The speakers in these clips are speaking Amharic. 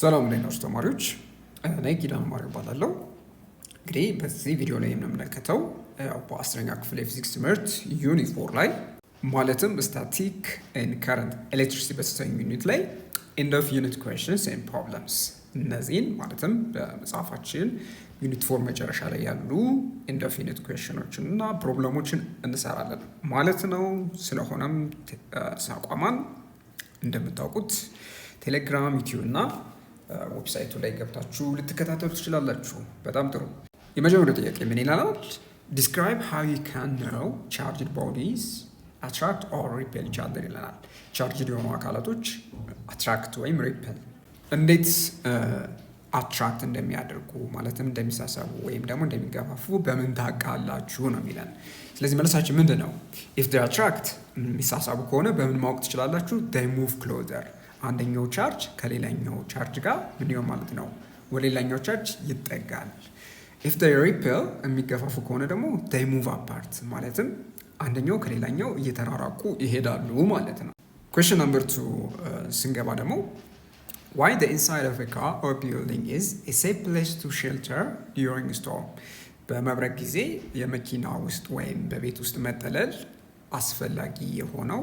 ሰላም እንዴት ናችሁ ተማሪዎች? እኔ ኪዳነ ማርያም እባላለሁ። እንግዲህ በዚህ ቪዲዮ ላይ የምንመለከተው በ10ኛ ክፍል የፊዚክስ ትምህርት unit 4 ላይ፣ ማለትም static and current electricity በተሰኙ unit ላይ end of unit questions and problems፣ እነዚህን ማለትም በመጽሐፋችን unit 4 መጨረሻ ላይ ያሉ end of unit question ኦችን እና problem ኦችን እንሰራለን ማለት ነው። ስለሆነም ሳቋማን እንደምታውቁት ቴሌግራም፣ ዩቲዩብ እና website ኡ ላይ ገብታችሁ ልትከታተሉ ትችላላችሁ። በጣም ጥሩ። የመጀመሪያው ጥያቄ ምን ይላል? "Describe how you can know charged bodies attract or repel each other" ይለናል። Charged የሆኑ አካላቶች attract ወይም repel፣ እንዴት attract እንደሚያደርጉ፣ ማለትም እንደሚሳሳቡ ወይም ደግሞ እንደሚገፋፉ በምን ታውቃላችሁ ነው የሚለን። ስለዚህ መልሳችን ምንድን ነው? If they attract፣ የሚሳሳቡ ከሆነ በምን ማወቅ ትችላላችሁ? They move closer። አንደኛው charge ከሌላኛው charge ጋር ምን ይሆን ማለት ነው? ወደ ሌላኛው charge ይጠጋል። If they repel፣ የሚገፋፉ ከሆነ ደግሞ they move apart፣ ማለትም አንደኛው ከሌላኛው እየተራራቁ ይሄዳሉ ማለት ነው። Question number 2 ስንገባ ደግሞ "Why the inside of a car or building is a safe place to shelter during storm?" በመብረቅ ጊዜ የመኪና ውስጥ ወይም በቤት ውስጥ መጠለል አስፈላጊ የሆነው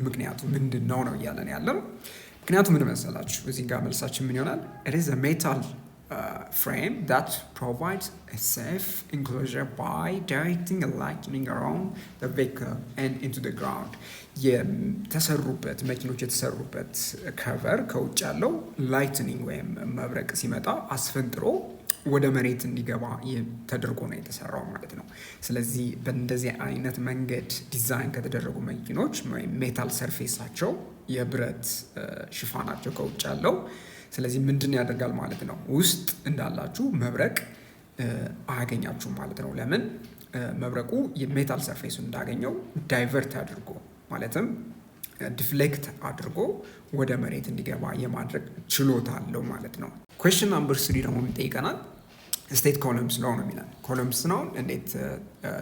ምክንያቱ ምንድን ነው ነው እያለን ያለው። ምክንያቱ ምን መሰላችሁ? እዚህ ጋር መልሳችን ምን ይሆናል? It is a metal frame that provides a safe enclosure by directing a lightning around the vehicle and into the ground። የተሰሩበት፣ መኪኖች የተሰሩበት cover ከውጭ ያለው lightning ወይም መብረቅ ሲመጣ አስፈንጥሮ ወደ መሬት እንዲገባ ተደርጎ ነው የተሰራው ማለት ነው። ስለዚህ በእንደዚህ አይነት መንገድ ዲዛይን ከተደረጉ መኪኖች ወይም metal surface ኣቸው፣ የብረት ሽፋናቸው ከውጭ ያለው፣ ስለዚህ ምንድን ያደርጋል ማለት ነው? ውስጥ እንዳላችሁ መብረቅ አያገኛችሁም ማለት ነው። ለምን? መብረቁ የ metal surface ኡን እንዳገኘው divert አድርጎ፣ ማለትም deflect አድርጎ ወደ መሬት እንዲገባ የማድረግ ችሎታ አለው ማለት ነው። Question number 3 ደግሞ ይጠይቀናል። "State Coulomb's law" ነው የሚለን። Coulomb's law ን እንዴት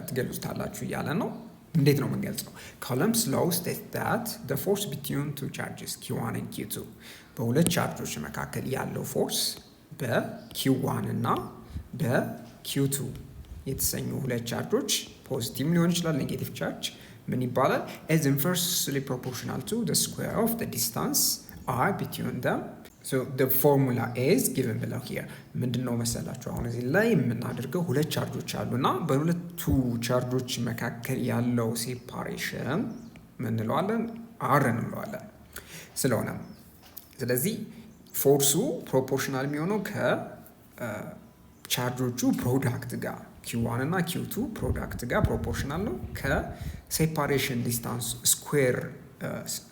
ትገልጹታላችሁ እያለን ነው። እንዴት ነው የምንገልጸው? Coulomb's law state that the force between two charges Q1 and Q2፣ በሁለት charge ኦች መካከል ያለው force፣ በ Q1 እና በ Q2 የተሰኙ ሁለት charge ኦች፣ positive ሊሆን ይችላል negative charge፣ ምን ይባላል? Is inversely proportional to the square of the distance r between them. So the formula is given below here። ምንድን ነው መሰላችሁ አሁን እዚህ ላይ የምናደርገው? ሁለት charge ኦች አሉ እና በሁለቱ charge ኦች መካከል ያለው separation ምን እንለዋለን? R እንለዋለን። ስለሆነ ስለዚህ force ኡ proportional የሚሆነው ከ charge ኦቹ product ጋር፣ Q1 እና Q2 product ጋር proportional ነው። ከ separation distance square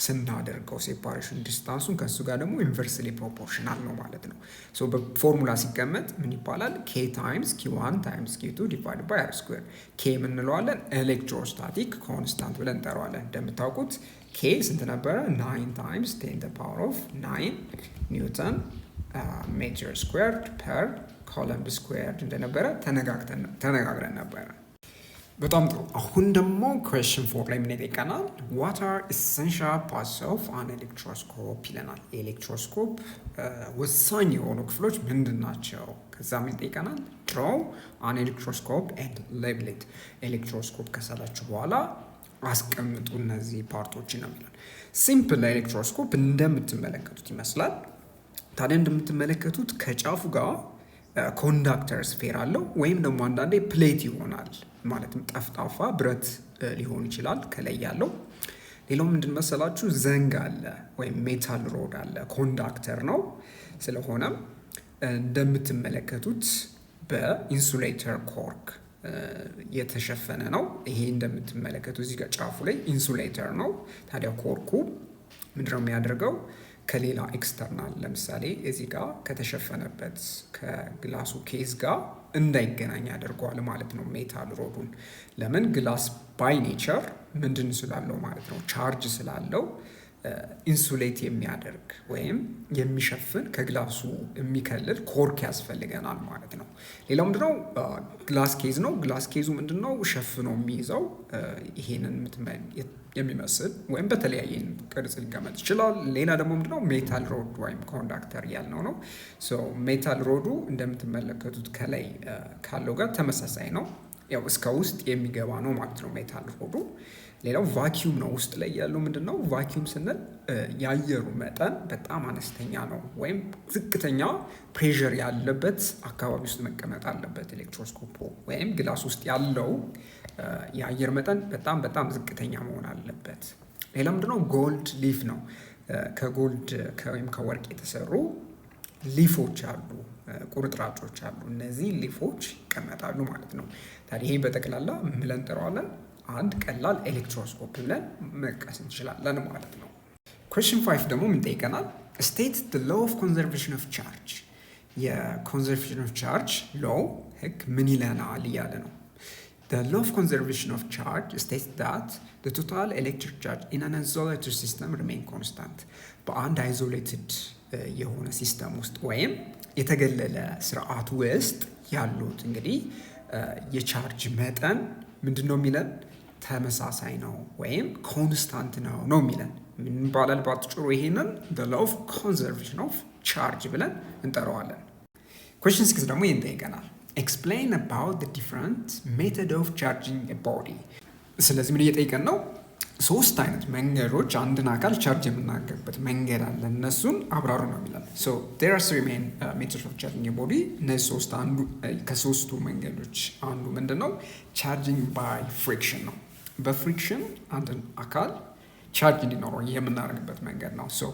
ስናደርገው separation distance ኡን ከእሱ ጋር ደግሞ inversely proportional ነው ማለት ነው። So በ formula ሲቀመጥ ምን ይባላል? K times Q1 times Q2 divide by R square። K የምንለዋለን electrostatic constant ብለን እንጠራዋለን። እንደምታውቁት K ስንት ነበረ? 9 times 10 power of 9 newton meter squared per coulomb squared እንደነበረ ተነጋግረን ነበረ። በጣም ጥሩ። አሁን ደግሞ question 4 ላይ ምን ይጠይቀናል? "What are essential parts of an electroscope?" ይለናል። የ electroscope ወሳኝ የሆኑ ክፍሎች ምንድን ናቸው? ከዛ ምን ይጠይቀናል? "Draw an electroscope and label it." Electroscope ከሳላችሁ በኋላ አስቀምጡ እነዚህ part ኦችን ነው የሚለን። Simple electroscope እንደምትመለከቱት ይመስላል። ታዲያ እንደምትመለከቱት ከጫፉ ጋር conductor sphere አለው ወይም ደግሞ አንዳንዴ plate ይሆናል፣ ማለትም ጠፍጣፋ ብረት ሊሆን ይችላል ከላይ ያለው። ሌላው ምንድን መሰላችሁ? ዘንግ አለ ወይም metal rod አለ፣ conductor ነው። ስለሆነም እንደምትመለከቱት በ insulator cork የተሸፈነ ነው። ይሄ እንደምትመለከቱት እዚህ ጋር ጫፉ ላይ insulator ነው። ታዲያ cork ኡ ምንድነው የሚያደርገው? ከሌላ external፣ ለምሳሌ እዚህ ጋር ከተሸፈነበት ከ glass ኡ case ጋር እንዳይገናኝ ያደርገዋል ማለት ነው metal rod ኡን። ለምን? Glass by nature ምንድን ስላለው ማለት ነው፣ charge ስላለው insulate የሚያደርግ ወይም የሚሸፍን፣ ከ glass ኡ የሚከልል cork ያስፈልገናል ማለት ነው። ሌላው ምንድነው? Glass case ነው። Glass case ኡ ምንድነው ሸፍኖ የሚይዘው? ይሄንን የሚመስል ወይም በተለያየ ቅርጽ ሊቀመጥ ይችላል። ሌላ ደግሞ ምንድነው metal rod ወይም conductor ያልነው ነው። So metal rod ኡ እንደምትመለከቱት ከላይ ካለው ጋር ተመሳሳይ ነው። ያው እስከ ውስጥ የሚገባ ነው ማለት ነው metal rod ኡ። ሌላው vacuum ነው። ውስጥ ላይ ያለው ምንድን ነው? Vacuum ስንል የአየሩ መጠን በጣም አነስተኛ ነው ወይም ዝቅተኛ pressure ያለበት አካባቢ ውስጥ መቀመጥ አለበት electroscope ወይም glass ውስጥ ያለው የአየር መጠን በጣም በጣም ዝቅተኛ መሆን አለበት። ሌላ ምንድነው? Gold leaf ነው። ከ gold ወይም ከወርቅ የተሰሩ leaf ኦች አሉ፣ ቁርጥራጮች አሉ። እነዚህ leaf ኦች ይቀመጣሉ ማለት ነው። ታዲያ ይሄ በጠቅላላ ምን ብለን እንጠራዋለን? አንድ ቀላል electroscope ብለን መጥቀስ እንችላለን ማለት ነው። Question 5 ደግሞ ምን ጠይቀናል? State the law of conservation of charge። የ conservation of charge law ህግ ምን ይለናል እያለ ነው። The law of conservation of charge states that the total electric charge in an isolated system remain constant። በአንድ isolated የሆነ system ውስጥ ወይም የተገለለ ስርዓት ውስጥ ያሉት እንግዲህ የ charge መጠን ምንድን ነው የሚለን? ተመሳሳይ ነው ወይም constant ነው ነው የሚለን። ምን ይባላል በአጭሩ? ይሄንን the law of conservation of charge ብለን እንጠራዋለን። Question 6 ደግሞ ይህን ጠይቀናል። Explain about the different method of charging a body። ስለዚህ ምን እየጠየቀን ነው? ሶስት አይነት መንገዶች አንድን አካል charge የምናደርግበት መንገድ አለ። እነሱን አብራሩ ነው የሚለን። So there are three main methods of charging body። እነዚህ ሶስት አንዱ ከሶስቱ መንገዶች አንዱ ምንድን ነው? Charging by friction ነው። በ friction አንድን አካል charge እንዲኖረው የምናደርግበት መንገድ ነው። So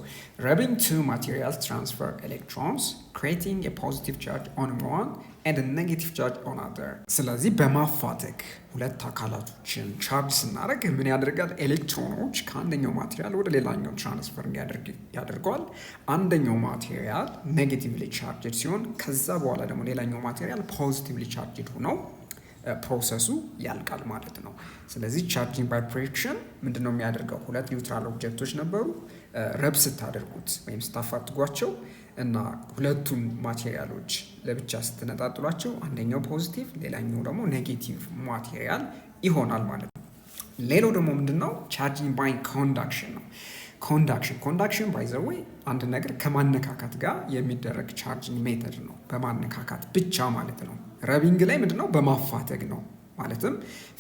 rubbing two materials transfer electrons, creating a positive charge on one and negative charge on other። ስለዚህ በማፋተግ ሁለት አካላቶችን charge ስናደርግ ምን ያደርጋል? ኤሌክትሮኖች ከአንደኛው material ወደ ሌላኛው transfer እንዲያደርግ ያደርገዋል። አንደኛው material negatively charged ሲሆን ከዛ በኋላ ደግሞ ሌላኛው material positively charged ሆነው process ኡ ያልቃል ማለት ነው። ስለዚህ charging by friction ምንድን ነው የሚያደርገው? ሁለት neutral object ኦች ነበሩ። Rub ስታደርጉት ወይም ስታፋትጓቸው እና ሁለቱን material ኦች ለብቻ ስትነጣጥሏቸው አንደኛው positive ሌላኛው ደግሞ negative material ይሆናል ማለት ነው። ሌላው ደግሞ ምንድን ነው? Charging by conduction ነው። Conduction, by the way, አንድ ነገር ከማነካካት ጋር የሚደረግ charging method ነው። በማነካካት ብቻ ማለት ነው። Rubbing ላይ ምንድነው? በማፋተግ ነው። ማለትም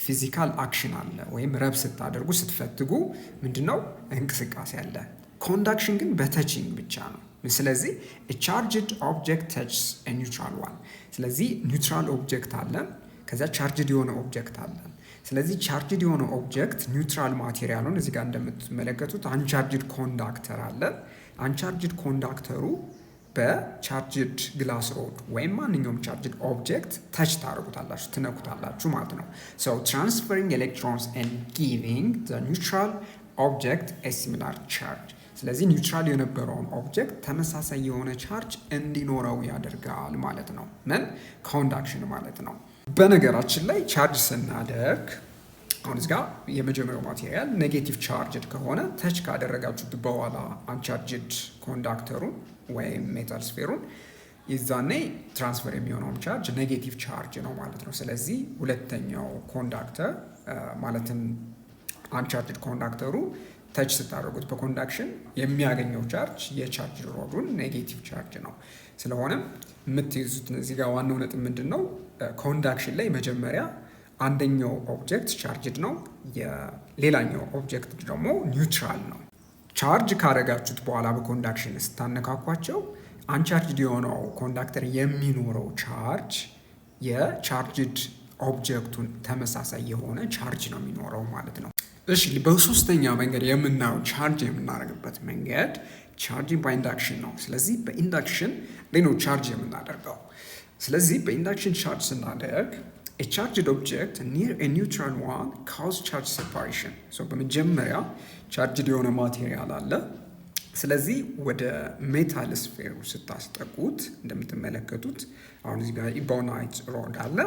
physical action አለ ወይም rub ስታደርጉ ስትፈትጉ ምንድነው እንቅስቃሴ አለ። Conduction ግን በ touching ብቻ ነው። ስለዚህ charged object touches neutral one። ስለዚህ neutral object አለን፣ ከዚያ charged የሆነ object አለን። ስለዚህ charged የሆነ object neutral material ኡን እዚህ ጋር እንደምትመለከቱት uncharged conductor አለ። Uncharged conductor ኡ በ charged glass rod ወይም ማንኛውም charged object touch ታደርጉታላችሁ፣ ትነኩታላችሁ ማለት ነው። So transferring electrons and giving the neutral object a similar charge። ስለዚህ neutral የነበረውን object ተመሳሳይ የሆነ charge እንዲኖረው ያደርጋል ማለት ነው። ምን conduction ማለት ነው። በነገራችን ላይ charge ስናደርግ አሁን እዚህ ጋር የመጀመሪያው material negative charged ከሆነ touch ካደረጋችሁት በኋላ uncharged conductor ኡን ወይም metal sphere ኡን የዛኔ transfer የሚሆነውን charge negative charge ነው ማለት ነው። ስለዚህ ሁለተኛው conductor ማለትም uncharged conductor ኡ touch ስታደርጉት በ conduction የሚያገኘው charge የ charge rod ኡን negative charge ነው። ስለሆነም የምትይዙት እዚህ ጋር ዋናው ነጥብ ምንድን ነው? Conduction ላይ መጀመሪያ አንደኛው object charged ነው፣ የሌላኛው object ደግሞ neutral ነው። Charge ካረጋችሁት በኋላ በ conduction ስታነካኳቸው uncharged የሆነው conductor የሚኖረው charge የ charged object ኡን ተመሳሳይ የሆነ charge ነው የሚኖረው ማለት ነው። እሺ፣ በሶስተኛ መንገድ የምናየው charge የምናደርግበት መንገድ charging by induction ነው። ስለዚህ በ induction ላይ ነው charge የምናደርገው። ስለዚህ በ induction charge ስናደርግ charged object near neutral one cause charge separation። በመጀመሪያ charged የሆነ material አለ። ስለዚህ ወደ metal sphere ኡ ስታስጠጉት እንደምትመለከቱት አሁን እዚህ ጋር ebonite rod አለ።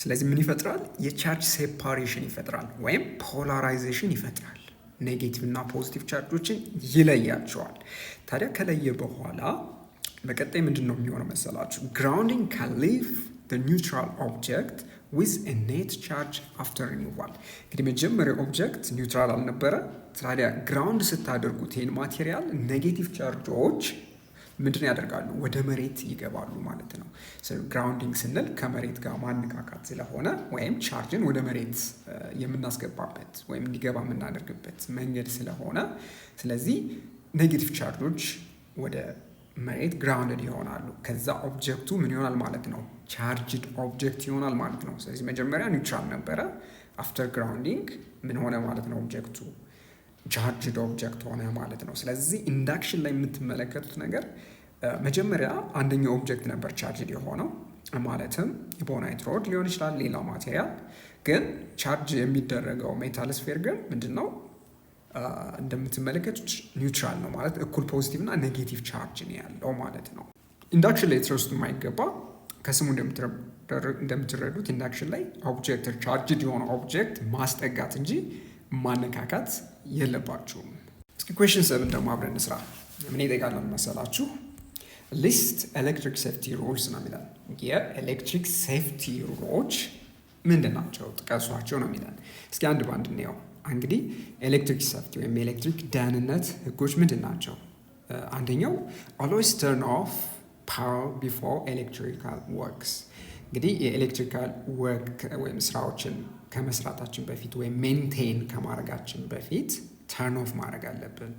ስለዚህ ምን ይፈጥራል? የ charge separation ይፈጥራል ወይም polarization ይፈጥራል። Negative እና positive charge ኦችን ይለያቸዋል። ታዲያ ከለየ በኋላ በቀጣይ ምንድን ነው የሚሆነው መሰላችሁ? Grounding can leave neutral object ዊዝ ኔት ቻርጅ አፍተር ሪሙቫል። እንግዲህ መጀመሪያ object neutral አልነበረ። ታዲያ ground ስታደርጉት ይህን material negative charge ኦች ምንድን ያደርጋሉ? ወደ መሬት ይገባሉ ማለት ነው። Grounding ስንል ከመሬት ጋር ማነካካት ስለሆነ ወይም charge ን ወደ መሬት የምናስገባበት ወይም እንዲገባ የምናደርግበት መንገድ ስለሆነ፣ ስለዚህ negative charge ኦች ወደ መሬት grounded ይሆናሉ። ከዛ object ኡ ምን ይሆናል ማለት ነው? Charged object ይሆናል ማለት ነው። ስለዚህ መጀመሪያ neutral ነበረ። After grounding ምን ሆነ ማለት ነው? Object ኡ charged object ሆነ ማለት ነው። ስለዚህ induction ላይ የምትመለከቱት ነገር መጀመሪያ አንደኛው object ነበር charged የሆነው፣ ማለትም ebonite rod ሊሆን ይችላል፣ ሌላው material። ግን charge የሚደረገው metal sphere ግን ምንድን ነው? እንደምትመለከቱት neutral ነው፣ ማለት እኩል positive እና negative charge ነው ያለው ማለት ነው። Induction ላይ ትረሱት የማይገባ፣ ከስሙ እንደምትረዱት induction ላይ object charged የሆነ object ማስጠጋት እንጂ ማነካካት የለባችሁም። እስኪ question 7 ደግሞ አብረን እንስራ። ምን ይጠይቃል መሰላችሁ? List electric safety rules ነው የሚለን። የ electric safety rule ኦች ምንድን ናቸው? ጥቀሷቸው ነው የሚለን። እስኪ አንድ ባንድ እንየው። እንግዲህ electric safety ወይም የኤሌክትሪክ ደህንነት ህጎች ምንድን ናቸው? አንደኛው always turn off power before electrical works። እንግዲህ የ electrical work ወይም ስራዎችን ከመስራታችን በፊት ወይም maintain ከማድረጋችን በፊት turn off ማድረግ አለብን።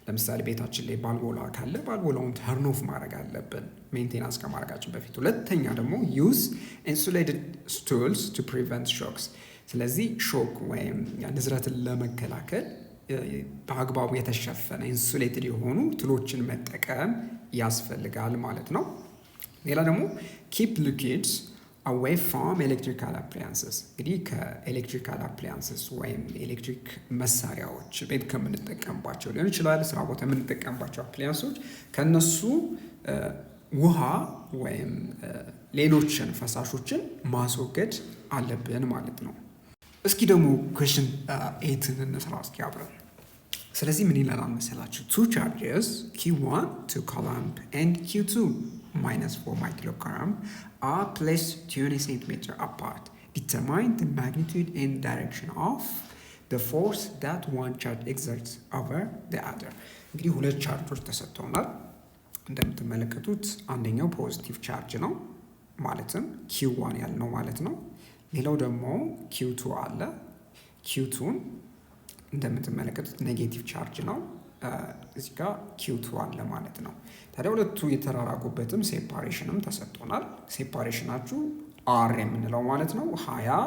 ለምሳሌ ቤታችን ላይ ባልቦላ ካለ ባልቦላውን turn off ማድረግ አለብን maintenance ከማድረጋችን በፊት። ሁለተኛ ደግሞ use insulated tools to prevent shocks። ስለዚህ shock ወይም ንዝረትን ለመከላከል በአግባቡ የተሸፈነ insulated የሆኑ tool ኦችን መጠቀም ያስፈልጋል ማለት ነው። ሌላ ደግሞ keep liquids away from electrical appliances። እንግዲህ ከ electrical appliances ወይም ኤሌክትሪክ መሳሪያዎች፣ ቤት ከምንጠቀምባቸው ሊሆን ይችላል፣ ስራ ቦታ የምንጠቀምባቸው appliance ኦች፣ ከነሱ ውሃ ወይም ሌሎችን ፈሳሾችን ማስወገድ አለብን ማለት ነው። እስኪ ደግሞ question 8 ን እንስራ እስኪ አብረን። ስለዚህ ምን ይለናል መሰላችሁ? Two charges Q1 2 coulomb and Q2 minus 4 microcoulomb are placed 20 centimeter apart. Determine the magnitude and direction of the force that one charge exerts over the other። እንግዲህ ሁለት charge ኦች ተሰጥተውናል። እንደምትመለከቱት አንደኛው positive charge ነው፣ ማለትም Q1 ያልነው ማለት ነው። ሌላው ደግሞ Q2 አለ። Q2 ን እንደምትመለከቱት negative charge ነው። እዚህ ጋር Q2 አለ ማለት ነው። ታዲያ ሁለቱ የተራራቁበትም separation ም ተሰጥቶናል። Separation ኣችሁ r የምንለው ማለት ነው 20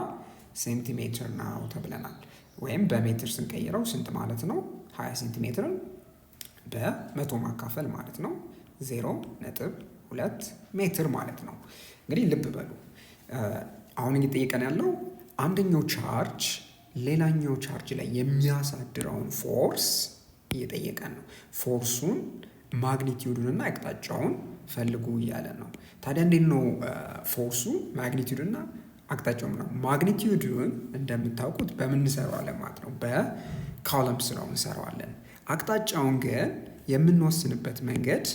ሴንቲሜትር ነው ተብለናል። ወይም በሜትር ስንቀይረው ስንት ማለት ነው? 20 ሴንቲሜትርን በ100 ማካፈል ማለት ነው፣ 0.2 ሜትር ማለት ነው። እንግዲህ ልብ በሉ፣ አሁን እየጠየቀን ያለው አንደኛው charge ሌላኛው charge ላይ የሚያሳድረውን force እየጠየቀን ነው። Force ኡን magnitude ኡን እና አቅጣጫውን ፈልጉ እያለን ነው። ታዲያ እንዴት ነው force ኡ magnitude እና አቅጣጫው ነው? Magnitude ኡን እንደምታውቁት በምን እንሰራዋለን ማለት ነው? በ Coulomb's law እንሰራዋለን። አቅጣጫውን ግን የምንወስንበት መንገድ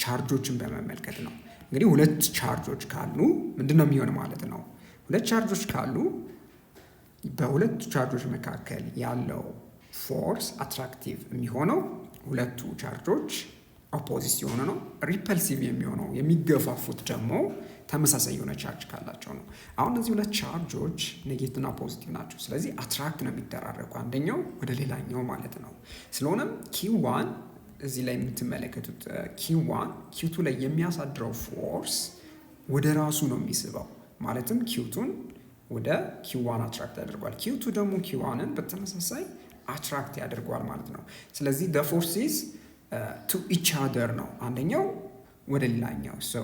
charge ኦችን በመመልከት ነው። እንግዲህ ሁለት charge ኦች ካሉ ምንድን ነው የሚሆን ማለት ነው? ሁለት charge ኦች ካሉ በሁለቱ charge ኦች መካከል ያለው force attractive የሚሆነው ሁለቱ charge ኦች opposite ሲሆኑ ነው። Repulsive የሚሆነው፣ የሚገፋፉት ደግሞ ተመሳሳይ የሆነ charge ካላቸው ነው። አሁን እነዚህ ሁለት charge ኦች negative እና positive ናቸው። ስለዚህ attract ነው የሚደራረጉ አንደኛው ወደ ሌላኛው ማለት ነው። ስለሆነም Q1፣ እዚህ ላይ የምትመለከቱት Q1 Q2 ላይ የሚያሳድረው force ወደ ራሱ ነው የሚስበው። ማለትም Q2 ን ወደ Q1 attract ያደርገዋል። Q2 ደግሞ Q1 ን በተመሳሳይ attract ያደርገዋል ማለት ነው። ስለዚህ the force is to each other ነው፣ አንደኛው ወደ ሌላኛው። So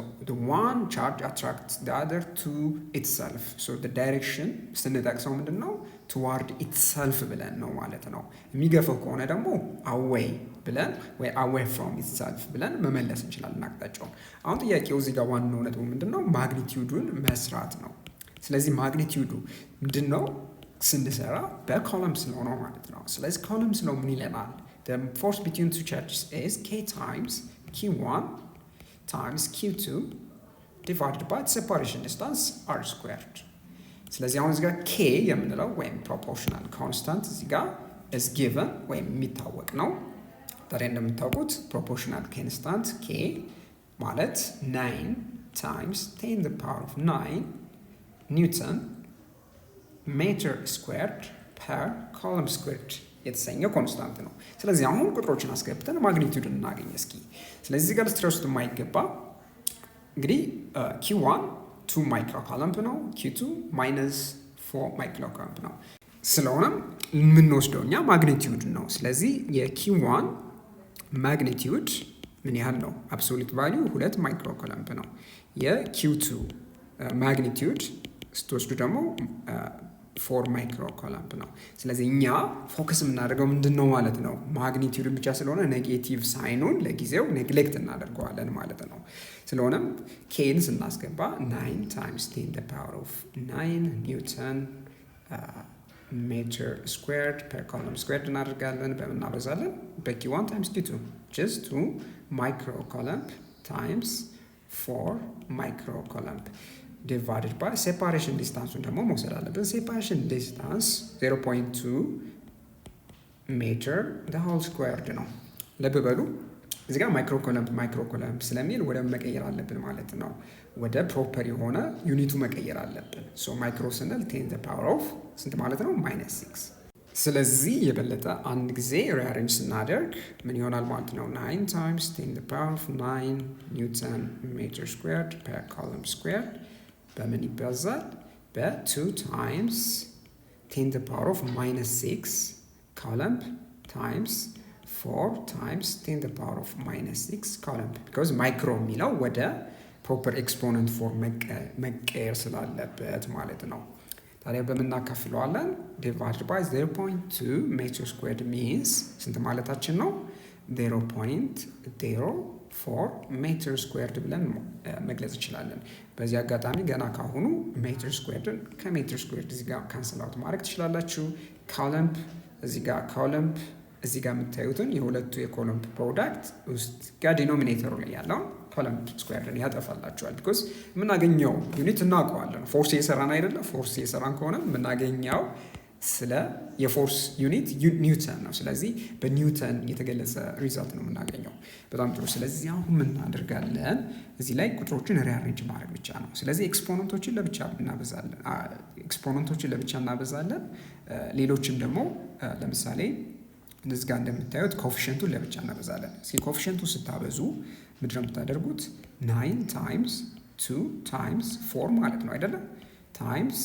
one charge attract the other to itself። So direction ስንጠቅሰው ምንድን ነው? Toward itself ብለን ነው ማለት ነው። የሚገፋው ከሆነ ደግሞ away ብለን ወይ away from itself ብለን መመለስ እንችላለን አቅጣጫውን። አሁን ጥያቄው እዚህ ጋር ዋናው ነጥቡ ምንድን ነው? Magnitude ኡን መስራት ነው። ስለዚህ magnitude ኡ ምንድን ነው ስንሰራ በ Coulomb's law ነው ማለት ነው። ስለዚህ Coulomb's law ምን ይለናል? Force between two charges is K times Q1 times Q2 divided by separation distance r squared። ስለዚህ አሁን እዚጋ K የምንለው ወይም proportional constant እዚህ ጋር is given ወይም የሚታወቅ ነው። ታዲያ እንደምታውቁት proportional constant K ማለት 9 times 10 the power of 9 newton meter squared per coulomb squared የተሰኘው constant ነው። ስለዚህ አሁን ቁጥሮችን አስገብተን magnitude እናገኝ እስኪ። ስለዚህ ጋር ልትረሱት የማይገባ እንግዲህ Q 1 2 micro coulomb ነው። Q 2 minus 4 micro coulomb ነው። ስለሆነም የምንወስደው እኛ magnitude ነው። ስለዚህ የ Q 1 magnitude ምን ያህል ነው? Absolute value 2 micro coulomb ነው። የ Q 2 magnitude ስትወስዱ ደግሞ 4 micro coulomb ነው። ስለዚህ እኛ focus የምናደርገው ምንድን ነው ማለት ነው? Magnitude ን ብቻ ስለሆነ negative sign ኑን ለጊዜው neglect እናደርገዋለን ማለት ነው። ስለሆነም K ን ስናስገባ 9 times 10 power of 9 newton meter squared per coulomb squared እናደርጋለን። በምን እናበዛለን? በ Q 1 times Q 2, just 2 micro coulomb times 4 micro coulomb divided by separation distance ኡን ደግሞ መውሰድ አለብን። Separation distance 0.2 meter whole squared ነው። ልብ በሉ፣ እዚህ ጋር micro coulomb micro coulomb ስለሚል ወደ መቀየር አለብን ማለት ነው። ወደ proper የሆነ unit ኡ መቀየር አለብን። So micro ስንል 10 the power of ስንት ማለት ነው? Minus 6። ስለዚህ የበለጠ አንድ ጊዜ rearrange ስናደርግ ምን ይሆናል ማለት ነው? 9 times 10 the power of 9 newton meter squared per coulomb squared በምን ይባዛል? በ2 times 10 the power of minus 6 coulomb times 4 times 10 the power of minus 6 coulomb, because micro የሚለው ወደ proper exponent form መቀየር ስላለበት ማለት ነው። ታዲያ በምን እናካፍለዋለን? Divide by 0.2 meter squared means ስንት ማለታችን ነው? 0.04 meter squared ብለን መግለጽ እንችላለን። በዚህ አጋጣሚ ገና ካሁኑ meter squared ን ከ meter squared እዚህ ጋር cancel out ማድረግ ትችላላችሁ። Coulomb እዚህ ጋር coulomb እዚህ ጋር የምታዩትን የሁለቱ የ coulomb product ውስጥ ጋር denominator ኡ ላይ ያለውን coulomb squared ን ያጠፋላችኋል። Because የምናገኘው unit እናውቀዋለን። Force እየሰራን አይደለ? Force እየሰራን ከሆነ የምናገኘው ስለ የ force unit ኒውተን ነው። ስለዚህ በኒውተን የተገለጸ result ነው የምናገኘው። በጣም ጥሩ። ስለዚህ አሁን ምን እናደርጋለን? እዚህ ላይ ቁጥሮችን rearrange ማድረግ ብቻ ነው። ስለዚህ exponent ኦችን ለብቻ እናበዛለን፣ exponent ኦችን ለብቻ እናበዛለን። ሌሎችም ደግሞ ለምሳሌ እዚህ ጋር እንደምታዩት coefficient ኡን ለብቻ እናበዛለን። እስኪ coefficient ኡ ስታበዙ ምንድነው የምታደርጉት? 9 times 2 times 4 ማለት ነው አይደለም? Times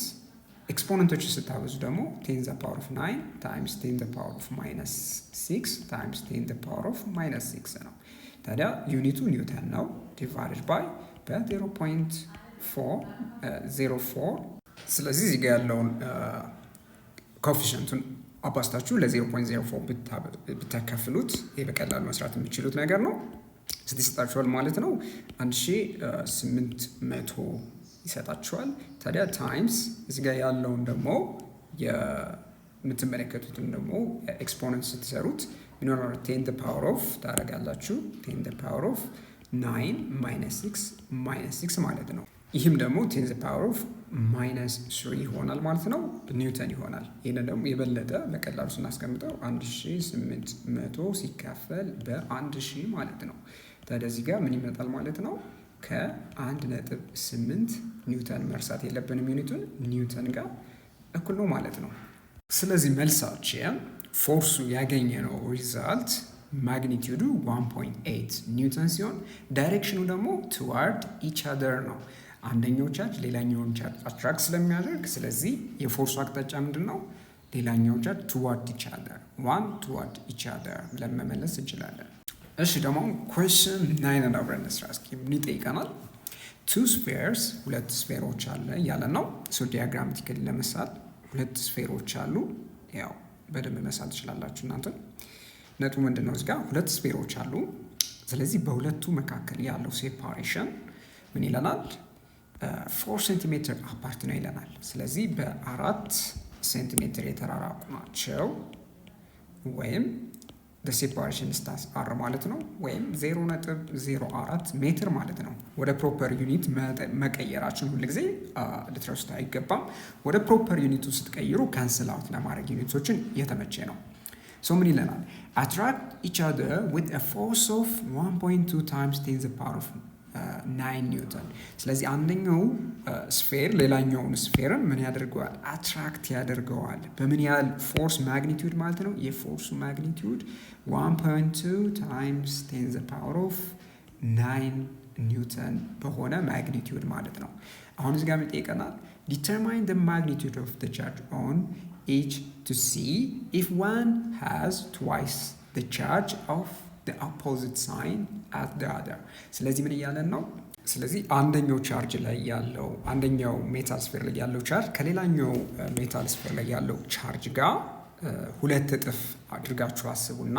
exponent ኦች ስታበዙ ደግሞ 10 the power of 9 times 10 the power of minus 6 times 10 the power of minus 6 ነው። ታዲያ unit ኡ ኒውተን ነው። Divided by በ0.404። ስለዚህ እዚህ ጋር ያለውን coefficient ኡን አባዝታችሁ ለ0.04 ብታካፍሉት ይህ በቀላሉ መስራት የሚችሉት ነገር ነው። ስንት ይሰጣችኋል ማለት ነው? 1800 ይሰጣችኋል። ታዲያ times እዚህ ጋር ያለውን ደግሞ የምትመለከቱትን ደግሞ exponent ስትሰሩት ሚኖር 10 power of ታደርጋላችሁ፣ 10 power of 9 minus 6 minus 6 ማለት ነው። ይህም ደግሞ 10 power of minus 3 ይሆናል ማለት ነው፣ ኒውተን ይሆናል። ይህንን ደግሞ የበለጠ በቀላሉ ስናስቀምጠው 1800 ሲካፈል በ1000 ማለት ነው። ታዲያ እዚህ ጋር ምን ይመጣል ማለት ነው? ከ1.8 ኒውተን፣ መርሳት የለብንም unit ኡን፣ ኒውተን ጋር እኩል ነው ማለት ነው። ስለዚህ መልሳችን force ኡ ያገኘነው result magnitude ኡ 1.8 ኒውተን ሲሆን direction ኑ ደግሞ toward each other ነው። አንደኛው charge ሌላኛውን charge attract ስለሚያደርግ፣ ስለዚህ የ force ኡ አቅጣጫ ምንድን ነው? ሌላኛው charge toward each other፣ one toward each other ብለን መመለስ እንችላለን። እሺ፣ ደግሞ question 9 ን አብረን እንስራ እስኪ። ምን ይጠይቀናል? Two spheres፣ ሁለት sphere ኦች አለ እያለን ነው። So diagrammatically ለመሳል ሁለት sphere ኦች አሉ። ያው በደንብ መሳል ትችላላችሁ እናንተ። ነጥቡ ምንድን ነው? እዚጋ ሁለት sphere ኦች አሉ። ስለዚህ በሁለቱ መካከል ያለው separation ምን ይለናል? 4 centimeter apart ነው ይለናል። ስለዚህ በ4 ሴንቲሜትር የተራራቁ ናቸው ወይም Separation distance r ማለት ነው፣ ወይም 0.04 ሜትር ማለት ነው። ወደ proper unit መቀየራችን ሁልጊዜ ልትረሱት አይገባም። ወደ proper unit ኡ ስትቀይሩ cancel out ለማድረግ unit ኦችን የተመቸ ነው። So ምን ይለናል? Attract each other with a force of 1.2 times 10 the power of 9 ኒውተን። ስለዚህ አንደኛው sphere ሌላኛውን sphere ን ምን ያደርገዋል? Attract ያደርገዋል። በምን ያህል force magnitude ማለት ነው? የ force ኡ magnitude 1.2 times 10 the power of 9 ኒውተን በሆነ magnitude ማለት ነው። አሁን እዚህ ጋር ይጠይቀናል፣ determine the magnitude of the charge on each to see if one has twice the charge of the opposite sign at the other። ስለዚህ ምን እያለን ነው? ስለዚህ አንደኛው charge ላይ ያለው፣ አንደኛው metal sphere ላይ ያለው charge ከሌላኛው metal sphere ላይ ያለው charge ጋር ሁለት እጥፍ አድርጋችሁ አስቡና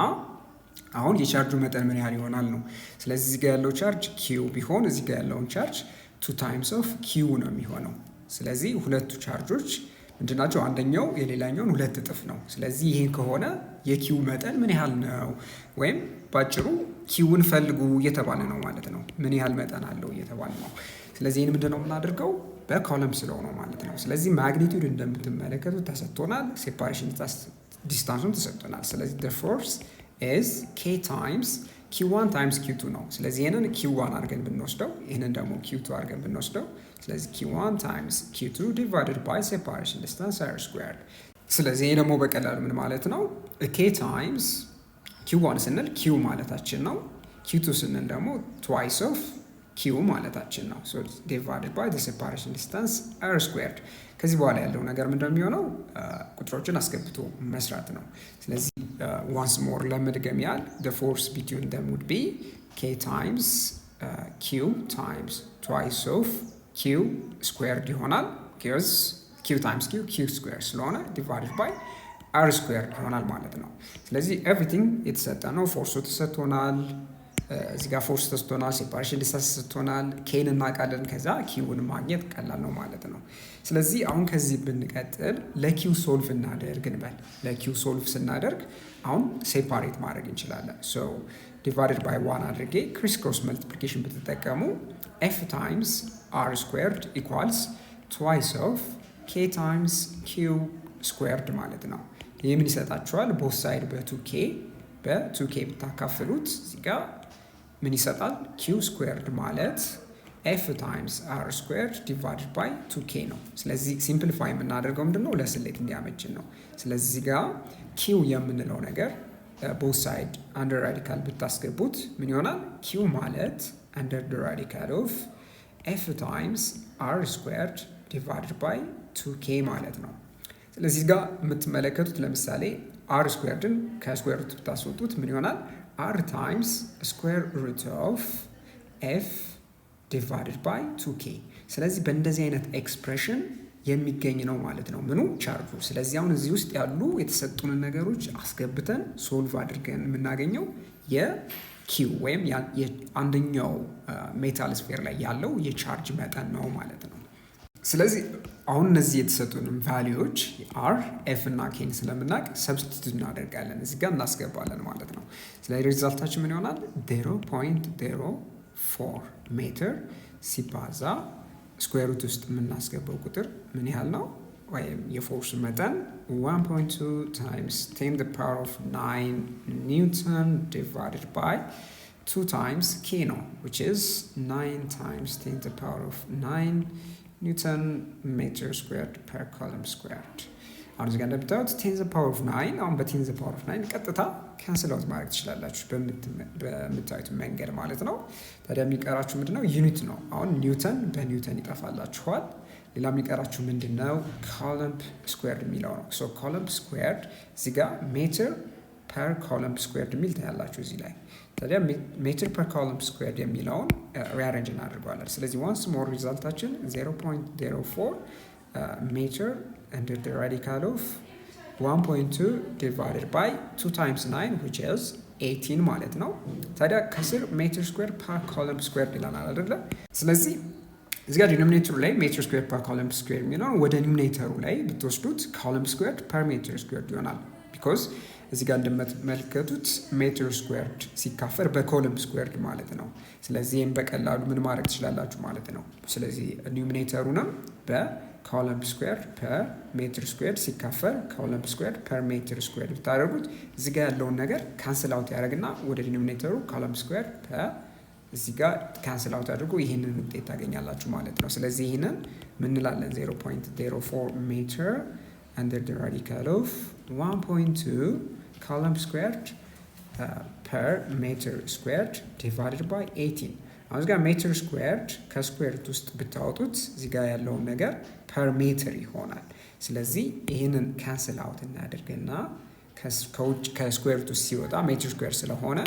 አሁን የ charge ኡ መጠን ምን ያህል ይሆናል ነው። ስለዚህ እዚህ ጋር ያለው charge Q ቢሆን እዚህ ጋር ያለውን charge two times of Q ነው የሚሆነው። ስለዚህ ሁለቱ charge ኦች ምንድን ናቸው? አንደኛው የሌላኛውን ሁለት እጥፍ ነው። ስለዚህ ይሄ ከሆነ የ Q መጠን ምን ያህል ነው? ወይም ባጭሩ Q ን ፈልጉ እየተባለ ነው ማለት ነው። ምን ያህል መጠን አለው እየተባለ ነው። ስለዚህ ይህን ምንድን ነው የምናደርገው? በ Coulomb's law ነው ማለት ነው። ስለዚህ magnitude እንደምትመለከቱት ተሰጥቶናል። Separation distance ኡን ተሰጥቶናል። ስለዚህ the force is K times Q one times Q two ነው። ስለዚህ ይህንን Q one አድርገን ብንወስደው፣ ይህንን ደግሞ Q two አድርገን ብንወስደው፣ ስለዚህ Q one times Q two divided by separation distance r squared። ስለዚህ ይህ ደግሞ በቀላሉ ምን ማለት ነው? K times Q one ስንል Q ማለታችን ነው። Q two ስንል ደግሞ twice of Q ማለታችን ነው። Divided by separation distance r squared። ከዚህ በኋላ ያለው ነገር ምንድነው የሚሆነው? ቁጥሮችን አስገብቶ መስራት ነው። ስለዚህ once more ለመድገም ያህል the force between them would be K times Q times twice of Q squared ይሆናል። Because Q times Q Q square ስለሆነ divided by r squared ይሆናል ማለት ነው። ስለዚህ everything የተሰጠ ነው። Force ኡ ተሰጥቶናል። እዚህ ጋር force ተሰጥቶናል። Separation distance ተሰጥቶናል። K ን እናውቃለን። ከዛ Q ን ማግኘት ቀላል ነው ማለት ነው። ስለዚህ አሁን ከዚህ ብንቀጥል ለ Q solve እናደርግ እንበል። ለ Q solve ስናደርግ አሁን separate ማድረግ እንችላለን። So divided by one አድርጌ crisscross multiplication ብትጠቀሙ F times r squared equals twice of K times Q squared ማለት ነው። ይህ ምን ይሰጣችኋል? Both side በ two K ብታካፍሉት እዚህ ጋር ምን ይሰጣል? Q squared ማለት F times r squared divided by two K ነው። ስለዚህ simplify የምናደርገው ምንድን ነው? ለስሌት እንዲያመችን ነው። ስለዚህ እዚህ ጋር Q የምንለው ነገር both side under radical ብታስገቡት ምን ይሆናል? Q ማለት under the radical of F times r squared divided by two K ማለት ነው። ስለዚህ ጋር የምትመለከቱት ለምሳሌ r squared ን ከ square root ብታስወጡት ምን ይሆናል? R times square root of F divided by two K። ስለዚህ በእንደዚህ አይነት expression የሚገኝ ነው ማለት ነው ምኑ? Charge ኡ። ስለዚህ አሁን እዚህ ውስጥ ያሉ የተሰጡንን ነገሮች አስገብተን solve አድርገን የምናገኘው የ Q ወይም አንደኛው metal sphere ላይ ያለው የ charge መጠን ነው ማለት ነው። ስለዚህ አሁን እነዚህ የተሰጡንም value ዎች r፣ F እና K ን ስለምናውቅ substitute እናደርጋለን፣ እዚህ ጋር እናስገባለን ማለት ነው። ስለዚህ result ኣችን ምን ይሆናል? 0.04 ሜትር ሲባዛ square root ውስጥ የምናስገባው ቁጥር ምን ያህል ነው? ወይም የ force መጠን 1.2 times 10 the power of 9 newton divided by 2 times K ነው፣ which is 9 times 10 the power of 9 newton meter squared per coulomb squared። አሁን እዚህ ጋር እንደምታዩት 10 the power of 9፣ አሁን በ 10 the power of 9 ቀጥታ cancel out ማድረግ ትችላላችሁ በምታዩት መንገድ ማለት ነው። ታዲያ የሚቀራችሁ ምንድነው? Unit ነው። አሁን newton በ newton ይጠፋላችኋል። ሌላ የሚቀራችሁ ምንድን ነው? Coulomb squared የሚለው ነው። So coulomb squared እዚህ ጋር meter per coulomb squared የሚል ታያላችሁ እዚህ ላይ። ታዲያ meter per coulomb squared የሚለውን rearrange እናደርገዋለን። ስለዚህ once more result ኣችን 0.04 meter under the radical of 1.2 divided by 2 times 9, which is 18 ማለት ነው። ታዲያ ከስር meter square per coulomb square ይላል አይደለ? ስለዚህ እዚህ ጋር denominator ኡ ላይ meter square per coulomb square የሚለውን ወደ numerator ኡ ላይ ብትወስዱት coulomb square per meter square ይሆናል። Because እዚህ ጋር እንደምትመለከቱት meter squared ሲካፈል በ coulomb squared ማለት ነው። ስለዚህ ይህም በቀላሉ ምን ማድረግ ትችላላችሁ ማለት ነው። ስለዚህ numerator ኡንም በ coulomb squared per meter squared ሲካፈል coulomb squared per meter squared ብታደርጉት እዚህ ጋር ያለውን ነገር cancel out ያደርግና ወደ denominator ኡ coulomb squared per እዚህ ጋር cancel out አድርጎ ይህንን ውጤት ታገኛላችሁ ማለት ነው። ስለዚህ ይህንን ምን እንላለን? 0.04 meter under the radical of 1.2 coulomb squared per meter squared divided by 18። አሁን እዚህ ጋር meter squared ከ square root ውስጥ ብታወጡት እዚህ ጋር ያለውን ነገር per meter ይሆናል። ስለዚህ ይህንን cancel out እናደርግና ከውጭ ከ square root ውስጥ ሲወጣ meter square ስለሆነ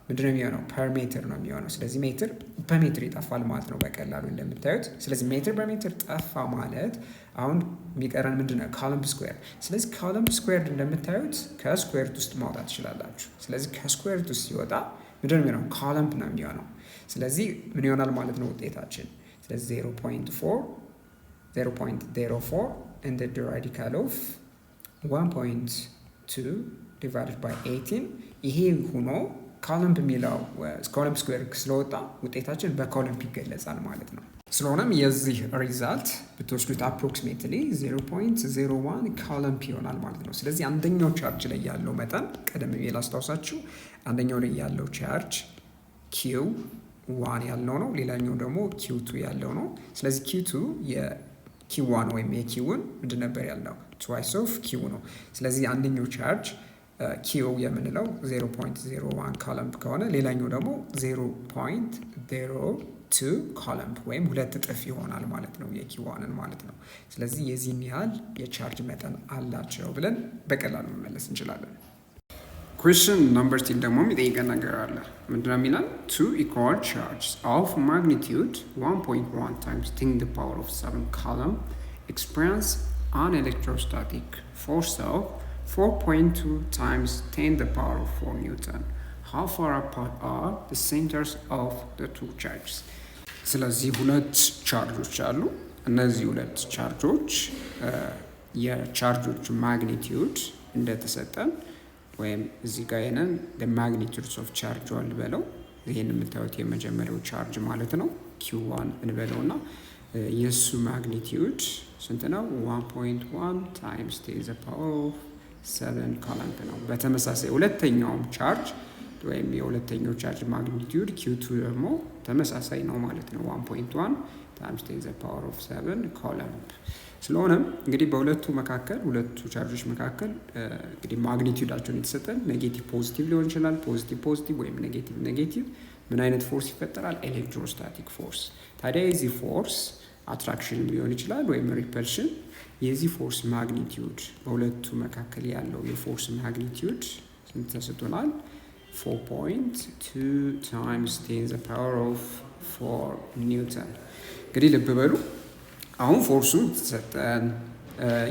ምንድን ነው የሚሆነው? Per meter ነው የሚሆነው። ስለዚህ ሜትር በሜትር ይጠፋል ማለት ነው በቀላሉ እንደምታዩት። ስለዚህ ሜትር በሜትር ጠፋ ማለት አሁን የሚቀረን ምንድን ነው? Coulomb square። ስለዚህ coulomb square እንደምታዩት ከ square root ውስጥ ማውጣት ትችላላችሁ። ስለዚህ ከ square root ውስጥ ሲወጣ ምንድን ነው የሚሆነው? Coulomb ነው የሚሆነው። ስለዚህ ምን ይሆናል ማለት ነው ውጤታችን? ስለዚህ 0.4 0.04 under the radical of 1.2 divided by 18። ይሄ ሆኖ coulomb የሚለው coulomb square ስለወጣ ውጤታችን በ coulomb ይገለጻል ማለት ነው። ስለሆነም የዚህ result ብትወስዱት approximately 0.01 coulomb ይሆናል ማለት ነው። ስለዚህ አንደኛው charge ላይ ያለው መጠን፣ ቀደም ብዬ ላስታውሳችሁ፣ አንደኛው ላይ ያለው charge Q one ያልነው ነው። ሌላኛው ደግሞ Q two ያለው ነው። ስለዚህ Q two የ Q one ወይም የ Q ን ምንድን ነበር ያልነው? Twice of Q ነው። ስለዚህ አንደኛው charge Q የምንለው 0.01 coulomb ከሆነ ሌላኛው ደግሞ 0.02 coulomb ወይም ሁለት እጥፍ ይሆናል ማለት ነው የ Q one ን ማለት ነው። ስለዚህ የዚህን ያህል የ charge መጠን አላቸው ብለን በቀላሉ መመለስ እንችላለን። Question number 10 ደግሞ የሚጠይቀን ነገር አለ። ምንድነው የሚለን? Two equal charges of magnitude 1.1 times 10 the power of 7 coulomb experience an electrostatic force of 4.2 times 10 the power of 4 newton. How far apart are the centers of the two charges? ስለዚህ ሁለት charge ኦች አሉ። እነዚህ ሁለት charge ኦች የ charge ኦቹ magnitude እንደተሰጠን ወይም እዚህ ጋር ይሄንን magnitudes of charge one ልበለው። ይህን የምታዩት የመጀመሪያው charge ማለት ነው፣ Q one እንበለው እና የእሱ magnitude ስንት ነው? 1.1 times 10 the power of 7 coulomb ነው። በተመሳሳይ ሁለተኛውም charge ወይም የሁለተኛው charge magnitude Q two ደግሞ ተመሳሳይ ነው ማለት ነው፣ 1.1 times 10 the power of 7 coulomb። ስለሆነም እንግዲህ በሁለቱ መካከል፣ ሁለቱ charge ኦች መካከል እንግዲህ magnitude ኣቸውን የተሰጠን negative positive ሊሆን ይችላል፣ positive positive ወይም negative negative። ምን አይነት force ይፈጠራል? Electrostatic force። ታዲያ የዚህ force attraction ሊሆን ይችላል ወይም repulsion። የዚህ force magnitude፣ በሁለቱ መካከል ያለው የ force magnitude ስንት ተሰጥቶናል? 4.2 times 10 the power of 4 ኒውተን። እንግዲህ ልብ በሉ፣ አሁን force ኡ ተሰጠን፣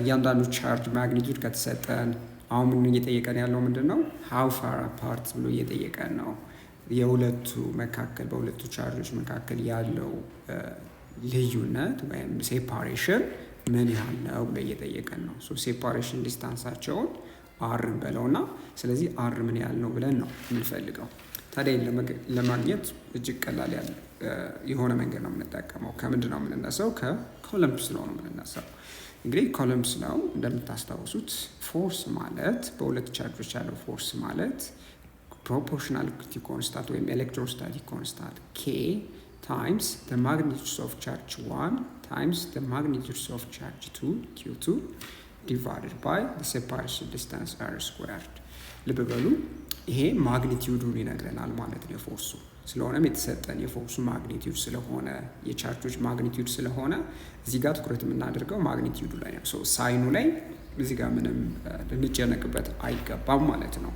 እያንዳንዱ charge magnitude ከተሰጠን አሁን ምን እየጠየቀን ያለው ምንድን ነው? How far apart ብሎ እየጠየቀን ነው። የሁለቱ መካከል፣ በሁለቱ charge ኦች መካከል ያለው ልዩነት ወይም separation ምን ያህል ነው ብሎ እየጠየቀን ነው። Separation distance ኣቸውን r እንበለውና ስለዚህ r ምን ያህል ነው ብለን ነው የምንፈልገው። ታዲያ ለማግኘት እጅግ ቀላል ያለ የሆነ መንገድ ነው የምንጠቀመው። ከምንድን ነው የምንነሳው? ከ Coulomb's law ነው የምንነሳው። እንግዲህ Coulomb's law እንደምታስታውሱት force ማለት፣ በሁለት charge ኦች ያለው force ማለት proportionality constant ወይም electrostatic constant K times the magnitude of charge 1 times the magnitude of charge 2 Q2 divided by the separation distance r squared። ልብ በሉ፣ ይሄ magnitude ኡን ይነግረናል ማለት ነው የ force ኡ። ስለሆነም የተሰጠን የ force ኡ magnitude ስለሆነ፣ የ charge ኦች magnitude ስለሆነ እዚህ ጋር ትኩረት የምናደርገው magnitude ኡ ላይ ነው። Sign ኡ ላይ እዚህ ጋር ምንም ልንጨነቅበት አይገባም ማለት ነው።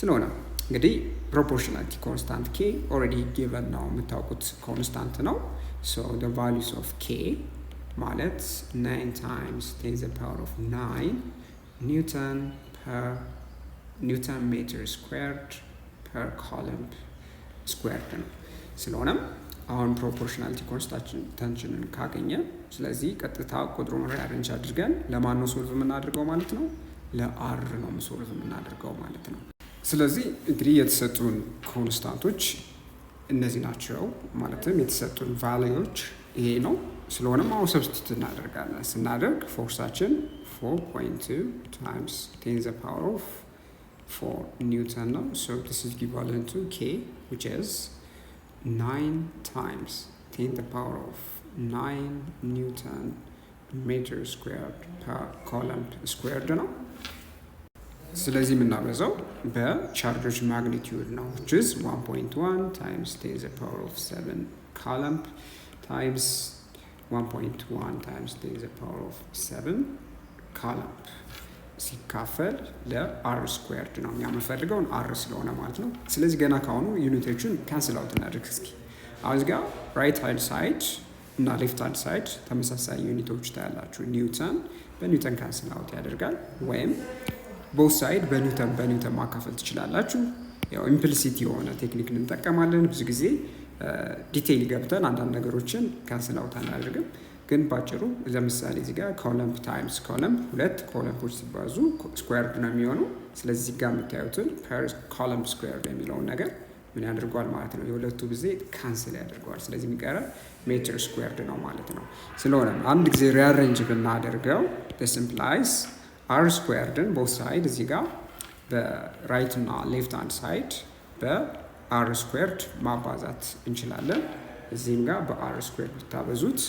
ስለሆነ እንግዲህ proportionality constant K already given ነው፣ የምታውቁት constant ነው። So the values of K ማለት 9 times 10 the power of 9 newton per newton meter squared per coulomb squared ነው። ስለሆነም አሁን proportionality constant ኣችንን ካገኘን ስለዚህ ቀጥታ ቁጥሩን rearrange አድርገን ለማን ነው solve የምናደርገው ማለት ነው? ለ r ነው solve የምናደርገው ማለት ነው። ስለዚህ እንግዲህ የተሰጡን constant ኦች እነዚህ ናቸው። ማለትም የተሰጡን value ዎች ይሄ ነው። ስለሆነም አሁን substitute እናደርጋለን። ስናደርግ force ኣችን 4.2 times 10 the power of 4 ኒውተን ነው። So this is equivalent to k, which is 9 times 10 the power of 9 newton meter squared per coulomb squared ነው። ስለዚህ የምናበዛው በ charge ኦች magnitude ነው, which is 1.1 times 10 the power of 7 coulomb times 1.1 times 10 the power of 7 coulomb ሲካፈል ለ r squared ነው። እኛ የምንፈልገውን r ስለሆነ ማለት ነው። ስለዚህ ገና ካሁኑ unit ኦቹን cancel out እናድርግ እስኪ። አሁን እዚህ ጋር right hand side እና left hand side ተመሳሳይ unit ኦች ታያላችሁ። Newton በ newton cancel out ያደርጋል፣ ወይም both side በ newton በ newton ማካፈል ትችላላችሁ። ያው implicit የሆነ technique እንጠቀማለን። ብዙ ጊዜ detail ገብተን አንዳንድ ነገሮችን cancel out አናደርግም። ግን ባጭሩ ለምሳሌ እዚህ ጋር coulomb times coulomb፣ ሁለት coulomb ኦች ሲባዙ squared ነው የሚሆኑ። ስለዚህ እዚህ ጋር የምታዩትን per coulomb squared የሚለውን ነገር ምን ያደርገዋል ማለት ነው? የሁለቱ ጊዜ cancel ያደርገዋል። ስለዚህ የሚቀረ meter squared ነው ማለት ነው። ስለሆነ አንድ ጊዜ rearrange ብናደርገው this implies r squared ን both side እዚህ ጋር በ right እና left hand side በ r squared ማባዛት እንችላለን። እዚህም ጋር በ r squared ብታበዙት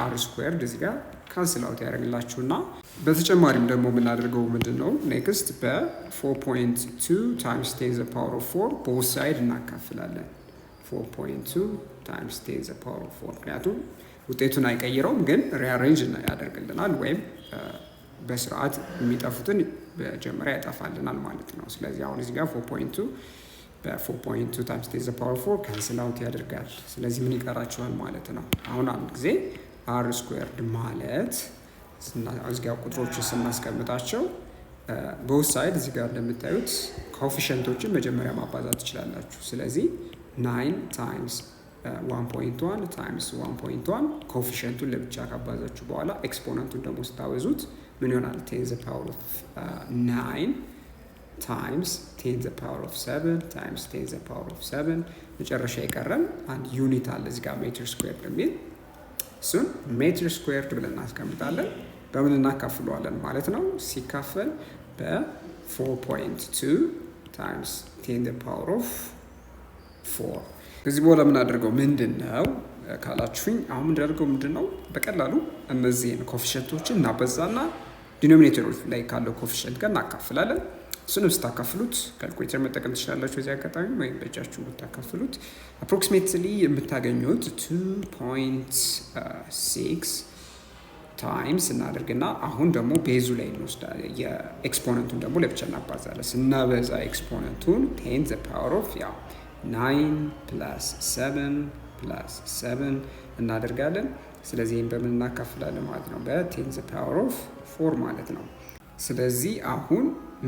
r squared እዚህ ጋር cancel out ያደርግላችሁና በተጨማሪም ደግሞ የምናደርገው ምንድን ነው? Next በ4.2 times 10 the power of 4 both side እናካፍላለን። 4.2 times 10 the power of 4፣ ምክንያቱም ውጤቱን አይቀይረውም፣ ግን rearrange ያደርግልናል ወይም በስርዓት የሚጠፉትን መጀመሪያ ያጠፋልናል ማለት ነው። ስለዚህ አሁን እዚህ ጋር 4.2 በ4.2 times 10 the power 4 cancel out ያደርጋል። ስለዚህ ምን ይቀራቸዋል ማለት ነው? አሁን አንድ ጊዜ r squared ማለት እዚህ ጋር ቁጥሮችን ስናስቀምጣቸው both side እዚህ ጋር እንደምታዩት coefficient ኦችን መጀመሪያ ማባዛት ትችላላችሁ። ስለዚህ 9 times 1.1 times 1.1 coefficient ኡን ለብቻ ካባዛችሁ በኋላ exponent ኡን ደግሞ ስታበዙት ምን ይሆናል? 10 the power of 9 times 10 the power of 7 times 10 the power of 7። መጨረሻ የቀረን አንድ unit አለ እዚህ ጋር meter squared የሚል፣ እሱን meter squared ብለን እናስቀምጣለን። በምን እናካፍለዋለን ማለት ነው? ሲካፈል በ4.2 times 10 the power of 4። ከዚህ በኋላ የምናደርገው ምንድን ነው ካላችሁኝ፣ አሁን የምናደርገው ምንድን ነው? በቀላሉ እነዚህን coefficient ኦችን እናበዛና denominator ኦች ላይ ካለው coefficient ጋር እናካፍላለን። እሱንም ስታካፍሉት ካልኩሌተር መጠቀም ትችላላችሁ በዚህ አጋጣሚ፣ ወይም በእጃችሁ ብታካፍሉት approximately የምታገኙት 2.6 times እናደርግና አሁን ደግሞ base ኡ ላይ እንወስዳለን። የ exponent ኡን ደግሞ ለብቻ እናባዛለን። ስናበዛ exponent ኡን 10 the power of ያው 9 plus 7 plus 7 እናደርጋለን። ስለዚህ ይህን በምን እናካፍላለን ማለት ነው? በ 10 the power of 4 ማለት ነው። ስለዚህ አሁን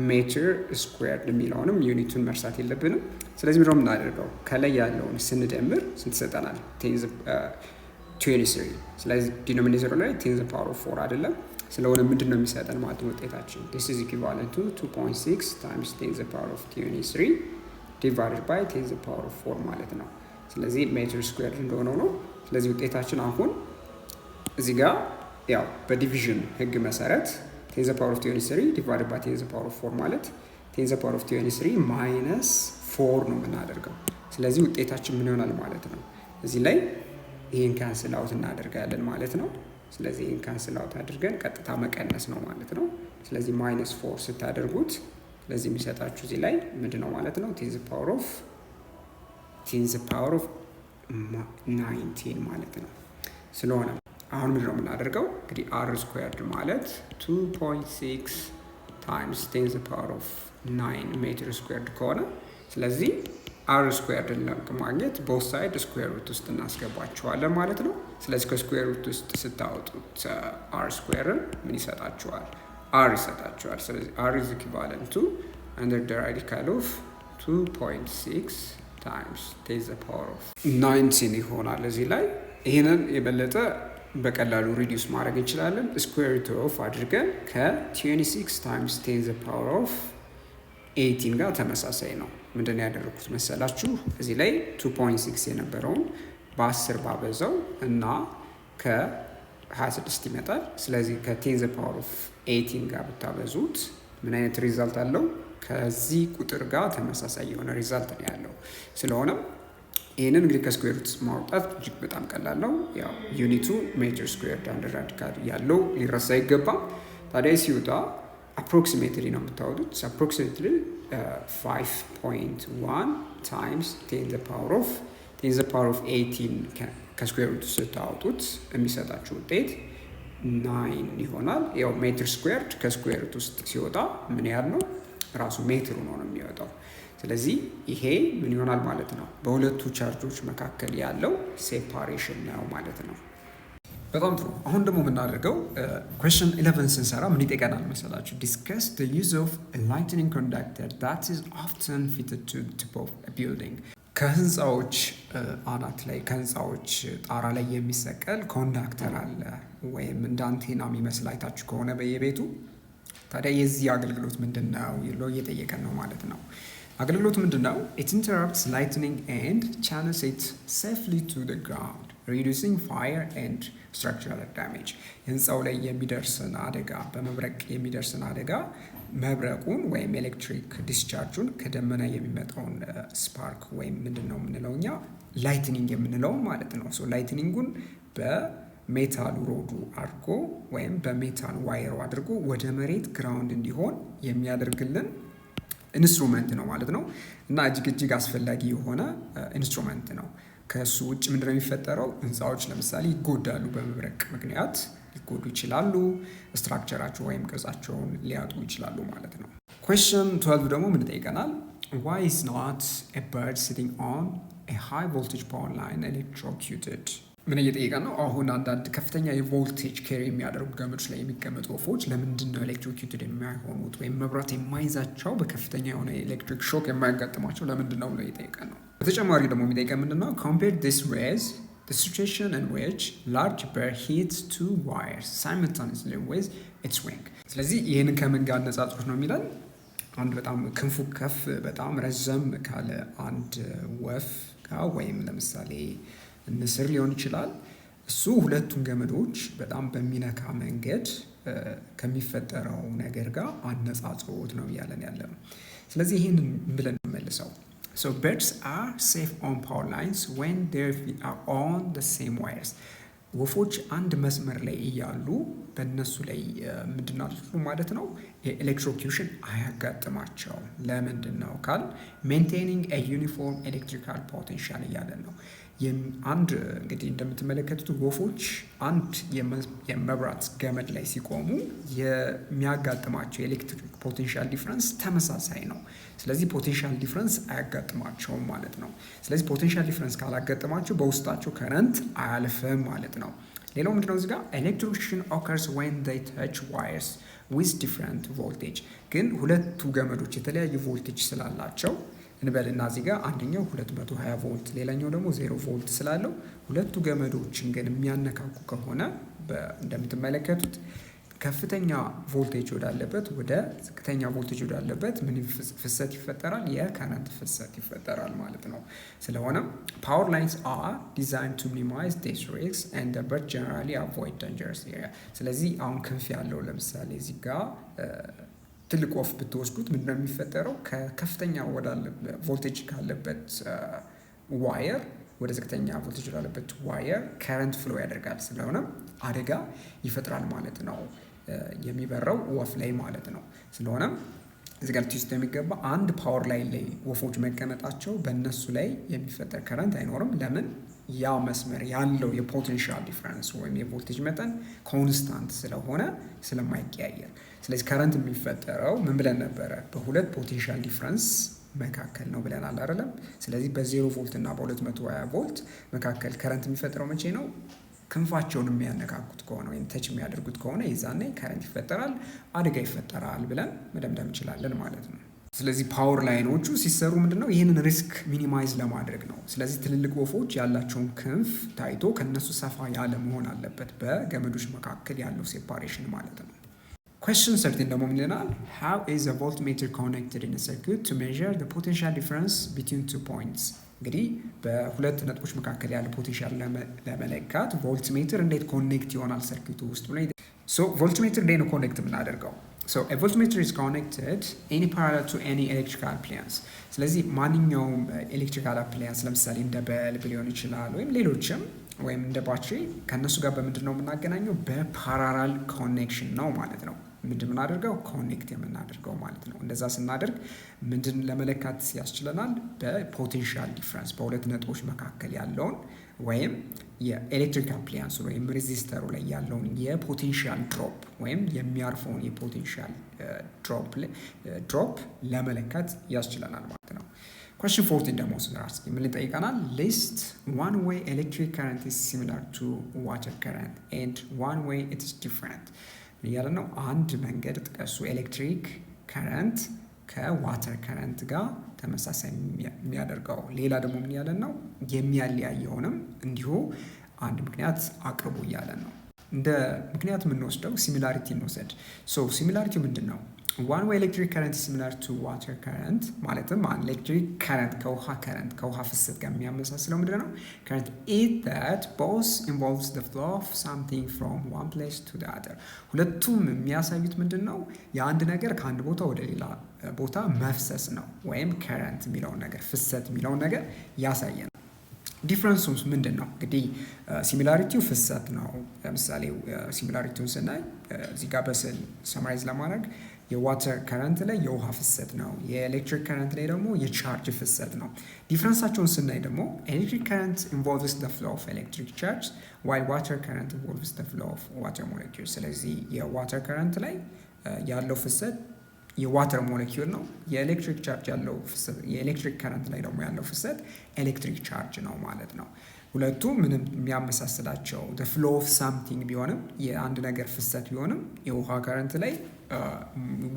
meter squared የሚለውንም unit ኡን መርሳት የለብንም። ስለዚህ ምንድነው የምናደርገው? ከላይ ያለውን ስንደምር ስንት ይሰጠናል? 23። ስለዚህ denominator ኡ ላይ 10 the power of 4 አይደለም። ስለሆነ ምንድን ነው የሚሰጠን ማለት ነው ውጤታችን? This is equivalent to 2.6 times 10 the power of 23 divided by 10 the power of 4 ማለት ነው። ስለዚህ meter squared እንደሆነው ነው። ስለዚህ ውጤታችን አሁን እዚህ ጋር ያው በ division ህግ መሰረት 10 the power of 23 divided by 10 the power of 4 ማለት 10 the power of 23 minus 4 ነው የምናደርገው። ስለዚህ ውጤታችን ምን ይሆናል ማለት ነው? እዚህ ላይ ይህን cancel out እናደርጋለን ማለት ነው። ስለዚህ ይህን cancel out አድርገን ቀጥታ መቀነስ ነው ማለት ነው። ስለዚህ minus 4 ስታደርጉት ስለዚህ የሚሰጣችሁ እዚህ ላይ ምንድን ነው ማለት ነው? 10 the power of 19 ማለት ነው። ስለሆነ አሁን ምንድን ነው የምናደርገው? እንግዲህ r squared ማለት 2.6 times 10 the power of 9 meter squared ከሆነ፣ ስለዚህ r squared ን ለማግኘት both side square root ውስጥ እናስገባቸዋለን ማለት ነው። ስለዚህ ከ square root ውስጥ ስታወጡት r square ን ምን ይሰጣችኋል? r ይሰጣችኋል። ስለዚህ r is equivalent to under the radical of 2.6 times 10 the power of 19 ይሆናል። እዚህ ላይ ይህንን የበለጠ በቀላሉ reduce ማድረግ እንችላለን። Square root of አድርገን ከ26 times 10 the power of 18 ጋር ተመሳሳይ ነው። ምንድን ነው ያደረግኩት መሰላችሁ? እዚህ ላይ 2.6 የነበረውን በ10 ባበዛው እና ከ26 ይመጣል። ስለዚህ ከ10 the power of 18 ጋር ብታበዙት ምን አይነት result አለው? ከዚህ ቁጥር ጋር ተመሳሳይ የሆነ result ነው ያለው። ስለሆነም ይህንን እንግዲህ ከ square root ማውጣት እጅግ በጣም ቀላል ነው። ያው unit ኡ meter square under radical ያለው ሊረሳ አይገባም። ታዲያ ሲወጣ approximately ነው የምታወጡት። Approximately 5.1 times 10 the power of 18 ከ square root ስታወጡት የሚሰጣችሁ ውጤት 9 ይሆናል። ያው meter squared ከ square root ውስጥ ሲወጣ ምን ያህል ነው? ራሱ ሜትሩ ነው የሚወጣው። ስለዚህ ይሄ ምን ይሆናል ማለት ነው? በሁለቱ charge ኦች መካከል ያለው separation ነው ማለት ነው። በጣም ጥሩ። አሁን ደግሞ የምናደርገው question 11 ስንሰራ ምን ይጠይቀናል መሰላችሁ? Discuss the use of lightning conductor that is often fitted to top of building። ከህንፃዎች አናት ላይ፣ ከህንፃዎች ጣራ ላይ የሚሰቀል conductor አለ ወይም እንደ አንቴና የሚመስል አይታችሁ ከሆነ በየቤቱ። ታዲያ የዚህ አገልግሎት ምንድን ነው ብሎ እየጠየቀን ነው ማለት ነው። አገልግሎቱ ምንድን ነው? It interrupts lightning and channels it safely to the ground, reducing fire and structural damage። ህንፃው ላይ የሚደርስን አደጋ፣ በመብረቅ የሚደርስን አደጋ፣ መብረቁን ወይም electric discharge ኡን፣ ከደመና የሚመጣውን spark ወይም ምንድን ነው የምንለው እኛ lightning የምንለው ማለት ነው። So lightning ኡን በ metal rod ኡ አድርጎ ወይም በ metal wire ኡ አድርጎ ወደ መሬት ground እንዲሆን የሚያደርግልን instrument ነው ማለት ነው። እና እጅግ እጅግ አስፈላጊ የሆነ instrument ነው። ከእሱ ውጭ ምንድነው የሚፈጠረው? ህንፃዎች ለምሳሌ ይጎዳሉ፣ በመብረቅ ምክንያት ሊጎዱ ይችላሉ። Structure ኣቸው ወይም ቅርጻቸውን ሊያጡ ይችላሉ ማለት ነው። Question 12 ደግሞ ምን ይጠይቀናል? Why is not a bird sitting on a high voltage power line electrocuted? ምን እየጠየቀን ነው? አሁን አንዳንድ ከፍተኛ የ voltage carry የሚያደርጉ ገመዶች ላይ የሚቀመጡ ወፎች ለምንድን ነው electrocuted የማይሆኑት ወይም መብራት የማይዛቸው፣ በከፍተኛ የሆነ electric shock የማያጋጥማቸው ለምንድን ነው ብሎ እየጠየቀን ነው። በተጨማሪ ደግሞ የሚጠይቀን ምንድን ነው? Compare this with the situation in which large bird hits two wires simultaneously with its wing። ስለዚህ ይህንን ከምን ጋር አነጻጽሮት ነው የሚለን? አንድ በጣም ክንፉ ከፍ በጣም ረዘም ካለ አንድ ወፍ ጋር ወይም ለምሳሌ ንስር ሊሆን ይችላል። እሱ ሁለቱን ገመዶች በጣም በሚነካ መንገድ ከሚፈጠረው ነገር ጋር አነጻጽሮት ነው እያለን ያለ ነው። ስለዚህ ይህንን ብለን እንመልሰው። So birds are safe on power lines when their feet are on the same wires። ወፎች አንድ መስመር ላይ እያሉ በእነሱ ላይ ምንድን ማለት ነው የ electrocution አያጋጥማቸውም። ለምንድን ነው ካል maintaining uniform electrical potential እያለን ነው። አንድ እንግዲህ እንደምትመለከቱት ወፎች አንድ የመብራት ገመድ ላይ ሲቆሙ የሚያጋጥማቸው የ electric potential difference ተመሳሳይ ነው። ስለዚህ potential difference አያጋጥማቸውም ማለት ነው። ስለዚህ potential difference ካላጋጥማቸው በውስጣቸው current አያልፍም ማለት ነው። ሌላው ምንድነው እዚህ ጋር electrocution occurs when they touch wires with different voltage። ግን ሁለቱ ገመዶች የተለያዩ ቮልቴጅ ስላላቸው እንበልና እዚህ ጋር አንደኛው 220 ቮልት ሌላኛው ደግሞ 0 ቮልት ስላለው ሁለቱ ገመዶችን ግን የሚያነካኩ ከሆነ እንደምትመለከቱት ከፍተኛ ቮልቴጅ ወዳለበት ወደ ዝቅተኛ ቮልቴጅ ወዳለበት ምን ፍሰት ይፈጠራል? የ current ፍሰት ይፈጠራል ማለት ነው። ስለሆነም power lines are designed to minimize this risk and bird generally avoid dangerous area። ስለዚህ አሁን ክንፍ ያለው ለምሳሌ እዚህ ጋር ትልቅ ወፍ ብትወስዱት ምንድነው የሚፈጠረው? ከከፍተኛ ቮልቴጅ ካለበት wire ወደ ዝቅተኛ ቮልቴጅ ወዳለበት wire current flow ያደርጋል። ስለሆነም አደጋ ይፈጥራል ማለት ነው፣ የሚበረው ወፍ ላይ ማለት ነው። ስለሆነም እዚህ ጋር ልትይዙት የሚገባ አንድ power line ላይ ወፎች መቀመጣቸው በእነሱ ላይ የሚፈጠር current አይኖርም። ለምን? ያ መስመር ያለው የ potential difference ወይም የቮልቴጅ መጠን constant ስለሆነ፣ ስለማይቀያየር። ስለዚህ current የሚፈጠረው ምን ብለን ነበረ? በሁለት potential difference መካከል ነው ብለናል አይደለም? ስለዚህ በ0 ቮልት እና በ220 ቮልት መካከል current የሚፈጠረው መቼ ነው? ክንፋቸውን የሚያነካኩት ከሆነ ወይም touch የሚያደርጉት ከሆነ የዛኔ current ይፈጠራል፣ አደጋ ይፈጠራል ብለን መደምደም እንችላለን ማለት ነው። ስለዚህ power line ኦቹ ሲሰሩ ምንድነው ይህንን risk minimize ለማድረግ ነው። ስለዚህ ትልልቅ ወፎች ያላቸውን ክንፍ ታይቶ ከነሱ ሰፋ ያለ መሆን አለበት፣ በገመዶች መካከል ያለው separation ማለት ነው። Question 13 ደግሞ ምን ይለናል? How is a voltmeter connected in a circuit to measure the potential difference between two points? እንግዲህ በሁለት ነጥቦች መካከል ያለ potential ለመለካት voltmeter እንዴት connect ይሆናል circuit ኡ ውስጥ ብሎ። So voltmeter እንዴት ነው connect የምናደርገው? So a voltmeter is connected in parallel to any electrical appliance። ስለዚህ ማንኛውም electrical appliance ለምሳሌ እንደ bulb ሊሆን ይችላል ወይም ሌሎችም ወይም እንደ ባትሪ ከእነሱ ጋር በምንድን ነው የምናገናኘው? በ parallel connection ነው ማለት ነው። ምንድን የምናደርገው? Connect የምናደርገው ማለት ነው። እንደዛ ስናደርግ ምንድን ለመለካት ያስችለናል? በ potential difference በሁለት ነጥቦች መካከል ያለውን ወይም የ electric appliance ኡ ወይም resistor ኡ ላይ ያለውን የ potential drop ወይም የሚያርፈውን የ potential drop ለመለካት ያስችለናል ማለት ነው። Question 14 ደግሞ ስንራ እስኪ ምን ይጠይቀናል? List one way electric current is similar to water current and one way it is different እያለ ነው። አንድ መንገድ ጥቀሱ electric current ከ water current ጋር ተመሳሳይ የሚያደርገው፣ ሌላ ደግሞ ምን እያለን ነው? የሚያለያየውንም እንዲሁ አንድ ምክንያት አቅርቡ እያለን ነው። እንደ ምክንያት የምንወስደው similarity እንውሰድ። So similarity ምንድን ነው? One way electric current similar to water current ማለትም electric current ከውሃ current ከውሃ ፍሰት ጋር የሚያመሳስለው ምንድን ነው? Current is that both involves the flow of something from one place to the other። ሁለቱም የሚያሳዩት ምንድን ነው? የአንድ ነገር ከአንድ ቦታ ወደ ሌላ ቦታ መፍሰስ ነው፣ ወይም current የሚለውን ነገር ፍሰት የሚለውን ነገር ያሳየናል። Difference ኡስ ምንድን ነው? እንግዲህ similarity ው ፍሰት ነው። ለምሳሌ similarity ውን ስናይ እዚህ ጋር በስዕል summarize ለማድረግ የ water current ላይ የውሃ ፍሰት ነው። የ electric current ላይ ደግሞ የ charge ፍሰት ነው። Difference ኣቸውን ስናይ ደግሞ electric current involves the flow of electric charge, while water current involves the flow of water molecule። ስለዚህ የ water current ላይ ያለው ፍሰት የ water molecule ነው። የ electric charge ያለው ፍሰት የ electric current ላይ ደግሞ ያለው ፍሰት electric charge ነው ማለት ነው። ሁለቱ ምንም የሚያመሳስላቸው flow of something ቢሆንም የአንድ ነገር ፍሰት ቢሆንም የውሃ current ላይ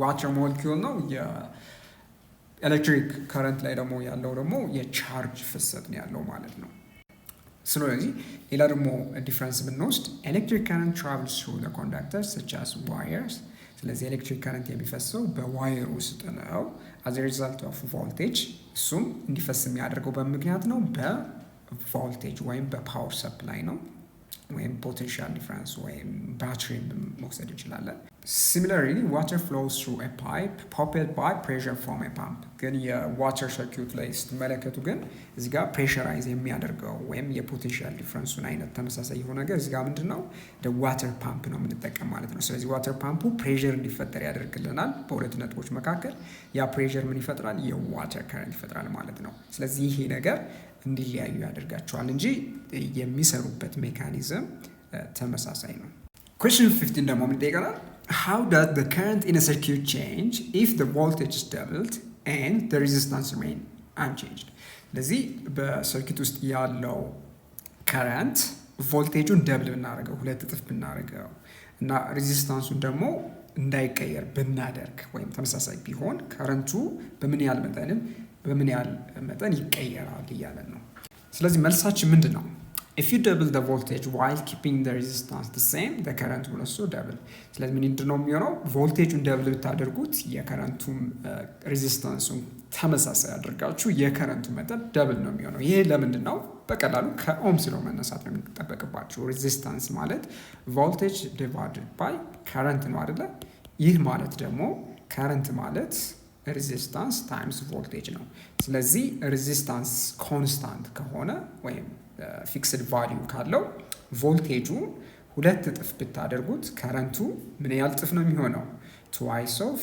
water molecule ነው። የ electric current ላይ ደግሞ ያለው ደግሞ የ charge ፍሰት ነው ያለው ማለት ነው። ስለዚህ ሌላ ደግሞ difference ብንወስድ electric current travels through conductors such as wires። ስለዚህ electric current የሚፈሰው በ wire ውስጥ ነው። As result of voltage እሱም እንዲፈስ የሚያደርገው በምክንያት ነው በቮልቴጅ ወይም በ power supply ነው ወይም potential difference ወይም ባትሪ መውሰድ እንችላለን። Similarly, water flows through a pipe pumped by pressure from a pump። ግን የ water circuit ላይ ስትመለከቱ ግን እዚህ ጋር pressurize የሚያደርገው ወይም የ potential difference ኡን አይነት ተመሳሳይ የሆነ ነገር እዚህ ጋር ምንድን ነው water pump ነው የምንጠቀም ማለት ነው። ስለዚህ water pump ኡ pressure እንዲፈጠር ያደርግልናል በሁለት ነጥቦች መካከል። ያ pressure ምን ይፈጥራል? የ water current ይፈጥራል ማለት ነው። ስለዚህ ይሄ ነገር እንዲለያዩ ያደርጋቸዋል እንጂ የሚሰሩበት mechanism ተመሳሳይ ነው። Question 15 ደግሞ ምን ይጠይቀናል? How does the current in a circuit change if the voltage is doubled and the resistance remain unchanged? ስለዚህ በ circuit ውስጥ ያለው current voltage ኡን double ብናደርገው ሁለት እጥፍ ብናደርገው እና resistance ኡን ደግሞ እንዳይቀየር ብናደርግ ወይም ተመሳሳይ ቢሆን current ኡ በምን ያህል መጠን ይቀየራል እያለን ነው። ስለዚህ መልሳችን ምንድን ነው? If you double the voltage while keeping the resistance the same, the current will also double። ስለዚህ ምንድን ነው የሚሆነው? Voltage ኡን double ብታደርጉት የ current ኡም resistance ኡን ተመሳሳይ አድርጋችሁ የ current ኡ መጠን double ነው የሚሆነው። ይሄ ለምንድን ነው? በቀላሉ ከ Ohm's law መነሳት ነው የሚጠበቅባችሁ። Resistance ማለት voltage divided by current ነው አይደለ? ይህ ማለት ደግሞ current ማለት resistance times voltage ነው። ስለዚህ resistance constant ከሆነ ወይም fixed value ካለው ቮልቴጁ ሁለት እጥፍ ብታደርጉት current ኡ ምን ያህል እጥፍ ነው የሚሆነው? Twice of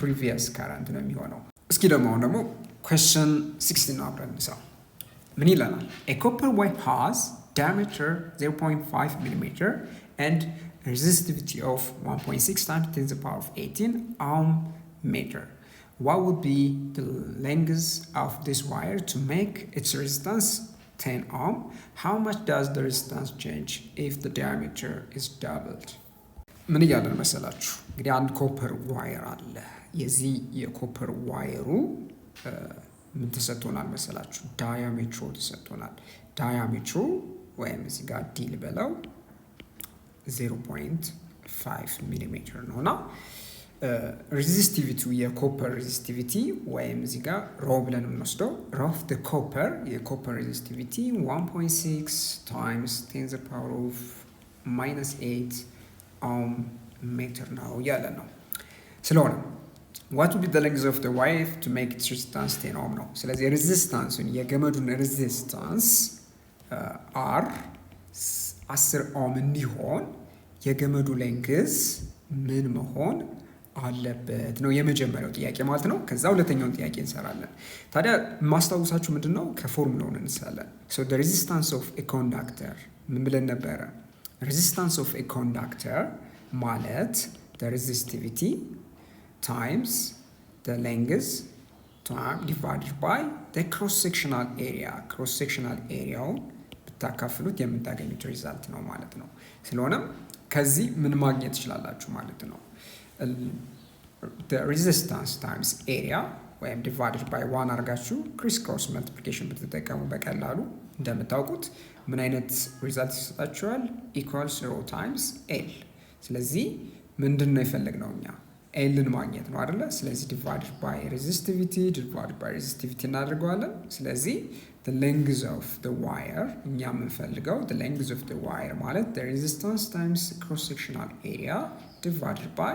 previous current ነው የሚሆነው። እስኪ ደግሞ አሁን ደግሞ question 16 አብረን እንስራ። ምን ይለናል? A copper wire has diameter 0.5 millimeter and resistivity of 1.6 times 10 to the power of 18 ohm meter. What would be the length of this wire to make its resistance 10 ohm? How much does the resistance change if the diameter is doubled? ምን እያለን መሰላችሁ? እንግዲህ አንድ copper wire አለ። የዚህ የ copper wire ኡ ምን ተሰጥቶናል መሰላችሁ? Diameter ኡ ተሰጥቶናል። Diameter ኡ ወይም እዚህ ጋር d ልበለው 0.5 ሚሊሜትር ነው እና resistivity ው የ copper resistivity ወይም እዚህ ጋር rho ብለን የምንወስደው rho of the copper የ copper resistivity 1.6 times 10 the power of minus 8 ohm meter ነው እያለን ነው። ስለሆነ what be the length of the wire to make its resistance 10 ohm ነው። ስለዚህ resistance ኡን የገመዱን resistance R 10 ohm እንዲሆን የገመዱ length ምን መሆን አለበት ነው የመጀመሪያው ጥያቄ ማለት ነው። ከዛ ሁለተኛውን ጥያቄ እንሰራለን። ታዲያ ማስታወሳችሁ ምንድን ነው? ከፎርሙላውን እንሳለን። So resistance of a conductor ምን ብለን ነበረ? Resistance of a conductor ማለት resistivity times length divided by cross sectional area፣ cross sectional area ውን ብታካፍሉት የምታገኙት result ነው ማለት ነው። ስለሆነም ከዚህ ምን ማግኘት ትችላላችሁ ማለት ነው? Resistance times area ወይም divided by one አድርጋችሁ crisscross multiplication ብትጠቀሙ በቀላሉ እንደምታውቁት ምን አይነት result ይሰጣችኋል? Equals rho times L። ስለዚህ ምንድን ነው የፈለግነው እኛ? L ን ማግኘት ነው አይደለ? ስለዚህ divided by resistivity, divided by resistivity እናደርገዋለን። ስለዚህ length of wire እኛ የምንፈልገው length of wire ማለት resistance times cross sectional area divided by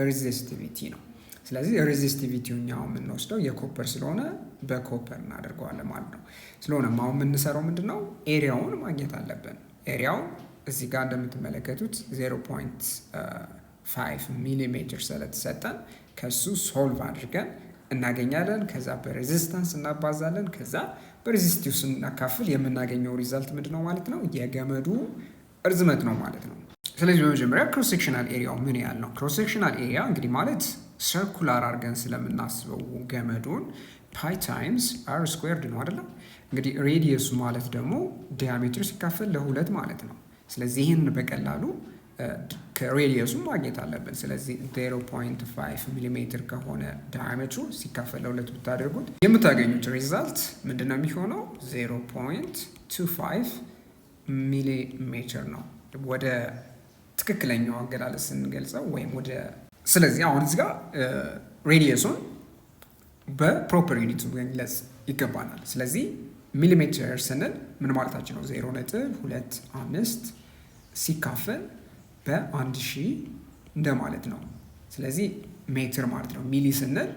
resistivity ነው። ስለዚህ resistivity ው እኛ የምንወስደው የ copper ስለሆነ በ copper እናደርገዋለን ማለት ነው። ስለሆነም አሁን የምንሰራው ምንድን ነው? Area ውን ማግኘት አለብን። Area ውን እዚህ ጋር እንደምትመለከቱት 0.5 ሚሊሜትር ስለተሰጠን ከሱ solve አድርገን እናገኛለን። ከዛ በ resistance እናባዛለን። ከዛ በ resistive ስናካፍል የምናገኘው result ምንድን ነው ማለት ነው? የገመዱ እርዝመት ነው ማለት ነው። ስለዚህ በመጀመሪያ cross sectional area ው ምን ያህል ነው? Cross sectional area እንግዲህ ማለት circular አድርገን ስለምናስበው ገመዱን pi times r squared ነው አይደለም? እንግዲህ radius ኡ ማለት ደግሞ diameter ሲካፈል ለሁለት ማለት ነው። ስለዚህ ይህን በቀላሉ ከ radius ኡ ማግኘት አለብን። ስለዚህ 0.5 ሚሊሜትር ከሆነ diameter ኡ ሲካፈል ለሁለት ብታደርጉት የምታገኙት result ምንድን ነው የሚሆነው? 0.25 ሚሊሜትር ነው ወደ ትክክለኛው አገላለጽ ስንገልጸው ወይም ወደ ስለዚህ አሁን እዚህ ጋር radius ኡን በ proper unit ኡ መግለጽ ይገባናል። ስለዚህ ሚሊሜትር ስንል ምን ማለታችን ነው? 0.25 ሲካፈል በ1000 እንደማለት ነው። ስለዚህ ሜትር ማለት ነው። ሚሊ ስንል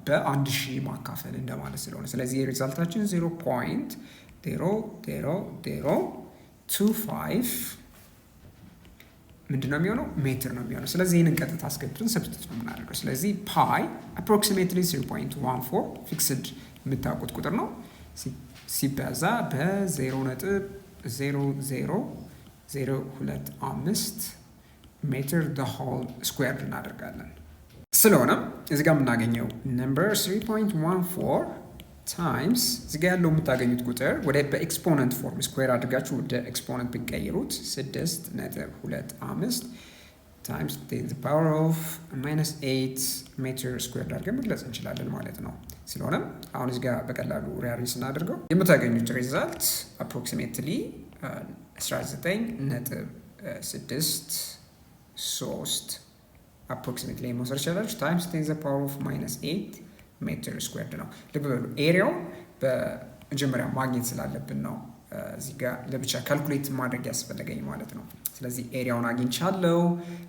በ1000 ማካፈል እንደማለት ስለሆነ ስለዚህ result ኣችን 0.00025 ምንድን ነው የሚሆነው? ሜትር ነው የሚሆነው። ስለዚህ ይህንን ቀጥታ አስገብተን substitute ነው የምናደርገው። ስለዚህ pi approximately 0.14 fixed የምታውቁት ቁጥር ነው ሲባዛ በ0.00025 ሜትር the whole square እናደርጋለን። ስለሆነም እዚህ ጋር የምናገኘው number 3.14 times እዚህ ጋር ያለው የምታገኙት ቁጥር ወደ በ exponent form square አድርጋችሁ ወደ exponent ብንቀይሩት 6.25 times power of minus 8 ሜትር square አድርገን መግለጽ እንችላለን ማለት ነው። ስለሆነም አሁን እዚህ ጋር በቀላሉ rearrange ስናደርገው የምታገኙት result approximately 19.63 approximately መውሰድ ይችላላችሁ times 10 the power of minus 8 ሜትር squared ነው። ልብ በሉ area ው በመጀመሪያ ማግኘት ስላለብን ነው እዚህ ጋር ለብቻ calculate ማድረግ ያስፈለገኝ ማለት ነው። ስለዚህ area ውን አግኝቻለሁ።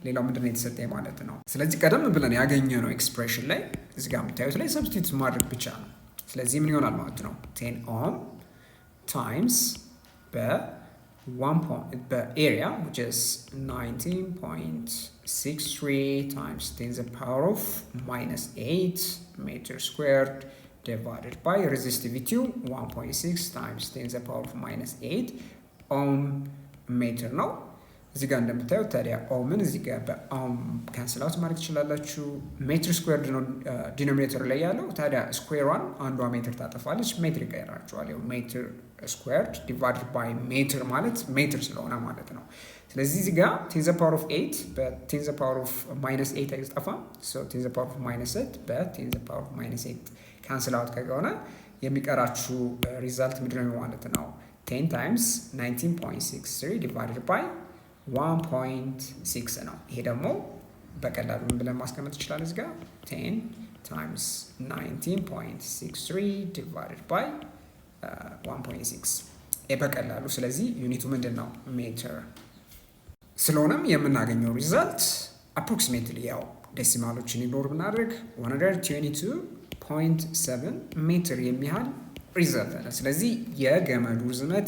ሌላው ምንድን ነው የተሰጠኝ ማለት ነው። ስለዚህ ቀደም ብለን ያገኘነው expression ላይ እዚህ ጋር የምታዩት ላይ substitute ማድረግ ብቻ ነው። ስለዚህ ምን ይሆናል ማለት ነው? 10 ohm times በ area which is 19.63 times 10 the power of minus 8 meter squared divided by resistivity 1.6 times 10 the power of minus 8 ohm ሜትር ነው። እዚህ ጋር እንደምታዩት ታዲያ ohm ን እዚህ ጋር በ ohm cancel out ማድረግ ትችላላችሁ። Meter squared ነው denominator ላይ ያለው። ታዲያ square ሯን አንዷ ሜትር ታጠፋለች፣ ሜትር ይቀይራቸዋል። ያው meter squared divided by meter ማለት ሜትር ስለሆነ ማለት ነው። ስለዚህ እዚህ ጋር 10 the power of 8 በ 10 the power of minus 8 አይጠፋም። 10 the power of minus 8 በ 10 the power of minus 8 cancel out ከሆነ የሚቀራችሁ result ምንድን ነው ማለት ነው? 10 times 19.63 divided by 1.6 ነው። ይሄ ደግሞ በቀላሉ ምን ብለን ማስቀመጥ ይችላል? እዚህ ጋር 10 times 19.63 divided by 1.6 በቀላሉ። ስለዚህ unit ኡ ምንድን ነው? ሜትር። ስለሆነም የምናገኘው result approximately ያው decimal ኦችን ignore ብናደርግ 122.7 ሜትር የሚያህል result አለ። ስለዚህ የገመዱ ርዝመት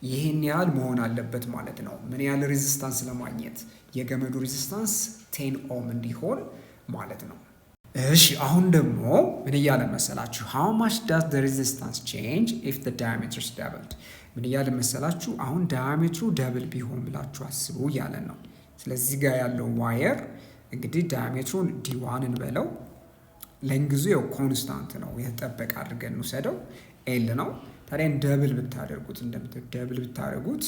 ይህን ያህል መሆን አለበት ማለት ነው። ምን ያህል resistance ለማግኘት? የገመዱ resistance 10 ohm እንዲሆን ማለት ነው። እሺ፣ አሁን ደግሞ ምን እያለ መሰላችሁ? How much does the resistance change if the diameter is doubled? ምን እያለ መሰላችሁ? አሁን diameter ኡ double ቢሆን ብላችሁ አስቡ እያለን ነው። ስለዚህ ጋር ያለው wire እንግዲህ diameter ኡን D1 እንበለው፣ length ኡ ያው constant ነው፣ የተጠበቀ አድርገን እንውሰደው፣ L ነው። ታዲያ double ብታደርጉት፣ እንደምታዩት double ብታደርጉት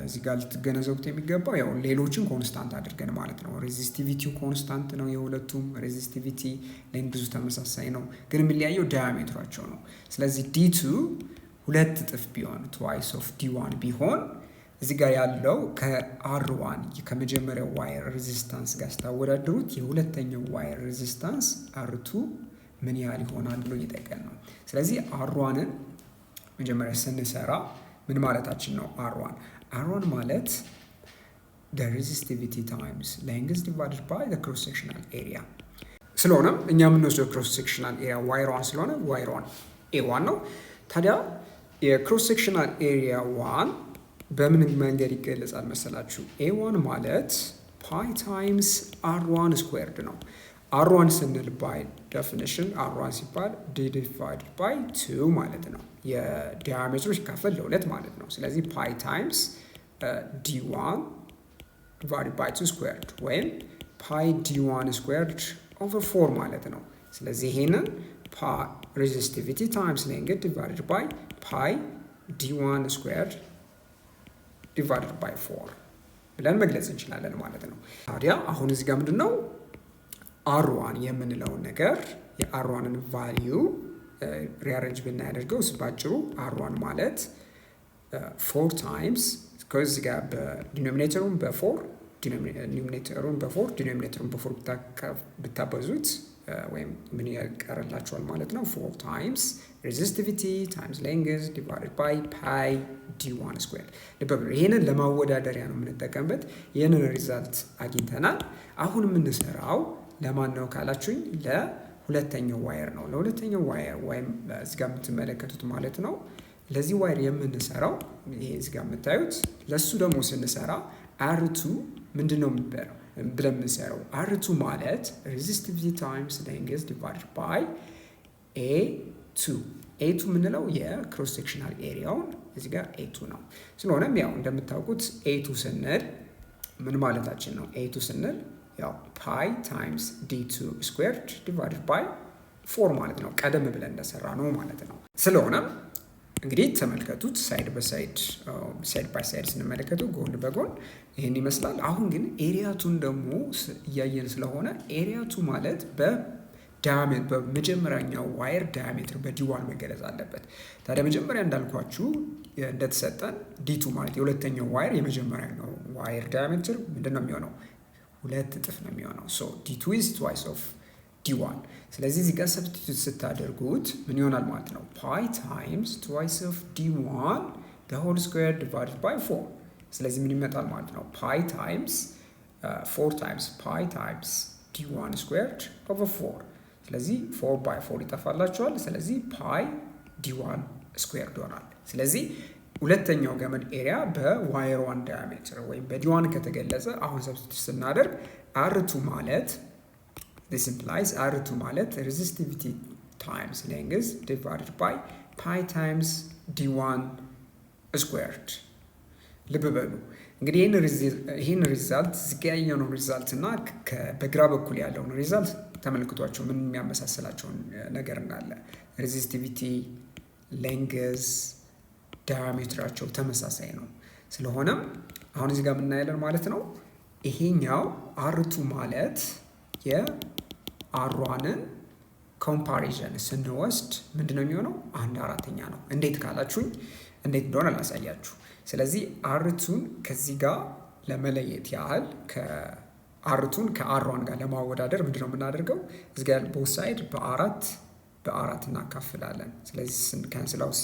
እዚህ ጋር ልትገነዘቡት የሚገባው ያው ሌሎችን constant አድርገን ማለት ነው። Resistivity ው constant ነው የሁለቱም resistivity፣ length ኡ ተመሳሳይ ነው፣ ግን የሚለያየው diameter ኣቸው ነው። ስለዚህ D2 ሁለት እጥፍ ቢሆን፣ twice of D1 ቢሆን፣ እዚህ ጋር ያለው ከ R1 ከመጀመሪያው wire resistance ጋር ስታወዳድሩት የሁለተኛው wire resistance R2 ምን ያህል ይሆናል ብሎ እየጠየቀን ነው። ስለዚህ R1 ን መጀመሪያ ስንሰራ ምን ማለታችን ነው? R1፣ R1 ማለት the resistivity times length divided by the cross sectional area። ስለሆነም እኛ የምንወስደው cross sectional area wire one ስለሆነ wire one A1 ነው። ታዲያ የ cross sectional area one በምን መንገድ ይገለጻል መሰላችሁ? A1 ማለት pi times R one squared ነው። R one ስንል by definition R one ሲባል D divided by two ማለት ነው። የ diameter ኡ ሲካፈል ለሁለት ማለት ነው። ስለዚህ pi times D one divided by two squared ወይም pi D one squared over four ማለት ነው። ስለዚህ ይሄንን resistivity times length divided by pi D one squared divided by four ብለን መግለጽ እንችላለን ማለት ነው። ታዲያ አሁን እዚህ ጋር ምንድን ነው R one የምንለውን ነገር የ R one ን value rearrange ብናያደርገው ባጭሩ R one ማለት four times ከዚህ ጋር በዲኖሚኔተሩን በፎር ኒውሚኔተሩን በፎር ዲኖሚኔተሩን በፎር ብታበዙት ወይም ምን ያቀርላችኋል ማለት ነው? Four times resistivity times length divided by pi D one square። ልብ በሉ፣ ይህንን ለማወዳደሪያ ነው የምንጠቀምበት። ይህንን result አግኝተናል። አሁን የምንሰራው ለማን ነው ካላችሁኝ ለሁለተኛው wire ነው። ለሁለተኛው wire ወይም እዚህ ጋር የምትመለከቱት ማለት ነው። ለዚህ wire የምንሰራው ይሄ እዚህ ጋር የምታዩት፣ ለሱ ደግሞ ስንሰራ R two ምንድን ነው ብለን የምንሰራው? R two ማለት resistivity times length divided by A two። A two የምንለው የ cross sectional area ውን እዚህ ጋር A two ነው። ስለሆነም ያው እንደምታውቁት A two ስንል ምን ማለታችን ነው? A two ስንል ያው pi times D two squared divided by four ማለት ነው። ቀደም ብለን እንደሰራነው ማለት ነው። ስለሆነም እንግዲህ ተመልከቱት፣ side by side ስንመለከቱ ጎን በጎን ይህን ይመስላል። አሁን ግን area two ን ደግሞ እያየን ስለሆነ area two ማለት በ diameter በመጀመሪያኛው wire diameter በ D one መገለጽ አለበት። ታዲያ መጀመሪያ እንዳልኳችሁ እንደተሰጠን D two ማለት የሁለተኛው wire የመጀመሪያኛው wire diameter ምንድን ነው የሚሆነው? ሁለት እጥፍ ነው የሚሆነው። So D two is twice of D one። ስለዚህ እዚህ ጋር substitute ስታደርጉት ምን ይሆናል ማለት ነው? Pi times twice of D one whole square divided by four። ስለዚህ ምን ይመጣል ማለት ነው? Pi times four times pi times D one squared over four። ስለዚህ four by four ይጠፋላችኋል። ስለዚህ pi D one squared ይሆናል። ስለዚህ ሁለተኛው ገመድ area በ wire one diameter ወይም በ D one ከተገለጸ አሁን substitute ስናደርግ R two ማለት፣ this implies R two ማለት resistivity times length divided by pi times D one squared። ልብ በሉ፣ እንግዲህ ይህን result እዚጋ ያየነው result እና በግራ በኩል ያለውን result ተመልክቷቸው ምን የሚያመሳስላቸውን ነገር እንዳለ resistivity፣ length፣ diameter ኣቸው ተመሳሳይ ነው። ስለሆነም አሁን እዚህ ጋር የምናያለን ማለት ነው ይሄኛው R two ማለት የ R one ን comparison ስንወስድ ምንድን ነው የሚሆነው? አንድ አራተኛ ነው። እንዴት ካላችሁኝ እንዴት እንደሆነ ላሳያችሁ። ስለዚህ R two ን ከዚህ ጋር ለመለየት ያህል R two ን ከ R one ጋር ለማወዳደር ምንድን ነው የምናደርገው? እዚህ ጋር both side በአራት በአራት እናካፍላለን። ስለዚህ cancel out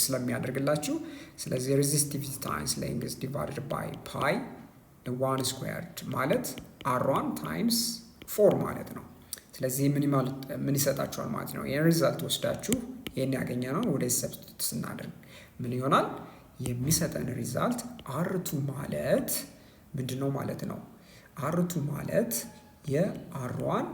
ስለሚያደርግላችሁ ስለዚህ resistivity times length divided by pi one squared ማለት R one times four ማለት ነው። ስለዚህ ምን ይሰጣችኋል ማለት ነው? ይህን result ወስዳችሁ ይህን ያገኘነውን ወደ substitute ስናደርግ ምን ይሆናል? የሚሰጠን result R two ማለት ምንድን ነው ማለት ነው? R two ማለት የ R one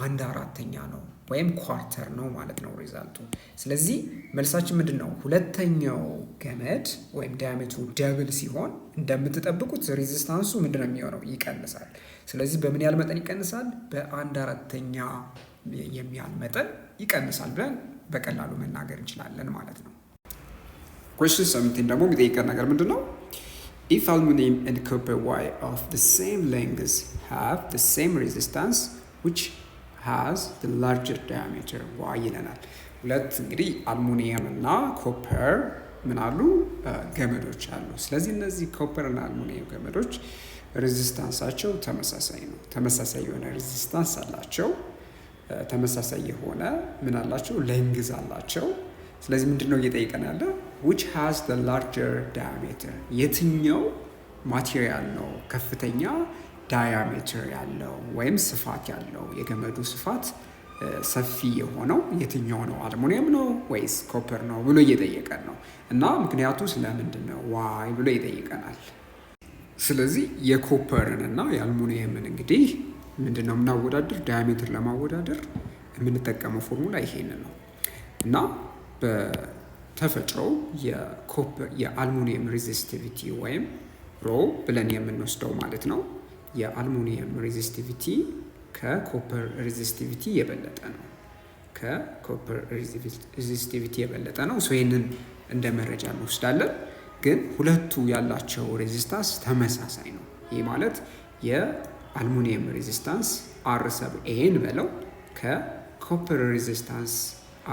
አንድ አራተኛ ነው ወይም quarter ነው ማለት ነው result ኡ። ስለዚህ መልሳችን ምንድን ነው? ሁለተኛው ገመድ ወይም diameter ኡ double ሲሆን እንደምትጠብቁት resistance ኡ ምንድን ነው የሚሆነው? ይቀንሳል። ስለዚህ በምን ያህል መጠን ይቀንሳል? በአንድ አራተኛ የሚያህል መጠን ይቀንሳል ብለን በቀላሉ መናገር እንችላለን ማለት ነው። Question 17 ደግሞ የሚጠይቀን ነገር ምንድን ነው? If aluminum and copper wire of the same length have the same resistance, which has the larger diameter why ይለናል። ሁለት እንግዲህ አልሙኒየም እና copper ምን አሉ ገመዶች አሉ። ስለዚህ እነዚህ copper እና አልሙኒየም ገመዶች resistance ኣቸው ተመሳሳይ ነው። ተመሳሳይ የሆነ resistance አላቸው። ተመሳሳይ የሆነ ምን አላቸው? Length አላቸው። ስለዚህ ምንድን ነው እየጠየቀን ያለ? Which has the larger diameter፣ የትኛው material ነው ከፍተኛ diameter ያለው ወይም ስፋት ያለው፣ የገመዱ ስፋት ሰፊ የሆነው የትኛው ነው? አልሙኒየም ነው ወይስ copper ነው ብሎ እየጠየቀን ነው። እና ምክንያቱ ስለምንድን ነው why ብሎ ይጠይቀናል። ስለዚህ የ copper ን እና የአልሙኒየምን እንግዲህ ምንድን ነው የምናወዳድር፣ diameter ለማወዳደር የምንጠቀመው ፎርሙላ ይሄንን ነው። እና በተፈጥሮ የአልሙኒየም resistivity ወይም rho ብለን የምንወስደው ማለት ነው፣ የአልሙኒየም resistivity ከ copper resistivity የበለጠ ነው። ከ copper resistivity የበለጠ ነው። So ይህንን እንደ መረጃ እንወስዳለን። ግን ሁለቱ ያላቸው resistance ተመሳሳይ ነው። ይህ ማለት የአልሙኒየም resistance R sub A ን በለው ከ copper resistance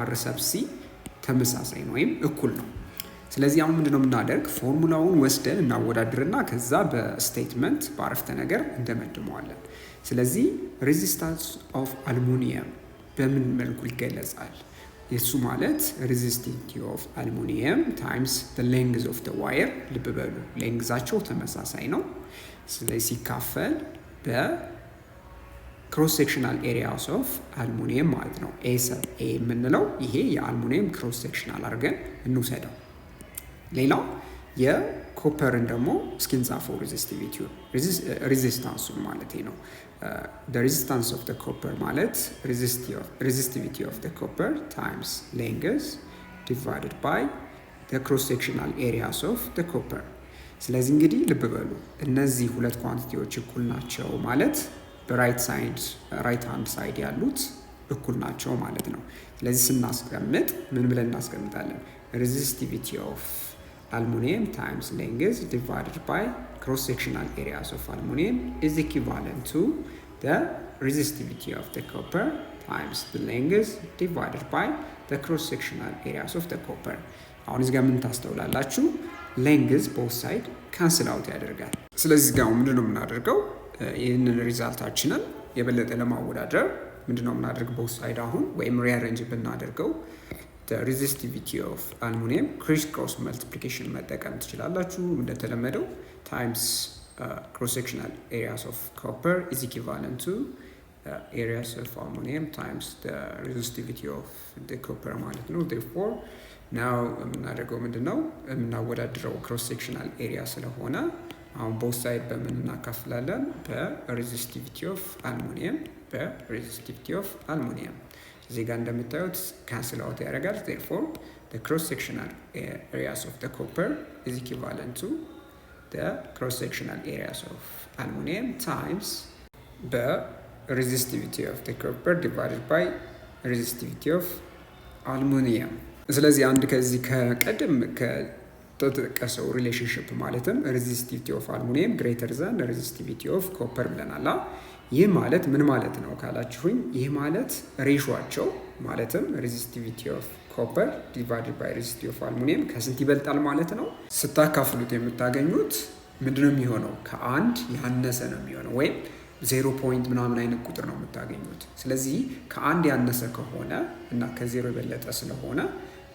R sub C ተመሳሳይ ነው ወይም እኩል ነው። ስለዚህ አሁን ምንድነው የምናደርግ? ፎርሙላውን ወስደን እናወዳድርና ከዛ በ statement በአረፍተ ነገር እንደመድመዋለን። ስለዚህ resistance of aluminum በምን መልኩ ይገለጻል? የእሱ ማለት resistivity of aluminum times length of wire። ልብ በሉ length ኣቸው ተመሳሳይ ነው። ስለዚህ ሲካፈል በ cross sectional areas of aluminum ማለት ነው። A sub A የምንለው ይሄ የአልሙኒየም cross sectional አድርገን እንውሰደው። ሌላው የ copper ን ደግሞ እስኪንጻፈው resistivity resistance ኡን ማለት ነው። Resistance of copper ማለት resistivity of copper times length divided by cross sectional areas of copper። ስለዚህ እንግዲህ ልብ በሉ እነዚህ ሁለት quantity ዎች እኩል ናቸው ማለት በ right side right hand side ያሉት እኩል ናቸው ማለት ነው። ስለዚህ ስናስቀምጥ ምን ብለን እናስቀምጣለን? Resistivity of aluminum times length divided by cross sectional areas of aluminum is equivalent to the resistivity of the copper times the length divided by the cross sectional areas of the copper። አሁን እዚህ ጋር ምን ታስተውላላችሁ? Length both side cancel out ያደርጋል። ስለዚህ ጋር ምንድን ነው የምናደርገው? ይህንን result ኣችንን የበለጠ ለማወዳደር ምንድን ነው የምናደርግ? Both side አሁን ወይም rearrange ብናደርገው resistivity of aluminum criss cross multiplication መጠቀም ትችላላችሁ። እንደተለመደው times cross sectional areas of copper is equivalent to areas of aluminum times resistivity of copper ማለት ነው። Therefore now የምናደርገው ምንድን ነው የምናወዳድረው cross sectional area ስለሆነ አሁን both side በምን እናካፍላለን? በ resistivity of aluminum፣ በ resistivity of aluminum። እዚህ ጋር እንደምታዩት cancel out ያደርጋል። Therefore cross sectional areas of copper is equivalent to Cross sectional areas of aluminum times በ resistivity of copper divided by resistivity of aluminum። ስለዚህ አንድ ከዚህ ከቀደም ከተጠቀሰው relationship ማለትም resistivity of aluminum greater than resistivity of copper ብለናል። ይህ ማለት ምን ማለት ነው ካላችሁኝ፣ ይህ ማለት ratio ኣቸው ማለትም resistivity of copper divided by resistivity of aluminum ከስንት ይበልጣል ማለት ነው? ስታካፍሉት የምታገኙት ምንድነው የሚሆነው? ከአንድ ያነሰ ነው የሚሆነው ወይም zero point ምናምን አይነት ቁጥር ነው የምታገኙት። ስለዚህ ከአንድ ያነሰ ከሆነ እና ከዜሮ የበለጠ ስለሆነ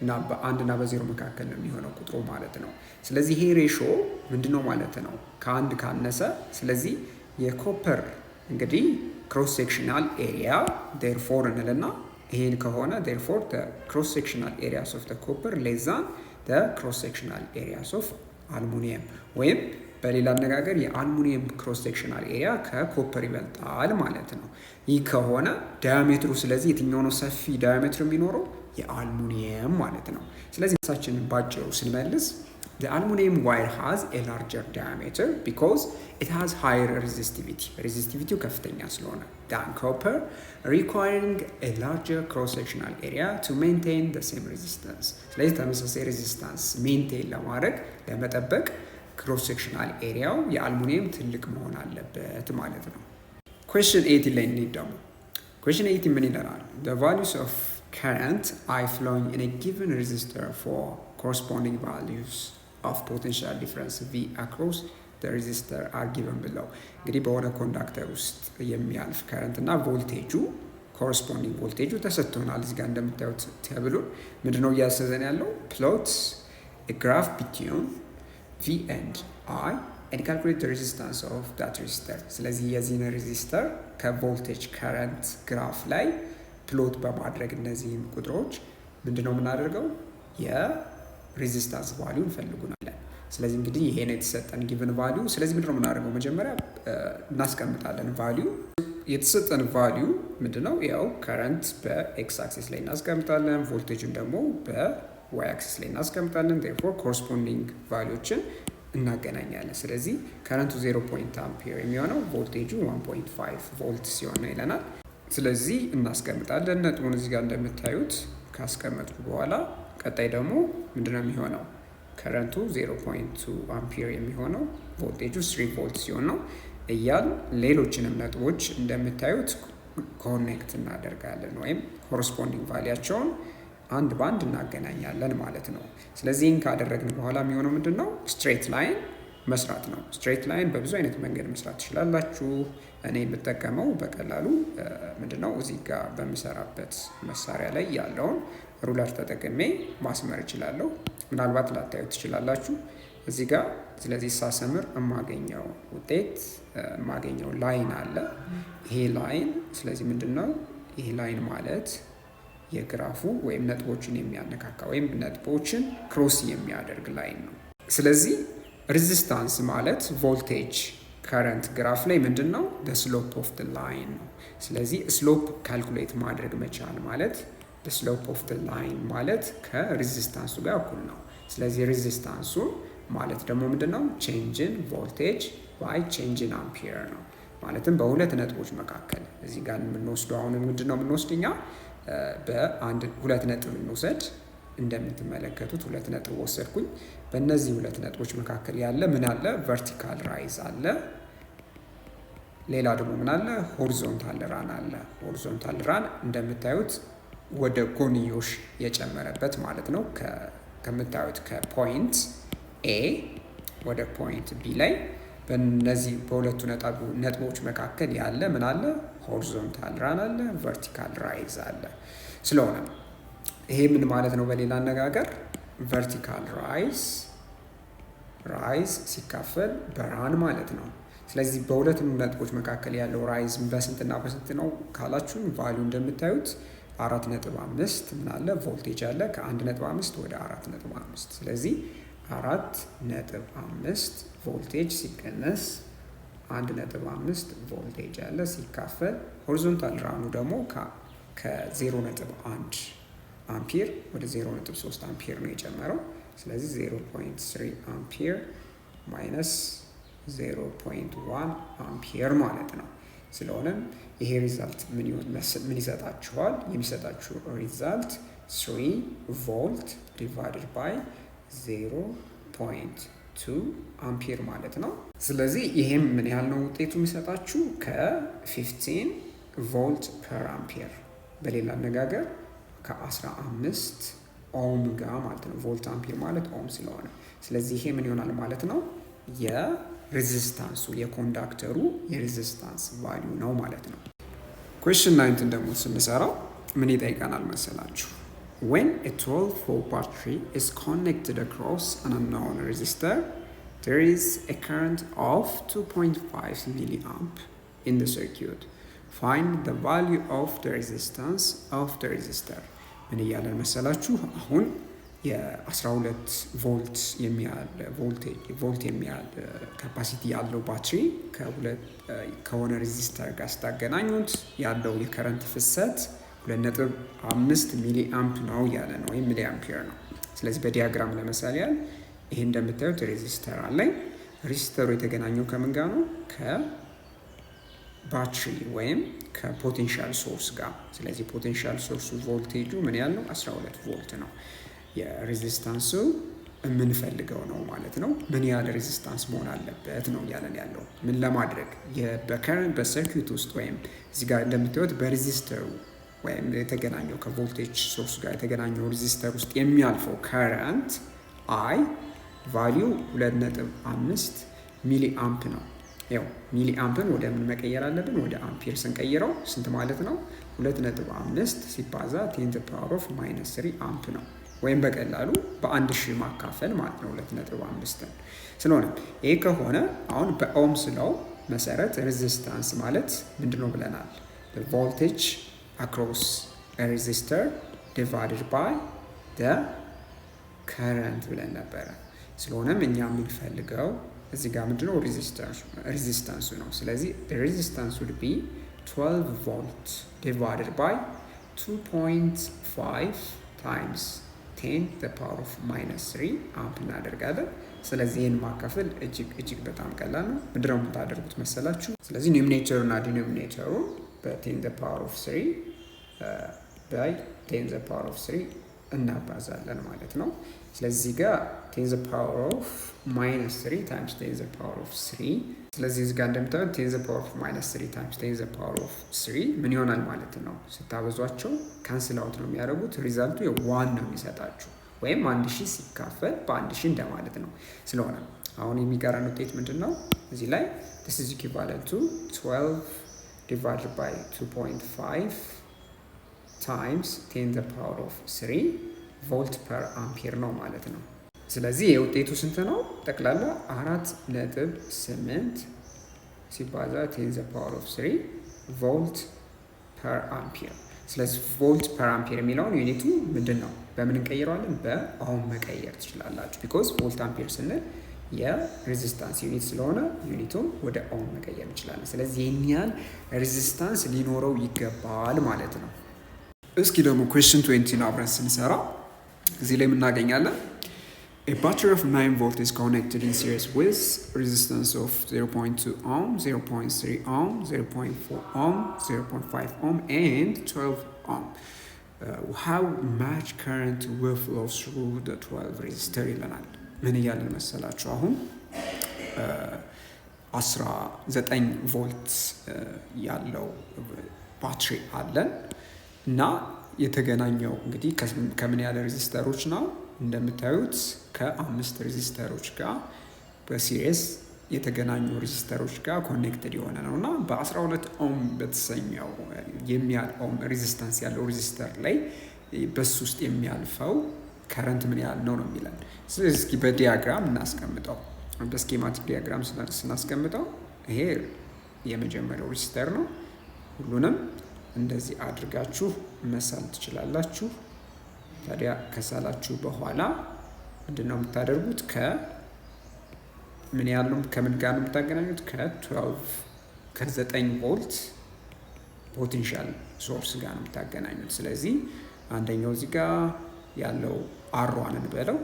እና በአንድ እና በዜሮ መካከል ነው የሚሆነው ቁጥሩ ማለት ነው። ስለዚህ ይሄ ratio ምንድነው ማለት ነው? ከአንድ ካነሰ፣ ስለዚህ የ copper እንግዲህ cross sectional area therefore እንልና ይሄን ከሆነ therefore cross sectional areas of copper less than cross sectional areas of aluminum ወይም በሌላ አነጋገር የ aluminum cross sectional area ከ copper ይበልጣል ማለት ነው። ይህ ከሆነ diameter ኡ ስለዚህ የትኛው ነው ሰፊ diameter የሚኖረው? የአልሙኒየም ማለት ነው። ስለዚህ መልሳችንን ባጭሩ ስንመልስ the aluminum wire has a larger diameter because it has higher resistivity, resistivity ው ከፍተኛ ስለሆነ, than copper, requiring a larger cross sectional area to maintain the same resistance። ስለዚህ ተመሳሳይ resistance maintain ለማድረግ፣ ለመጠበቅ cross sectional area ው የ aluminum ትልቅ መሆን አለበት ማለት ነው። Question 18 ላይ እንሂድ ደግሞ። Question 18 ምን ይለናል? The values of current I flowing in a given resistor for corresponding values of potential difference V across the resistor are given below። እንግዲህ በሆነ conductor ውስጥ የሚያልፍ current እና voltage ኡ፣ corresponding voltage ኡ ተሰጥቶናል። እዚህ ጋር እንደምታዩት table ኡን ምንድነው እያዘዘን ያለው? Plot graph between V and I and calculate the resistance of that resistor። ስለዚህ የዚህን resistor ከ voltage current graph ላይ plot በማድረግ እነዚህን ቁጥሮች ምንድነው የምናደርገው? የ resistance value እንፈልጉናለን። ስለዚህ እንግዲህ ይሄ ነው የተሰጠን given value። ስለዚህ ምንድነው የምናደርገው? መጀመሪያ እናስቀምጣለን value። የተሰጠን value ምንድነው? ያው current በ x axis ላይ እናስቀምጣለን፣ ቮልቴጅን ደግሞ በ y axis ላይ እናስቀምጣለን። Therefore corresponding value ዎችን እናገናኛለን። ስለዚህ current ኡ 0 አምፒር የሚሆነው ቮልቴጁ 1.5 ቮልት ሲሆን ነው ይለናል። ስለዚህ እናስቀምጣለን ነጥቡን እዚህ ጋር እንደምታዩት። ካስቀመጥኩ በኋላ ቀጣይ ደግሞ ምንድነው የሚሆነው? Current ኡ 0.2 አምፒር የሚሆነው ቮልቴጁ 3 ቮልት ሲሆን ነው እያል ሌሎችንም ነጥቦች እንደምታዩት connect እናደርጋለን ወይም corresponding value ያቸውን አንድ በአንድ እናገናኛለን ማለት ነው። ስለዚህ ይህን ካደረግን በኋላ የሚሆነው ምንድን ነው? Straight line መስራት ነው። Straight line በብዙ አይነት መንገድ መስራት ትችላላችሁ። እኔ የምጠቀመው በቀላሉ ምንድን ነው፣ እዚህ ጋር በምሰራበት መሳሪያ ላይ ያለውን ruler ተጠቅሜ ማስመር እችላለሁ። ምናልባት ላታዩት ትችላላችሁ እዚህ ጋር። ስለዚህ ሳሰምር የማገኘው ውጤት፣ የማገኘው line አለ። ይሄ line ስለዚህ ምንድን ነው? ይሄ line ማለት የ graph ኡ ወይም ነጥቦችን የሚያነካካ ወይም ነጥቦችን cross የሚያደርግ line ነው። ስለዚህ resistance ማለት voltage current graph ላይ ምንድን ነው? Slope of line ነው። ስለዚህ slope calculate ማድረግ መቻል ማለት፣ slope of line ማለት ከ resistance ኡ ጋር እኩል ነው። ስለዚህ resistance ኡ ማለት ደግሞ ምንድን ነው? Change in voltage by change in ampere ነው። ማለትም በሁለት ነጥቦች መካከል እዚህ ጋር የምንወስደው አሁን ምንድን ነው የምንወስድ እኛ? በአንድ ሁለት ነጥብ እንውሰድ። እንደምትመለከቱት ሁለት ነጥብ ወሰድኩኝ። በእነዚህ ሁለት ነጥቦች መካከል ያለ ምን አለ? Vertical rise አለ። ሌላ ደግሞ ምን አለ? Horizontal run አለ። Horizontal run እንደምታዩት ወደ ጎንዮሽ የጨመረበት ማለት ነው። ከምታዩት ከ point A ወደ point B ላይ በእነዚህ በሁለቱ ነጥቦች መካከል ያለ ምን አለ? Horizontal run አለ፣ vertical rise አለ። ስለሆነ ይሄ ምን ማለት ነው? በሌላ አነጋገር vertical rise ሲካፈል በ run ማለት ነው። ስለዚህ በሁለቱ ነጥቦች መካከል ያለው rise በስንትና በስንት ነው ካላችሁን value እንደምታዩት 4.5 ምን አለ? ቮልቴጅ አለ፣ ከ1.5 ወደ 4.5። ስለዚህ 4.5 ቮልቴጅ ሲቀነስ 1.5 ቮልቴጅ አለ ሲካፈል horizontal run ኡ ደግሞ ከ0.1 አምፒር ወደ 0.3 አምፒር ነው የጨመረው። ስለዚህ 0.3 አምፒር Minus 0.1 አምፒየር ማለት ነው። ስለሆነም ይሄ result ምን ይሰጣችኋል? የሚሰጣችሁ result 3 volt divided by 0.2 አምፒር ማለት ነው። ስለዚህ ይሄም ምን ያህል ነው ውጤቱ የሚሰጣችሁ? ከ15 volt per ampere፣ በሌላ አነጋገር ከ15 ohm ጋር ማለት ነው። Volt ampere ማለት ohm ስለሆነ፣ ስለዚህ ይሄ ምን ይሆናል ማለት ነው? የ resistance ኡ፣ የ conductor ኡ የ resistance value ነው ማለት ነው። Question 19 ደግሞ ስንሰራው ምን ይጠይቀናል መሰላችሁ? When a 12 volt battery is connected across an unknown resistor, there is a current of 2.5 milliamp in the circuit. Find the value of the resistance of the resistor. ምን እያለን መሰላችሁ? አሁን የ12 ቮልት የሚያህል ቮልት የሚያህል capacity ያለው ባትሪ ከሆነ resistor ጋር ስታገናኙት ያለው የ current ፍሰት 2.5 milliamp ነው እያለ ነው፣ ወይም milliampere ነው። ስለዚህ በ diagram ለምሳሌ ያህል ይሄ እንደምታዩት resistor አለኝ። Resistor ኡ የተገናኘው ከምን ጋር ነው? ከባትሪ ወይም ከ potential source ጋር። ስለዚህ potential source ኡ voltage ኡ ምን ያህል ነው? 12 ቮልት ነው። የ resistance ኡ የምንፈልገው ነው ማለት ነው። ምን ያህል resistance መሆን አለበት ነው እያለን ያለው። ምን ለማድረግ? በ current በ circuit ውስጥ ወይም እዚህ ጋር እንደምታዩት በ resistor ኡ ወይም የተገናኘው ከ voltage source ጋር የተገናኘው resistor ውስጥ የሚያልፈው current I value 2.5 milliamp ነው። ያው milliamp ን ወደ ምን መቀየር አለብን? ወደ አምፒር ስንቀይረው ስንት ማለት ነው? 2.5 ሲባዛ 10 power of minus 3 amp ነው። ወይም በቀላሉ በ1000 ማካፈል ማለት ነው 2.5ን። ስለሆነ ይህ ከሆነ አሁን በ Ohm's law መሰረት resistance ማለት ምንድን ነው ብለናል? Voltage across resistor divided by current ብለን ነበረ። ስለሆነም እኛ የምንፈልገው እዚህ ጋር ምንድነው? Resistance ኡ ነው። ስለዚህ resistance would be 12 volt divided by 2.5 times 10 power of minus 3 amp እናደርጋለን። ስለዚህ ይህን ማካፈል እጅግ እጅግ በጣም ቀላል ነው። ምንድነው የምታደርጉት መሰላችሁ? ስለዚህ numerator ኡ እና denominator ኡ በ 10 power of 3 by 10 power of 3 እናባዛለን ማለት ነው። ስለዚህ ጋር 10 the power of minus 3 times 10 the power of 3፣ ስለዚህ እዚህ ጋር እንደምታዩት 10 the power of minus 3 times 10 the power of 3 ምን ይሆናል ማለት ነው? ስታበዟቸው cancel out ነው የሚያደርጉት። Result ኡ one ነው የሚሰጣችሁ፣ ወይም 1000 ሲካፈል በ1000 እንደማለት ነው። ስለሆነ አሁን የሚቀረን ውጤት ምንድን ነው? እዚህ ላይ this is equivalent to 12 divided by 2.5 times 10 the power of 3 volt per ampere ነው ማለት ነው። ስለዚህ የውጤቱ ስንት ነው? ጠቅላላ 4.8 ሲባዛ 10 the power of 3 volt per ampere። ስለዚህ volt per ampere የሚለውን unit ኡ ምንድን ነው? በምን እንቀይረዋለን? በ ohm መቀየር ትችላላችሁ። Because volt ampere ስንል የ resistance unit ስለሆነ unit ኡን ወደ ohm መቀየር እንችላለን። ስለዚህ ይህን ያህል resistance ሊኖረው ይገባል ማለት ነው። እስኪ ደግሞ question 20 አብረን ስንሰራ እዚህ ላይ የምናገኛለን። A battery of 9 volt is connected in series with resistance of 0.2 ohm, 0.3 ohm, 0.4 ohm, 0.5 ohm and 12 ohm. How much current will flow through the 12 resistor ይለናል። ምን እያለን መሰላችሁ? አሁን 19 ቮልት ያለው ባትሪ አለን እና የተገናኘው እንግዲህ ከምን ያለ resistor ኦች ነው? እንደምታዩት ከአምስት resistor ኦች ጋር በ series የተገናኙ resistor ኦች ጋር connected የሆነ ነው እና በ12 ohm በተሰኘው የሚያህል ohm resistance ያለው resistor ላይ በሱ ውስጥ የሚያልፈው current ምን ያህል ነው ነው የሚለን። ስለዚህ እስኪ በ diagram እናስቀምጠው። በ schematic diagram ስናስቀምጠው ይሄ የመጀመሪያው resistor ነው። ሁሉንም እንደዚህ አድርጋችሁ መሳል ትችላላችሁ። ታዲያ ከሳላችሁ በኋላ ምንድን ነው የምታደርጉት? ከምን ያህል ነው፣ ከምን ጋር ነው የምታገናኙት? ከ12፣ ከ9 volt potential source ጋር ነው የምታገናኙት። ስለዚህ አንደኛው እዚህ ጋር ያለው R one እንበለው፣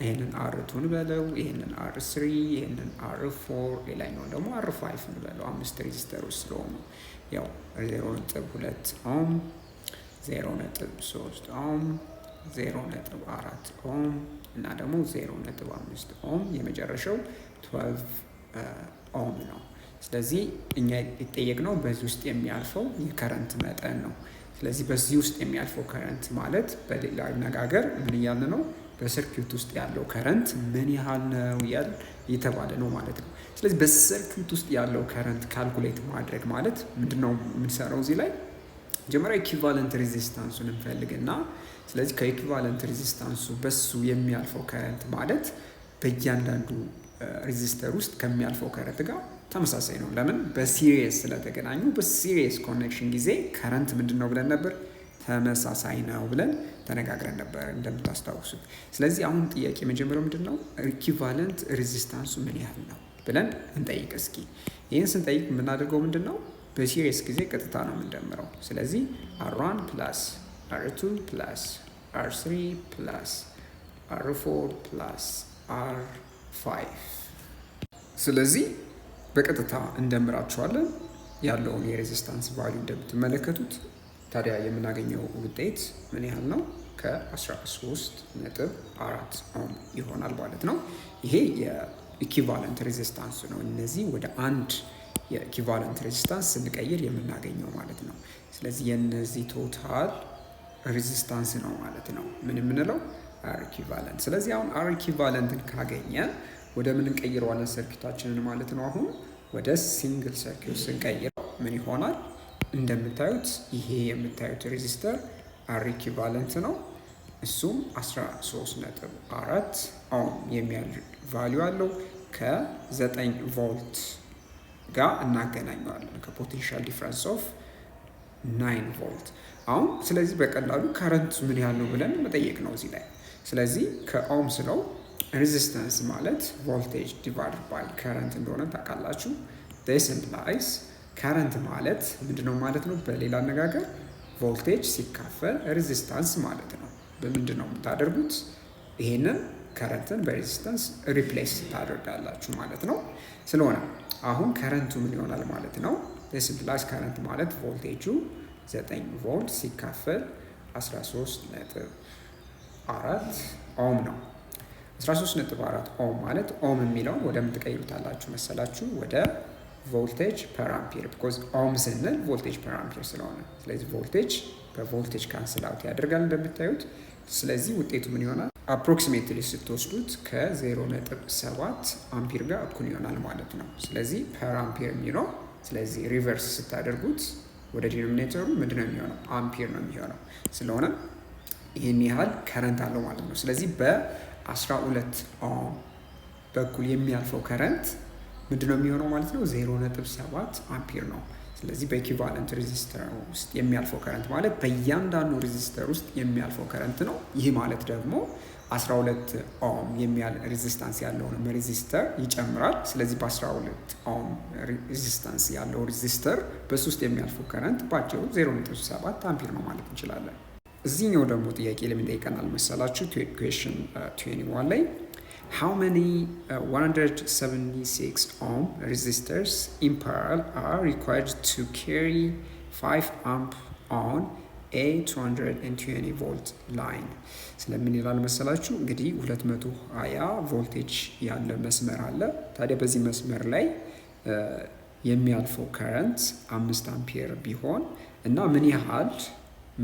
ይህንን R two እንበለው፣ ይህንን R three፣ ይህንን R 4፣ ሌላኛውን ደግሞ R 5 እንበለው። አምስት resistor ኦች ስለሆኑ ያው 0.2 ohm፣ 0.3 ohm፣ 0.4 ohm እና ደግሞ 0.5 ohm፣ የመጨረሻው 12 ohm ነው። ስለዚህ እኛ የጠየቅነው በዚህ ውስጥ የሚያልፈው የ current መጠን ነው። ስለዚህ በዚህ ውስጥ የሚያልፈው current ማለት በሌላ አነጋገር ምን እያልን ነው? በ circuit ውስጥ ያለው current ምን ያህል ነው እያል እየተባለ ነው ማለት ነው። ስለዚህ በ circuit ውስጥ ያለው current calculate ማድረግ ማለት ምንድን ነው የምንሰራው እዚህ ላይ? መጀመሪያ equivalent resistance ኡን እንፈልግና ስለዚህ ከ equivalent resistance ኡ በሱ የሚያልፈው current ማለት በእያንዳንዱ resistor ውስጥ ከሚያልፈው current ጋር ተመሳሳይ ነው። ለምን? በ series ስለተገናኙ። በ series connection ጊዜ current ምንድን ነው ብለን ነበር? ተመሳሳይ ነው ብለን ተነጋግረን ነበር እንደምታስታውሱት። ስለዚህ አሁን ጥያቄ መጀመሪያው ምንድን ነው? Equivalent resistance ኡ ምን ያህል ነው ብለን እንጠይቅ እስኪ። ይህን ስንጠይቅ የምናደርገው ምንድን ነው? በ series ጊዜ ቀጥታ ነው የምንደምረው። ስለዚህ R 1 plus R 2 plus R 3 plus R 4 plus R 5። ስለዚህ በቀጥታ እንደምራቸዋለን ያለውን የ resistance value እንደምትመለከቱት። ታዲያ የምናገኘው ውጤት ምን ያህል ነው? ከ13.4 ohm ይሆናል ማለት ነው። ይሄ የ equivalent resistance ነው። እነዚህ ወደ አንድ የ equivalent resistance ስንቀይር የምናገኘው ማለት ነው። ስለዚህ የነዚህ total resistance ነው ማለት ነው። ምን የምንለው? R equivalent። ስለዚህ አሁን R equivalent ን ካገኘን ወደ ምን እንቀይረዋለን circuit ኣችንን ማለት ነው። አሁን ወደ single circuit ስንቀይረው ምን ይሆናል? እንደምታዩት ይሄ የምታዩት resistor R equivalent ነው። እሱም 13.4 ohm የሚያህል value አለው። ከ9 ቮልት ጋር እናገናኘዋለን፣ ከ potential difference of 9 ቮልት። አሁን ስለዚህ በቀላሉ current ኡ ምን ያህል ነው ብለን መጠየቅ ነው እዚህ ላይ። ስለዚህ ከ Ohm's law resistance ማለት voltage divide by current እንደሆነ ታውቃላችሁ። This implies current ማለት ምንድነው ማለት ነው? በሌላ አነጋገር ቮልቴጅ ሲካፈል resistance ማለት ነው። በምንድን ነው የምታደርጉት? ይሄንን current ን በ resistance replace ታደርጋላችሁ ማለት ነው። ስለሆነ አሁን current ኡ ምን ይሆናል ማለት ነው? This implies current ማለት ቮልቴጁ 9 ቮልት ሲካፈል 13.4 ohm ነው። 13.4 ohm ማለት ohm የሚለውን ወደ ምን ትቀይሩታላችሁ መሰላችሁ? ወደ voltage per ampere፣ because ohm ስንል voltage per ampere ስለሆነ፣ ስለዚህ voltage በ voltage cancel out ያደርጋል እንደምታዩት። ስለዚህ ውጤቱ ምን ይሆናል? Approximately ስትወስዱት ከ0.7 አምፒር ጋር እኩል ይሆናል ማለት ነው። ስለዚህ per ampere የሚለው፣ ስለዚህ reverse ስታደርጉት ወደ denominator ኡ ምንድን ነው የሚሆነው? አምፒር ነው የሚሆነው። ስለሆነ ይህን ያህል current አለው ማለት ነው። ስለዚህ በ12 ohm በኩል የሚያልፈው current ምንድን ነው የሚሆነው ማለት ነው? 0.7 አምፒር ነው። ስለዚህ በ equivalent resistor ውስጥ የሚያልፈው current ማለት በእያንዳንዱ resistor ውስጥ የሚያልፈው current ነው። ይህ ማለት ደግሞ 12 ohm የሚያህል resistance ያለውን resistor ይጨምራል። ስለዚህ በ12 ohm resistance ያለው resistor በሱ ውስጥ የሚያልፈው current ባጭሩ 0.7 አምፒር ነው ማለት እንችላለን። እዚህኛው ደግሞ ጥያቄ ለምን ጠይቀናል መሰላችሁ? Question 21 ላይ how many 176 ohm resistors in parallel are required to carry 5 amp on a 220 volt line? ስለምን ይላል መሰላችሁ? እንግዲህ 220 ቮልቴጅ ያለ መስመር አለ። ታዲያ በዚህ መስመር ላይ የሚያልፈው current 5 አምፒር ቢሆን እና ምን ያህል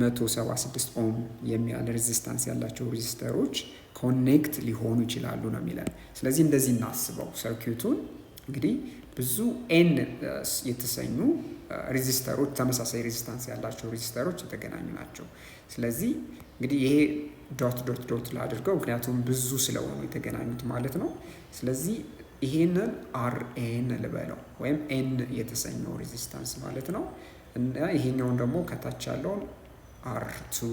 176 ohm የሚያህል resistance ያላቸው resistor ኦች connect ሊሆኑ ይችላሉ ነው የሚለን። ስለዚህ እንደዚህ እናስበው circuit ኡን። እንግዲህ ብዙ N የተሰኙ resistor ኦች፣ ተመሳሳይ resistance ያላቸው resistor ኦች የተገናኙ ናቸው። ስለዚህ እንግዲህ ይሄ dot dot dot ላድርገው ምክንያቱም ብዙ ስለሆኑ የተገናኙት ማለት ነው። ስለዚህ ይሄንን R n ልበለው ወይም n የተሰኘው resistance ማለት ነው፣ እና ይሄኛውን ደግሞ ከታች ያለውን R 2፣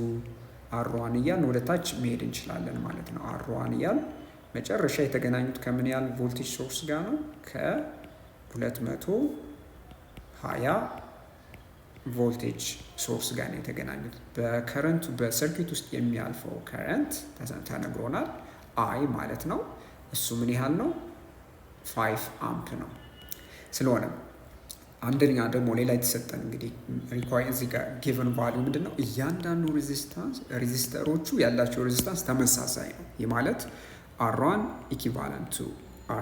R 1 እያልን ወደ ታች መሄድ እንችላለን ማለት ነው። R 1 እያልን መጨረሻ የተገናኙት ከምን ያህል voltage source ጋር ነው? ከ220 voltage source ጋር ነው የተገናኙት። በ current ኡ በ circuit ውስጥ የሚያልፈው current ተነግሮናል። I ማለት ነው። እሱ ምን ያህል ነው? 5 amp ነው። ስለሆነም አንደኛ ደግሞ ሌላ የተሰጠን እንግዲህ require እዚህ ጋር given value ምንድን ነው? እያንዳንዱ resistance resistor ኦቹ ያላቸው resistance ተመሳሳይ ነው። ይህ ማለት R one equivalent to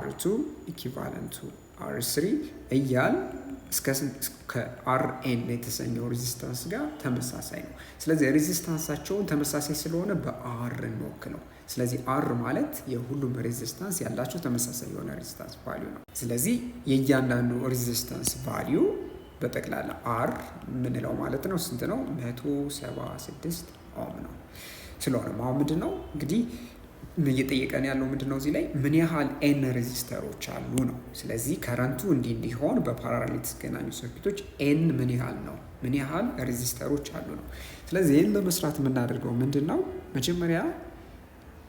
R two equivalent to R three እያል እስከ R n የተሰኘው resistance ጋር ተመሳሳይ ነው። ስለዚህ resistance ኣቸውን ተመሳሳይ ስለሆነ በ R እንወክለው። ስለዚህ R ማለት የሁሉም resistance ያላቸው ተመሳሳይ የሆነ resistance value ነው። ስለዚህ የእያንዳንዱ resistance value በጠቅላላ R የምንለው ማለት ነው ስንት ነው? 176 ohm ነው። ስለሆነም አሁን ምንድን ነው እንግዲህ እየጠየቀን ያለው ምንድን ነው እዚህ ላይ ምን ያህል n resistor ኦች አሉ ነው። ስለዚህ current ኡ እንዲህ እንዲሆን በ parallel የተገናኙ circuit ኦች n ምን ያህል ነው፣ ምን ያህል resistor ኦች አሉ ነው። ስለዚህ ይህን ለመስራት የምናደርገው ምንድን ነው? መጀመሪያ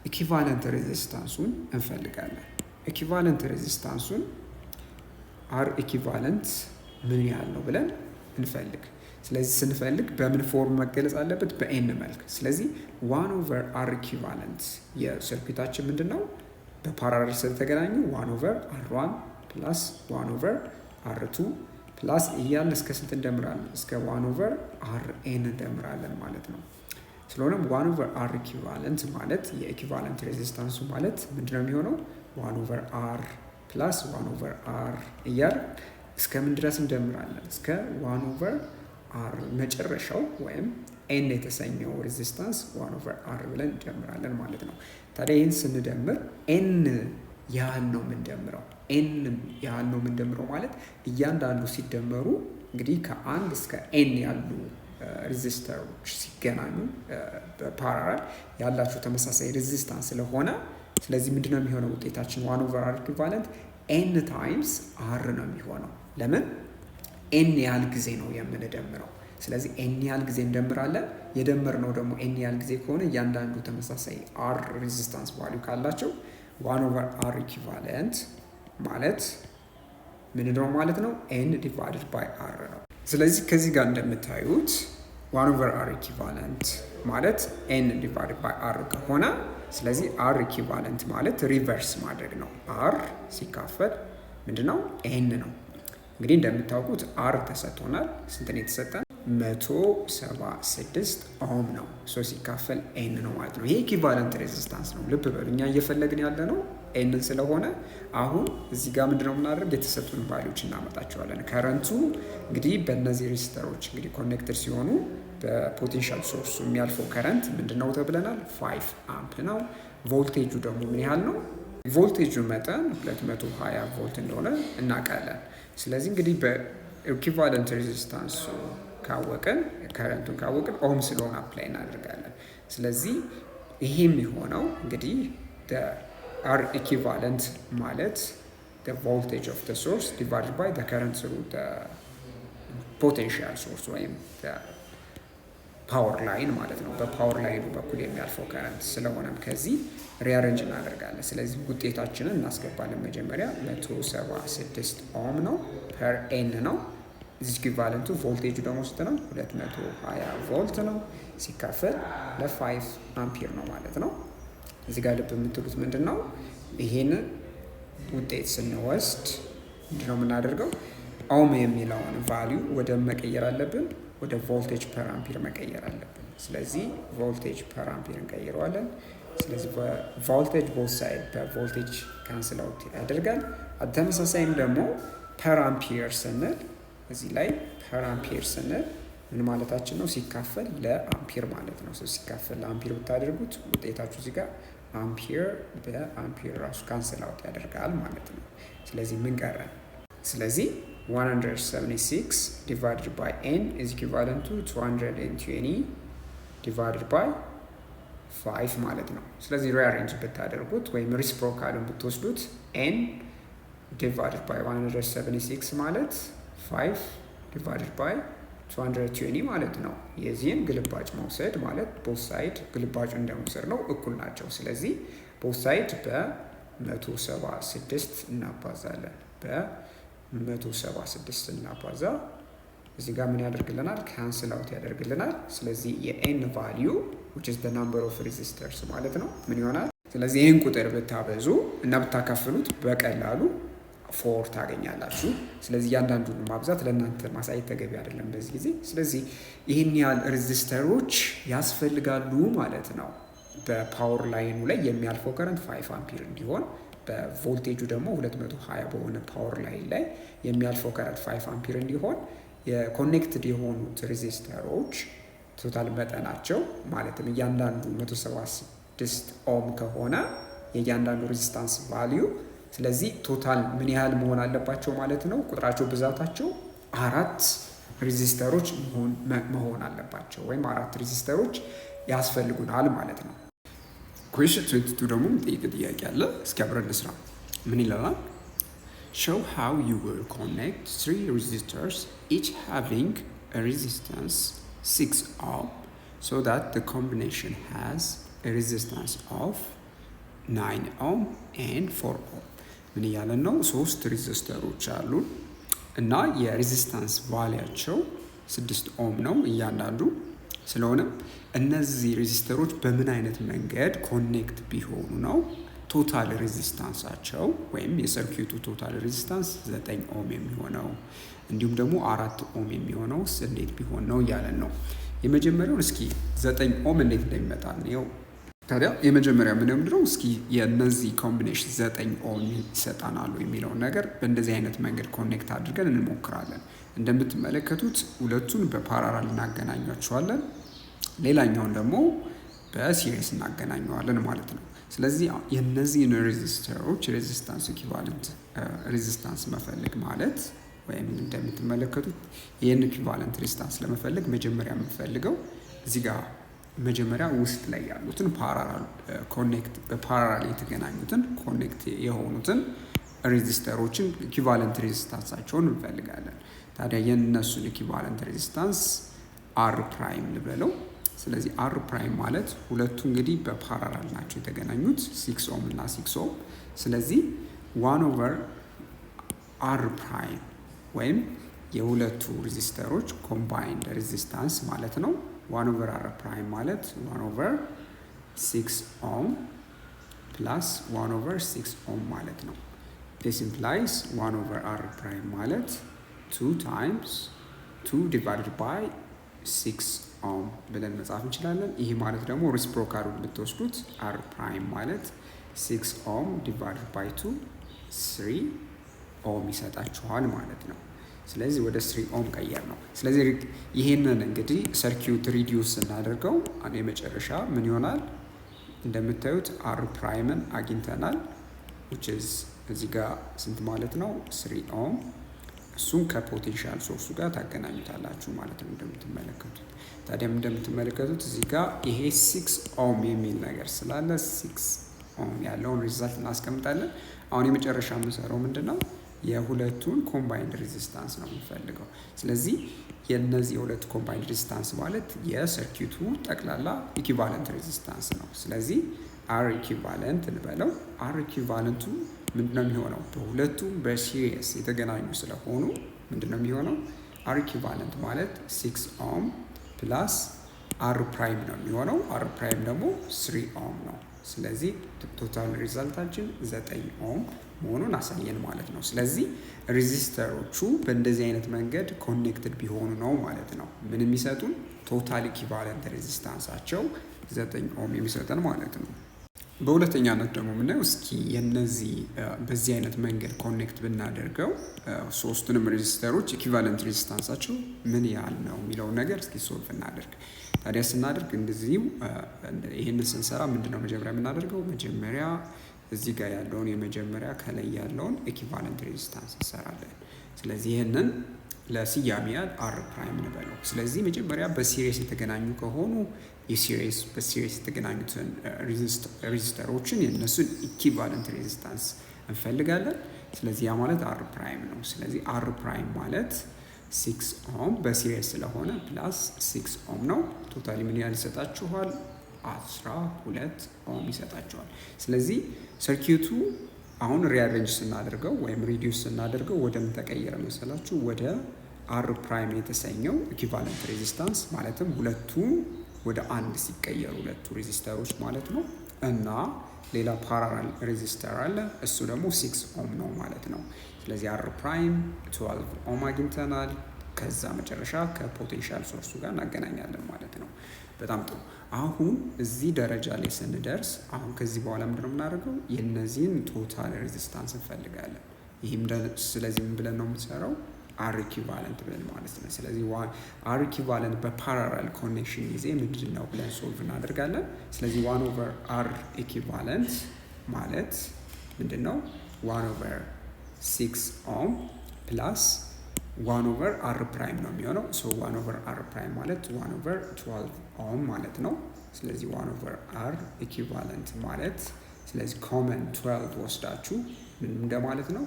equivalent resistance ኡን እንፈልጋለን። Equivalent resistance ኡን R equivalent ምን ያህል ነው ብለን እንፈልግ። ስለዚህ ስንፈልግ በምን form መገለጽ አለበት? በ n መልክ። ስለዚህ one over R equivalent የ circuit ኣችን ምንድን ነው? በ parallel ስለተገናኙ one over R one plus one over R two plus እያልን እስከ ስንት እንደምራለን? እስከ one over R n እንደምራለን ማለት ነው። ስለሆነም one over R equivalent ማለት የ equivalent resistance ኡ ማለት ምንድነው የሚሆነው? One over R plus one over R እያል እስከ ምን ድረስ እንደምራለን? እስከ one over R መጨረሻው ወይም n የተሰኘው resistance one over R ብለን እንደምራለን ማለት ነው። ታዲያ ይህን ስንደምር n ያህል ነው የምንደምረው። n ያህል ነው የምንደምረው ማለት እያንዳንዱ ሲደመሩ እንግዲህ ከአንድ እስከ n ያሉ resistor ኦች ሲገናኙ በ parallel ያላቸው ተመሳሳይ resistance ስለሆነ ስለዚህ ምንድነው የሚሆነው ውጤታችን one over R equivalent n times R ነው የሚሆነው። ለምን n ያህል ጊዜ ነው የምንደምረው። ስለዚህ n ያህል ጊዜ እንደምራለን። የደመርነው ደግሞ n ያህል ጊዜ ከሆነ እያንዳንዱ ተመሳሳይ R resistance value ካላቸው one over R equivalent ማለት ምንድነው ማለት ነው? n divided by R ነው። ስለዚህ ከዚህ ጋር እንደምታዩት one over R equivalent ማለት n divided by R ከሆነ ስለዚህ R equivalent ማለት reverse ማድረግ ነው። R ሲካፈል ምንድነው? n ነው። እንግዲህ እንደምታውቁት R ተሰጥቶናል። ስንት ነው የተሰጠን? 176 ohm ነው። So ሲካፈል n ነው ማለት ነው። ይሄ equivalent resistance ነው። ልብ በሉ እኛ እየፈለግን ያለ ነው n ን ስለሆነ አሁን እዚህ ጋር ምንድነው የምናደርግ የተሰጡን value ዎች እናመጣቸዋለን። Current ኡ እንግዲህ በእነዚህ resistor ኦች እንግዲህ connected ሲሆኑ በ potential source ኡ የሚያልፈው current ምንድነው ተብለናል? 5 amp ነው። ቮልቴጁ ደግሞ ምን ያህል ነው? ቮልቴጁ መጠን 220 ቮልት እንደሆነ እናውቃለን። ስለዚህ እንግዲህ በ equivalent resistance ኡ ካወቅን current ኡን ካወቅን Ohm's law ን apply እናደርጋለን። ስለዚህ ይሄ የሚሆነው እንግዲህ R equivalent ማለት voltage of source divided by current through potential source ወይም power line ማለት ነው። በ power line ኑ በኩል የሚያልፈው current ስለሆነም ከዚህ rearrange እናደርጋለን። ስለዚህ ውጤታችንን እናስገባለን። መጀመሪያ 176 ohm ነው per n ነው። እዚህ equivalent ኡ voltage ኡ ደግሞ ስንት ነው? 220 ቮልት ነው ሲካፈል ለ5 አምፒር ነው ማለት ነው። እዚህ ጋር ልብ የምትሉት ምንድን ነው? ይሄን ውጤት ስንወስድ ምንድን ነው የምናደርገው? Ohm የሚለውን value ወደ መቀየር አለብን፣ ወደ voltage per ampere መቀየር አለብን። ስለዚህ voltage per ampere እንቀይረዋለን። ስለዚህ voltage both side በ voltage cancel out ያደርጋል። ተመሳሳይም ደግሞ per ampere ስንል እዚህ ላይ per ampere ስንል ምን ማለታችን ነው? ሲካፈል ለአምፒር ማለት ነው። ሲካፈል ለአምፒር ብታደርጉት ውጤታችሁ እዚህ ጋር ampere በ ampere ራሱ cancel out ያደርጋል ማለት ነው። ስለዚህ ምን ቀረን? ስለዚህ 176 divided by n is equivalent to 220 divided by 5 ማለት ነው። ስለዚህ rearrange ብታደርጉት ወይም reciprocal ኡን ብትወስዱት n divided by 176 ማለት 5 divided by 220 ማለት ነው። የዚህን ግልባጭ መውሰድ ማለት both side ግልባጩ እንደመውሰድ ነው፣ እኩል ናቸው። ስለዚህ both side በ176 እናባዛለን። በ176 እናባዛ እዚህ ጋር ምን ያደርግልናል? Cancel out ያደርግልናል። ስለዚህ የ n value which is the number of resistors ማለት ነው ምን ይሆናል? ስለዚህ ይህን ቁጥር ብታበዙ እና ብታካፍሉት በቀላሉ four ታገኛላችሁ። ስለዚህ እያንዳንዱን ማብዛት ለእናንተ ማሳየት ተገቢ አይደለም በዚህ ጊዜ። ስለዚህ ይህን ያህል resistor ኦች ያስፈልጋሉ ማለት ነው። በ power line ኑ ላይ የሚያልፈው current 5 አምፒር እንዲሆን፣ በቮልቴጁ ደግሞ 220 በሆነ power line ላይ የሚያልፈው current 5 አምፒር እንዲሆን የ connected የሆኑት resistor ኦች total መጠናቸው፣ ማለትም እያንዳንዱ 176 ohm ከሆነ የእያንዳንዱ resistance value፣ ስለዚህ total ምን ያህል መሆን አለባቸው ማለት ነው? ቁጥራቸው፣ ብዛታቸው አራት resistor ኦች መሆን አለባቸው ወይም አራት resistor ኦች ያስፈልጉናል ማለት ነው። Question 22 ደግሞ የሚጠይቅ ጥያቄ አለ። እስኪ አብረን እንስራ። ምን ይለናል? Show how you will connect three resistors, each having a resistance 6 ohm, so that the combination has a resistance of 9 ohm and 4 ohm። ምን እያለን ነው? ሶስት resistor ኦች አሉ እና የ resistance value ያቸው 6 ohm ነው እያንዳንዱ። ስለሆነም እነዚህ resistor ኦች በምን አይነት መንገድ connect ቢሆኑ ነው total resistance ኣቸው ወይም የ circuit ኡ total resistance 9 ohm የሚሆነው፣ እንዲሁም ደግሞ 4 ohm የሚሆነውስ እንዴት ቢሆን ነው እያለን ነው። የመጀመሪያውን እስኪ 9 ohm እንዴት እንደሚመጣ እንየው። ታዲያ የመጀመሪያ ምን ምንድነው? እስኪ የእነዚህ combination 9 ohm ይሰጣናሉ የሚለውን ነገር በእንደዚህ አይነት መንገድ connect አድርገን እንሞክራለን። እንደምትመለከቱት ሁለቱን በ parallel እናገናኛቸዋለን፣ ሌላኛውን ደግሞ በ series እናገናኘዋለን ማለት ነው። ስለዚህ የእነዚህን resistor ኦች resistance equivalent resistance መፈለግ ማለት ወይም እንደምትመለከቱት ይህን equivalent resistance ለመፈለግ መጀመሪያ የምፈልገው እዚህ ጋር መጀመሪያ ውስጥ ላይ ያሉትን parallel connect በ parallel የተገናኙትን connect የሆኑትን resistor ኦችን equivalent resistance ኣቸውን እንፈልጋለን። ታዲያ የእነሱን equivalent resistance R prime ልበለው። ስለዚህ R prime ማለት ሁለቱ እንግዲህ በ parallel ናቸው የተገናኙት፣ 6 ohm እና 6 ohm። ስለዚህ one over R prime ወይም የሁለቱ resistor ኦች combined resistance ማለት ነው። One over R prime ማለት one over 6 ohm plus one over 6 ohm ማለት ነው። This implies one over R prime ማለት two times two divided by 6 ohm ብለን መጻፍ እንችላለን። ይህ ማለት ደግሞ reciprocal ኡን ብትወስዱት R prime ማለት 6 ohm divided by 2, 3 ohm ይሰጣችኋል ማለት ነው። ስለዚህ ወደ 3 ohm ቀየርነው። ስለዚህ ይህንን እንግዲህ circuit reduce ስናደርገው የመጨረሻ ምን ይሆናል? እንደምታዩት R prime ን አግኝተናል፣ which is እዚህ ጋር ስንት ማለት ነው? 3 ohm። እሱን ከ potential source ኡ ጋር ታገናኙታላችሁ ማለት ነው እንደምትመለከቱት። ታዲያም እንደምትመለከቱት እዚህ ጋር ይሄ 6 ohm የሚል ነገር ስላለ 6 ohm ያለውን result እናስቀምጣለን። አሁን የመጨረሻ የምንሰራው ምንድን ነው? የሁለቱን combined resistance ነው የምንፈልገው። ስለዚህ የእነዚህ የሁለቱ combined resistance ማለት የ circuit ኡ ጠቅላላ equivalent resistance ነው። ስለዚህ R equivalent እንበለው። R equivalent ኡ ምንድነው የሚሆነው? በሁለቱም በ series የተገናኙ ስለሆኑ ምንድነው የሚሆነው? R equivalent ማለት 6 ohm plus R prime ነው የሚሆነው። R prime ደግሞ 3 ohm ነው። ስለዚህ total result ኣችን 9 ohm መሆኑን አሳየን ማለት ነው። ስለዚህ resistor ኦቹ በእንደዚህ አይነት መንገድ connected ቢሆኑ ነው ማለት ነው ምን የሚሰጡን፣ total equivalent resistance ኣቸው 9 ohm የሚሰጠን ማለት ነው። በሁለተኛነት ደግሞ የምናየው እስኪ የነዚህ በዚህ አይነት መንገድ connect ብናደርገው ሶስቱንም resistor ኦች equivalent resistance ኣቸው ምን ያህል ነው የሚለውን ነገር እስኪ solve እናደርግ። ታዲያ ስናደርግ እንደዚሁ ይህንን ስንሰራ ምንድነው መጀመሪያ የምናደርገው? መጀመሪያ እዚህ ጋር ያለውን፣ የመጀመሪያ ከላይ ያለውን equivalent resistance እንሰራለን። ስለዚህ ይህንን ለስያሜ ያህል R prime እንበለው። ስለዚህ መጀመሪያ በ series የተገናኙ ከሆኑ የ series በ series የተገናኙትን resistor ኦችን የእነሱን equivalent resistance እንፈልጋለን። ስለዚህ ያ ማለት R prime ነው። ስለዚህ R prime ማለት 6 ohm በ series ስለሆነ plus 6 ohm ነው። Totally ምን ያህል ይሰጣችኋል? 12 ohm ይሰጣችኋል። ስለዚህ circuit ኡ አሁን rearrange ስናደርገው ወይም reduce ስናደርገው ወደ ምን ተቀየረ መሰላችሁ? ወደ R prime የተሰኘው equivalent resistance፣ ማለትም ሁለቱ ወደ አንድ ሲቀየሩ ሁለቱ resistor ኦች ማለት ነው እና ሌላ parallel resistor አለ፣ እሱ ደግሞ 6 ohm ነው ማለት ነው። ስለዚህ R prime 12 ohm አግኝተናል። ከዛ መጨረሻ ከ potential source ኡ ጋር እናገናኛለን ማለት ነው። በጣም ጥሩ። አሁን እዚህ ደረጃ ላይ ስንደርስ አሁን ከዚህ በኋላ ምንድነው የምናደርገው? የእነዚህን total resistance እንፈልጋለን። ይህም ስለዚህ ምን ብለን ነው የምንሰራው? R equivalent ብለን ማለት ነው። ስለዚህ R equivalent በ parallel connection ጊዜ ምንድን ነው ብለን solve እናደርጋለን። ስለዚህ one over R equivalent ማለት ምንድን ነው? One over 6 ohm plus one over R prime ነው የሚሆነው። So one over R prime ማለት one over 12 ohm ማለት ነው። ስለዚህ one over R equivalent ማለት፣ ስለዚህ common 12 ወስዳችሁ ምን እንደማለት ነው?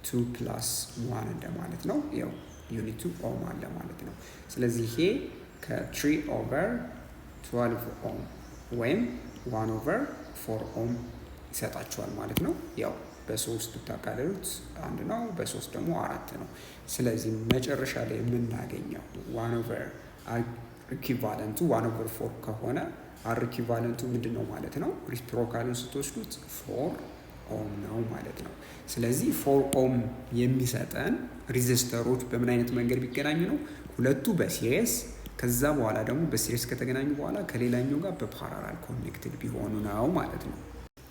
Two plus one እንደማለት ነው። ያው unit ኡ ohm አለ ማለት ነው። ስለዚህ ይሄ ከ 3 over 12 ohm ወይም 1 over 4 ohm ይሰጣችኋል ማለት ነው። ያው በሶስት ብታቃልሉት አንድ ነው፣ በሶስት ደግሞ አራት ነው። ስለዚህ መጨረሻ ላይ የምናገኘው one over equivalent ኡ 1 over 4 ከሆነ R equivalent ኡ ምንድን ነው ማለት ነው? Reciprocal ኡን ስትወስዱት 4 ohm ነው ማለት ነው። ስለዚህ 4 ohm የሚሰጠን resistor ኦች በምን አይነት መንገድ ቢገናኙ ነው? ሁለቱ በ series፣ ከዛ በኋላ ደግሞ በ series ከተገናኙ በኋላ ከሌላኛው ጋር በ parallel connected ቢሆኑ ነው ማለት ነው።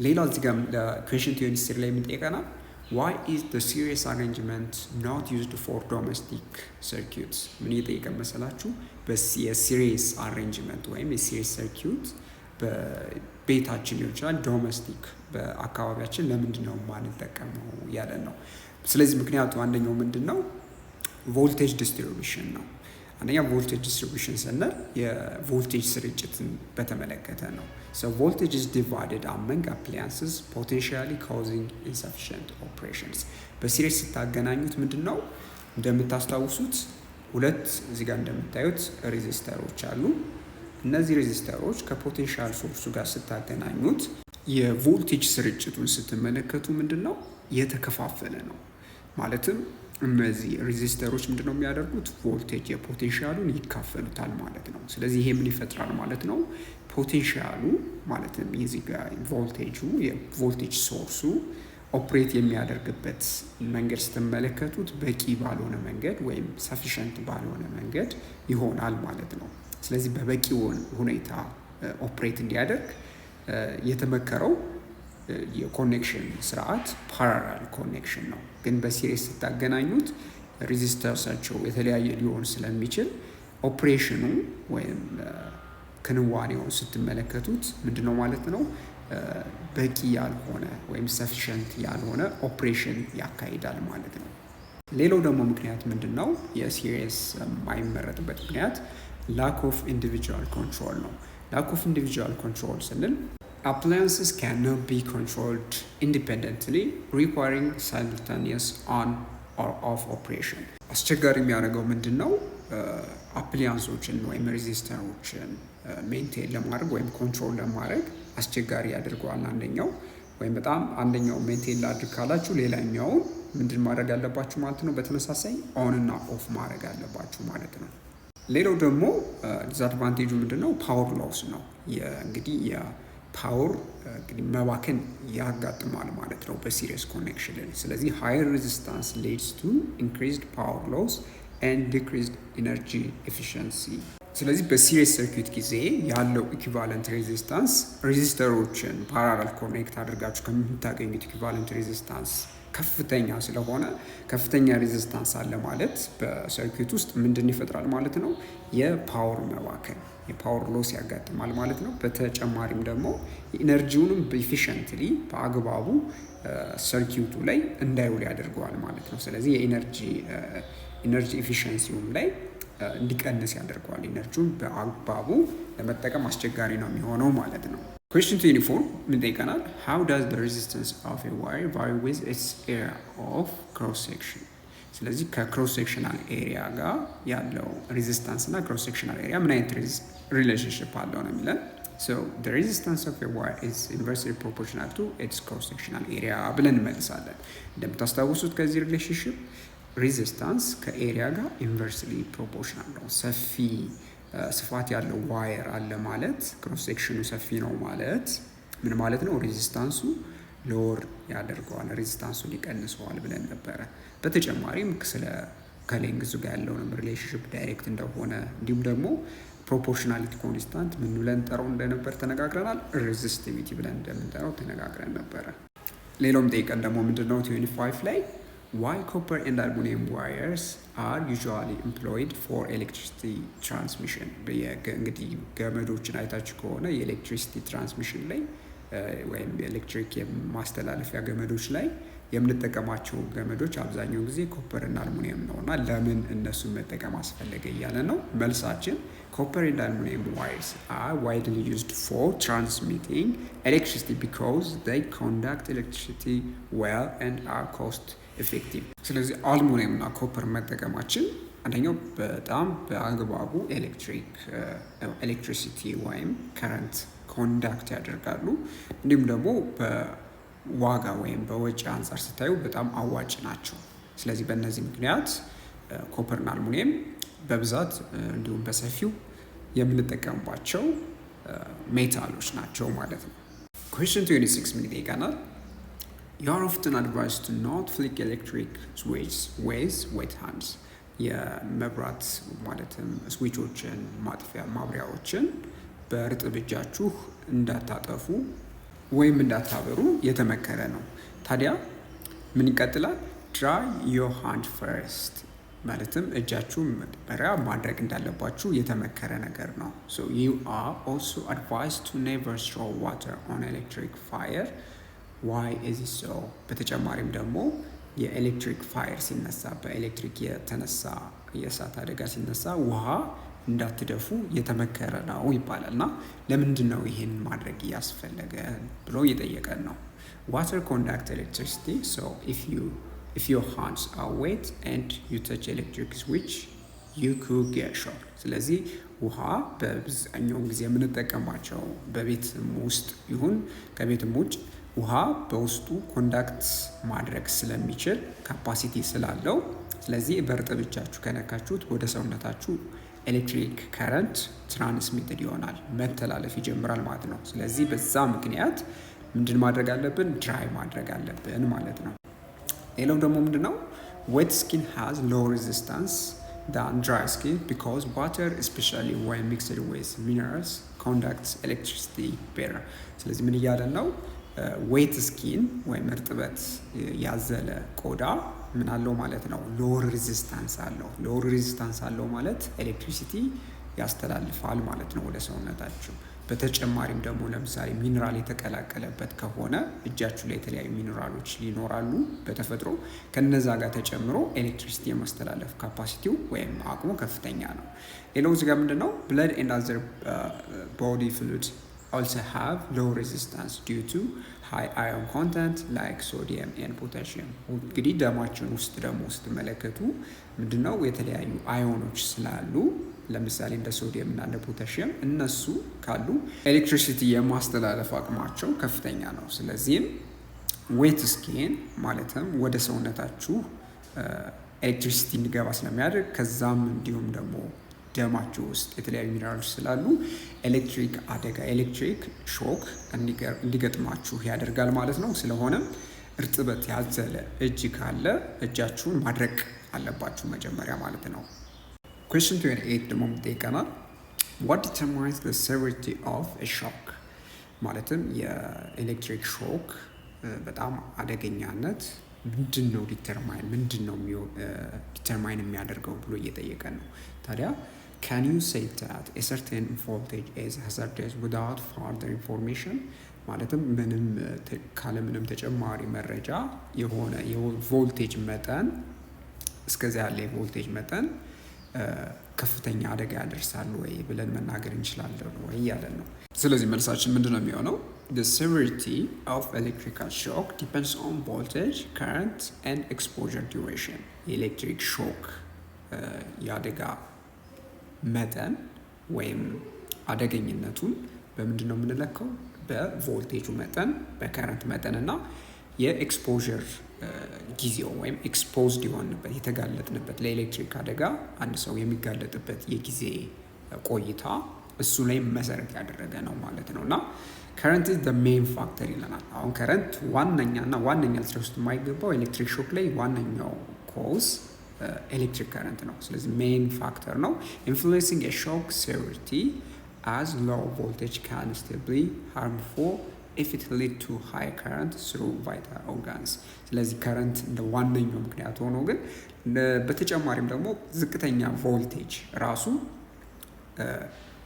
ሌላው እዚህ ጋር question 23 ላይ የምንጠይቀናል፣ why is the series arrangement not used for domestic circuits? ምን እየጠየቀን መሰላችሁ? የ series arrangement ወይም የ series circuit በቤታችን ሊሆን ይችላል፣ domestic በአካባቢያችን ለምንድን ነው የማንጠቀመው ያለን ነው። ስለዚህ ምክንያቱ አንደኛው ምንድን ነው? Voltage distribution ነው። አንደኛ voltage distribution ስንል የቮልቴጅ ስርጭትን በተመለከተ ነው። So voltage is divided among appliances, potentially causing insufficient operations። በ series ስታገናኙት ምንድን ነው፣ እንደምታስታውሱት ሁለት እዚህ ጋር እንደምታዩት resistor ኦች አሉ። እነዚህ resistor ኦች ከ potential source ኡ ጋር ስታገናኙት የቮልቴጅ ስርጭቱን ስትመለከቱ ምንድን ነው፣ የተከፋፈለ ነው። ማለትም እነዚህ resistor ኦች ምንድን ነው የሚያደርጉት? Voltage የ potential ኡን ይካፈሉታል ማለት ነው። ስለዚህ ይሄ ምን ይፈጥራል ማለት ነው? Potential ኡ ማለትም የዚህ ጋር ቮልቴጁ የ voltage source ኡ operate የሚያደርግበት መንገድ ስትመለከቱት በቂ ባልሆነ መንገድ ወይም sufficient ባልሆነ መንገድ ይሆናል ማለት ነው። ስለዚህ በበቂ ሁኔታ operate እንዲያደርግ የተመከረው የ connection ስርዓት parallel connection ነው። ግን በ series ስታገናኙት resistance ኣቸው የተለያየ ሊሆን ስለሚችል ኦፕሬሽኑ ወይም ክንዋኔውን ስትመለከቱት ምንድነው ማለት ነው፣ በቂ ያልሆነ ወይም sufficient ያልሆነ ኦፕሬሽን ያካሂዳል ማለት ነው። ሌላው ደግሞ ምክንያት ምንድን ነው? የ series የማይመረጥበት ምክንያት lack of individual control ነው። Lack of individual control ስንል appliances cannot be controlled independently, requiring simultaneous on or off operation። አስቸጋሪ የሚያደርገው ምንድን ነው? Appliance ኦችን ወይም resistor ኦችን maintain ለማድረግ ወይም control ለማድረግ አስቸጋሪ ያደርገዋል። አንደኛው ወይም በጣም አንደኛው maintain ላድርግ ካላችሁ ሌላኛውን ምንድን ማድረግ አለባችሁ ማለት ነው። በተመሳሳይ on እና off ማድረግ አለባችሁ ማለት ነው። ሌላው ደግሞ disadvantage ኡ ምንድን ነው? Power loss ነው። እንግዲህ የ power እንግዲህ መባከን ያጋጥማል ማለት ነው በ series connection ላይ። ስለዚህ higher resistance leads to increased power loss and decreased energy efficiency። ስለዚህ በ series circuit ጊዜ ያለው equivalent resistance resistor ኦችን parallel connect አድርጋችሁ ከምታገኙት equivalent resistance ከፍተኛ ስለሆነ፣ ከፍተኛ resistance አለ ማለት በ circuit ውስጥ ምንድን ይፈጥራል ማለት ነው? የ power መባከን፣ የ power loss ያጋጥማል ማለት ነው። በተጨማሪም ደግሞ energy ውንም efficiently በአግባቡ circuit ኡ ላይ እንዳይውል ያደርገዋል ማለት ነው። ስለዚህ የ energy efficiency ውም ላይ እንዲቀንስ ያደርገዋል። Energy ውን በአግባቡ ለመጠቀም አስቸጋሪ ነው የሚሆነው ማለት ነው። Question 24 ምን ጠይቀናል? How does the resistance of a wire vary with its area of cross section? ስለዚህ ከ cross sectional area ጋር ያለው resistance እና cross sectional area ምን አይነት relationship አለው ነው የሚለን። So the resistance of a wire is inversely proportional to its cross sectional area ብለን እንመልሳለን። እንደምታስታውሱት ከዚህ relationship resistance ከ area ጋር inversely proportional ነው። ሰፊ ስፋት ያለው wire አለ ማለት cross section ኑ ሰፊ ነው ማለት ምን ማለት ነው? Resistance ኡ lower ያደርገዋል፣ resistance ኡን ይቀንሰዋል ብለን ነበረ። በተጨማሪም ስለ ከ length ኡ ጋር ያለውንም relationship direct እንደሆነ እንዲሁም ደግሞ proportionality constant ምን ብለን ጠራው እንደነበር ተነጋግረናል። Resistivity ብለን እንደምንጠራው ተነጋግረን ነበረ። ሌላውም ጠይቀን ደግሞ ምንድነው 25 ላይ why copper and aluminum wires are usually employed for electricity transmission። እንግዲህ ገመዶችን አይታችሁ ከሆነ የ electricity transmission ላይ ወይም የኤሌክትሪክ የማስተላለፊያ ገመዶች ላይ የምንጠቀማቸው ገመዶች አብዛኛውን ጊዜ copper እና አልሙኒየም ነው እና ለምን እነሱን መጠቀም አስፈለገ እያለ ነው። መልሳችን copper and aluminum wires are widely used for transmitting electricity because they conduct electricity well and are cost effective። ስለዚህ አልሙኒየም እና copper መጠቀማችን አንደኛው በጣም በአግባቡ ኤሌክትሪክ electricity ወይም current conduct ያደርጋሉ። እንዲሁም ደግሞ በዋጋ ወይም በወጪ አንጻር ስታዩ በጣም አዋጭ ናቸው። ስለዚህ በእነዚህ ምክንያት copper ና አልሙኒየም በብዛት እንዲሁም በሰፊው የምንጠቀምባቸው metal ኦች ናቸው ማለት ነው። Question 26 ምን ይጠይቀናል? You are often advised to not flick electric switches with wet hands። የመብራት ማለትም switch ኦችን ማጥፊያ ማብሪያዎችን በእርጥብ እጃችሁ እንዳታጠፉ ወይም እንዳታበሩ የተመከረ ነው። ታዲያ ምን ይቀጥላል? Dry your hand first፣ ማለትም እጃችሁን መጀመሪያ ማድረቅ እንዳለባችሁ የተመከረ ነገር ነው። So you are also advised to never throw water on electric fire. Why is so? በተጨማሪም ደግሞ የኤሌክትሪክ fire ሲነሳ፣ በኤሌክትሪክ የተነሳ የእሳት አደጋ ሲነሳ ውሃ እንዳትደፉ የተመከረ ነው ይባላል። እና ለምንድን ነው ይሄን ማድረግ ያስፈለገ ብሎ እየጠየቀን ነው። Water conduct electricity, so if your hands are wet and you touch electric switch, you could get shocked። ስለዚህ ውሃ በአብዛኛውን ጊዜ የምንጠቀማቸው በቤትም ውስጥ ይሁን ከቤትም ውጭ ውሃ በውስጡ conduct ማድረግ ስለሚችል capacity ስላለው፣ ስለዚህ በእርጥብ እጃችሁ ከነካችሁት ወደ ሰውነታችሁ electric current transmitted ይሆናል፣ መተላለፍ ይጀምራል ማለት ነው። ስለዚህ በዛ ምክንያት ምንድን ማድረግ አለብን? Dry ማድረግ አለብን ማለት ነው። ሌላው ደግሞ ምንድን ነው? Wet skin has low resistance than dry skin because water, especially when mixed with minerals, conducts electricity better። ስለዚህ ምን እያለን ነው? Wet skin ወይም እርጥበት ያዘለ ቆዳ ምን አለው ማለት ነው? Lower resistance አለው። Lower resistance አለው ማለት electricity ያስተላልፋል ማለት ነው ወደ ሰውነታችሁ። በተጨማሪም ደግሞ ለምሳሌ ሚኒራል የተቀላቀለበት ከሆነ እጃችሁ ላይ የተለያዩ ሚኒራሎች ሊኖራሉ በተፈጥሮ፣ ከነዛ ጋር ተጨምሮ electricity የማስተላለፍ capacity ው ወይም አቅሙ ከፍተኛ ነው። ሌላው እዚህ ጋር ምንድን ነው? Blood and other body fluid also have low resistance due to high ion content like sodium and potassium። እንግዲህ ደማችን ውስጥ ደግሞ ስትመለከቱ ምንድነው የተለያዩ ion ኦች ስላሉ ለምሳሌ እንደ ሶዲየም እና እንደ ፖታሽየም እነሱ ካሉ electricity የማስተላለፍ አቅማቸው ከፍተኛ ነው። ስለዚህም wet skin ማለትም ወደ ሰውነታችሁ electricity እንዲገባ ስለሚያደርግ ከዛም እንዲሁም ደግሞ ደማችሁ ውስጥ የተለያዩ ሚነራሎች ስላሉ ኤሌክትሪክ አደጋ electric shock እንዲገጥማችሁ ያደርጋል ማለት ነው። ስለሆነም እርጥበት ያዘለ እጅ ካለ እጃችሁን ማድረቅ አለባችሁ መጀመሪያ ማለት ነው። Question 28 ደግሞ ይጠይቀናል። What determines the severity of a shock? ማለትም የ electric shock በጣም አደገኛነት ምንድን ነው determine ምንድን ነው determine የሚያደርገው ብሎ እየጠየቀን ነው። ታዲያ can you say that a certain voltage is hazardous without further information? ማለትም ምንም ካለምንም ተጨማሪ መረጃ የሆነ የቮልቴጅ መጠን እስከዚያ ያለ የቮልቴጅ መጠን ከፍተኛ አደጋ ያደርሳል ወይ ብለን መናገር እንችላለን ወይ እያለን ነው። ስለዚህ መልሳችን ምንድን ነው የሚሆነው? The severity of electrical shock depends on voltage, current and exposure duration። የ electric shock የአደጋ መጠን ወይም አደገኝነቱን በምንድን ነው የምንለካው? በቮልቴጁ መጠን፣ በ current መጠን እና የ exposure ጊዜው ወይም exposed የሆንበት የተጋለጥንበት ለኤሌክትሪክ አደጋ አንድ ሰው የሚጋለጥበት የጊዜ ቆይታ እሱ ላይ መሰረት ያደረገ ነው ማለት ነው። እና Current is the main factor ይለናል። አሁን current ዋነኛና ዋነኛ ልትረሱት የማይገባው electric shock ላይ ዋነኛው cause electric current ነው። ስለዚህ main factor ነው። Influencing shock severity, as low voltage can still be harmful if it lead to high current through vital organs። ስለዚህ current እንደ ዋነኛው ምክንያት ሆኖ ግን በተጨማሪም ደግሞ ዝቅተኛ ቮልቴጅ ራሱ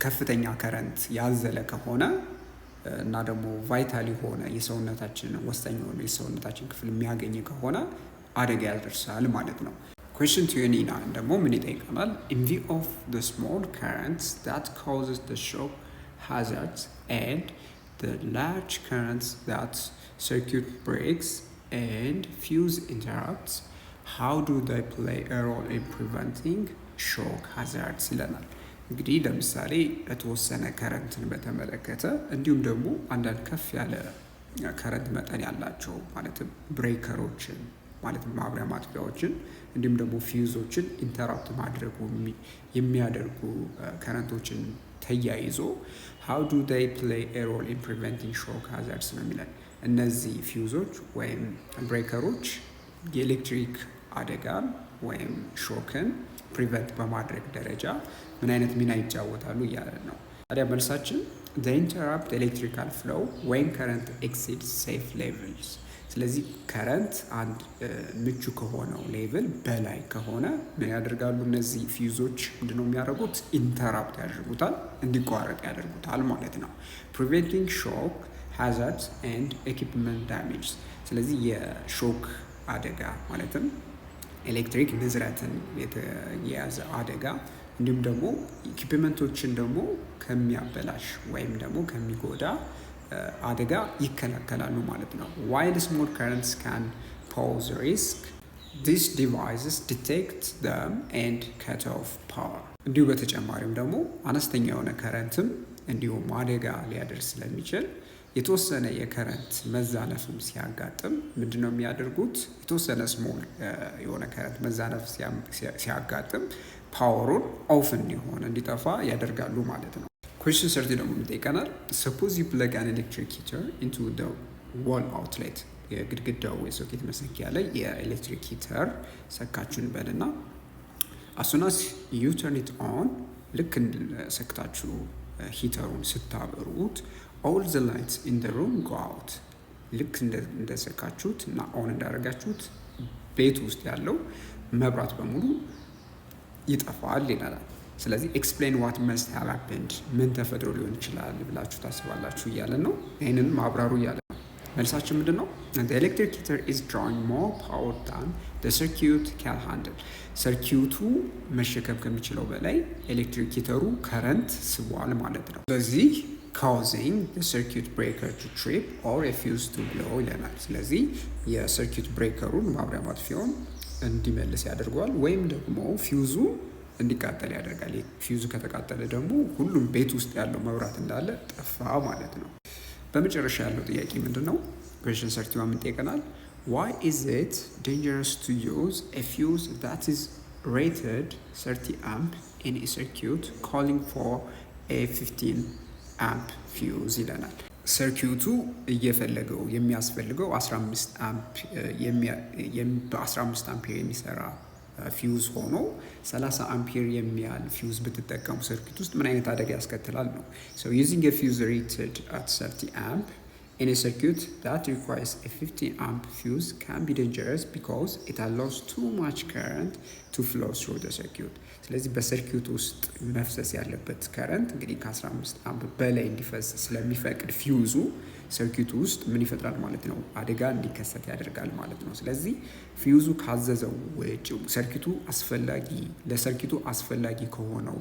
ከፍተኛ current ያዘለ ከሆነ እና ደግሞ vital የሆነ የሰውነታችን ወሳኝ የሆነ የሰውነታችን ክፍል የሚያገኝ ከሆነ አደጋ ያደርሳል ማለት ነው። Question 29 ደግሞ ምን ይጠይቀናል? In view of the small currents that causes the shock hazards and the large currents that circuit breaks and fuse interrupts, how do they play a role in preventing shock hazards ይለናል። እንግዲህ ለምሳሌ የተወሰነ current ን በተመለከተ እንዲሁም ደግሞ አንዳንድ ከፍ ያለ current መጠን ያላቸው ማለትም breaker ኦችን፣ ማለትም ማብሪያ ማጥፊያዎችን፣ እንዲሁም ደግሞ fuse ኦችን interrupt ማድረጉ የሚያደርጉ current ኦችን ተያይዞ how do they play a role in preventing shock hazards ነው የሚለን። እነዚህ ፊውዞች ወይም breaker ኦች የኤሌክትሪክ አደጋን ወይም shock ን prevent በማድረግ ደረጃ ምን አይነት ሚና ይጫወታሉ እያለን ነው። ታዲያ መልሳችን they interrupt electrical flow when current exceeds safe levels። ስለዚህ current አንድ ምቹ ከሆነው level በላይ ከሆነ ምን ያደርጋሉ? እነዚህ ፊውዞች ምንድነው የሚያደርጉት? Interrupt ያደርጉታል፣ እንዲቋረጥ ያደርጉታል ማለት ነው። Preventing shock hazards and equipment damage። ስለዚህ የ shock አደጋ ማለትም ኤሌክትሪክ ንዝረትን የተያያዘ አደጋ እንዲሁም ደግሞ equipment ኦችን ደግሞ ከሚያበላሽ ወይም ደግሞ ከሚጎዳ አደጋ ይከላከላሉ ማለት ነው። While small currents can pose risk, these devices detect them and cut off power። እንዲሁ በተጨማሪም ደግሞ አነስተኛ የሆነ current ም እንዲሁም አደጋ ሊያደርስ ስለሚችል የተወሰነ የ current መዛነፍም ሲያጋጥም ምንድነው የሚያደርጉት? የተወሰነ small የሆነ current መዛነፍ ሲያጋጥም power ኡን off እንዲሆን፣ እንዲጠፋ ያደርጋሉ ማለት ነው። Question 30 ደግሞ ይጠይቀናል። Suppose you plug an electric heater into the wall outlet፣ የግድግዳው የሶኬት መሰኪያ ላይ የኤሌክትሪክ heater ሰካችሁ እንበልና as soon as you turn it on፣ ልክ ሰክታችሁ heater ኡን ስታበሩት all the lights in the room go out። ልክ እንደሰካችሁት እና on እንዳደረጋችሁት ቤት ውስጥ ያለው መብራት በሙሉ ይጠፋል ይላል። ስለዚህ explain what must have happened፣ ምን ተፈጥሮ ሊሆን ይችላል ብላችሁ ታስባላችሁ እያለን ነው። ይህንን ማብራሩ እያለ ነው። መልሳችን ምንድን ነው? Electric heater is drawing more power than circuit can handle። Circuit ኡ መሸከም ከሚችለው በላይ electric heater ኡ current ስቧል ማለት ነው። ስለዚህ causing circuit breaker to trip or fuse to blow ይለናል። ስለዚህ የ circuit breaker ኡን፣ ማብሪያ ማጥፊያውን እንዲመልስ ያደርገዋል ወይም ደግሞ ፊውዙ እንዲቃጠል ያደርጋል። ፊውዙ ከተቃጠለ ደግሞ ሁሉም ቤት ውስጥ ያለው መብራት እንዳለ ጠፋ ማለት ነው። በመጨረሻ ያለው ጥያቄ ምንድን ነው? Question 31 ምን ይጠይቀናል? Why is it dangerous to use a fuse that is rated 30 amp in a circuit calling for a 15 amp fuse ይለናል። Circuit ኡ እየፈለገው የሚያስፈልገው 15 አምፕ፣ በ15 አምፔር የሚሰራ ፊውዝ ሆኖ 30 አምፔር የሚያህል ፊውዝ ብትጠቀሙ circuit ውስጥ ምን አይነት አደጋ ያስከትላል ነው። So using a fuse rated at 30 amp in a circuit that requires a 15 amp fuse can be dangerous because it allows too much current to flow through the circuit። ስለዚህ በ circuit ውስጥ መፍሰስ ያለበት current እንግዲህ ከ15 አምፕ በላይ እንዲፈስ ስለሚፈቅድ fuse ኡ circuit ኡ ውስጥ ምን ይፈጥራል ማለት ነው? አደጋ እንዲከሰት ያደርጋል ማለት ነው። ስለዚህ ፊውዙ ካዘዘው ውጭ circuit ኡ አስፈላጊ ለ circuit ኡ አስፈላጊ ከሆነው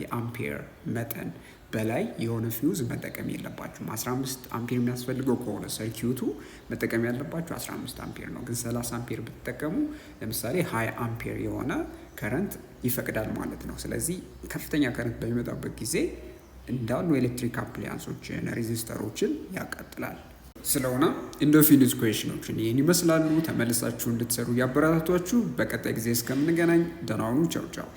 የአምፔር መጠን በላይ የሆነ ፊውዝ መጠቀም የለባችሁም። 15 አምፔር የሚያስፈልገው ከሆነ circuit ኡ መጠቀም ያለባችሁ 15 አምፔር ነው። ግን 30 አምፔር ብትጠቀሙ ለምሳሌ 20 አምፔር የሆነ current ይፈቅዳል ማለት ነው። ስለዚህ ከፍተኛ current በሚመጣበት ጊዜ እንዳሉ electric appliance ኦችን፣ resistor ኦችን ያቃጥላል። ስለሆነ end of unit question ኦችን ይህን ይመስላሉ። ተመልሳችሁ እንድትሰሩ እያበረታቷችሁ በቀጣይ ጊዜ እስከምንገናኝ ደህና ሁኑ። ቻው ቻው።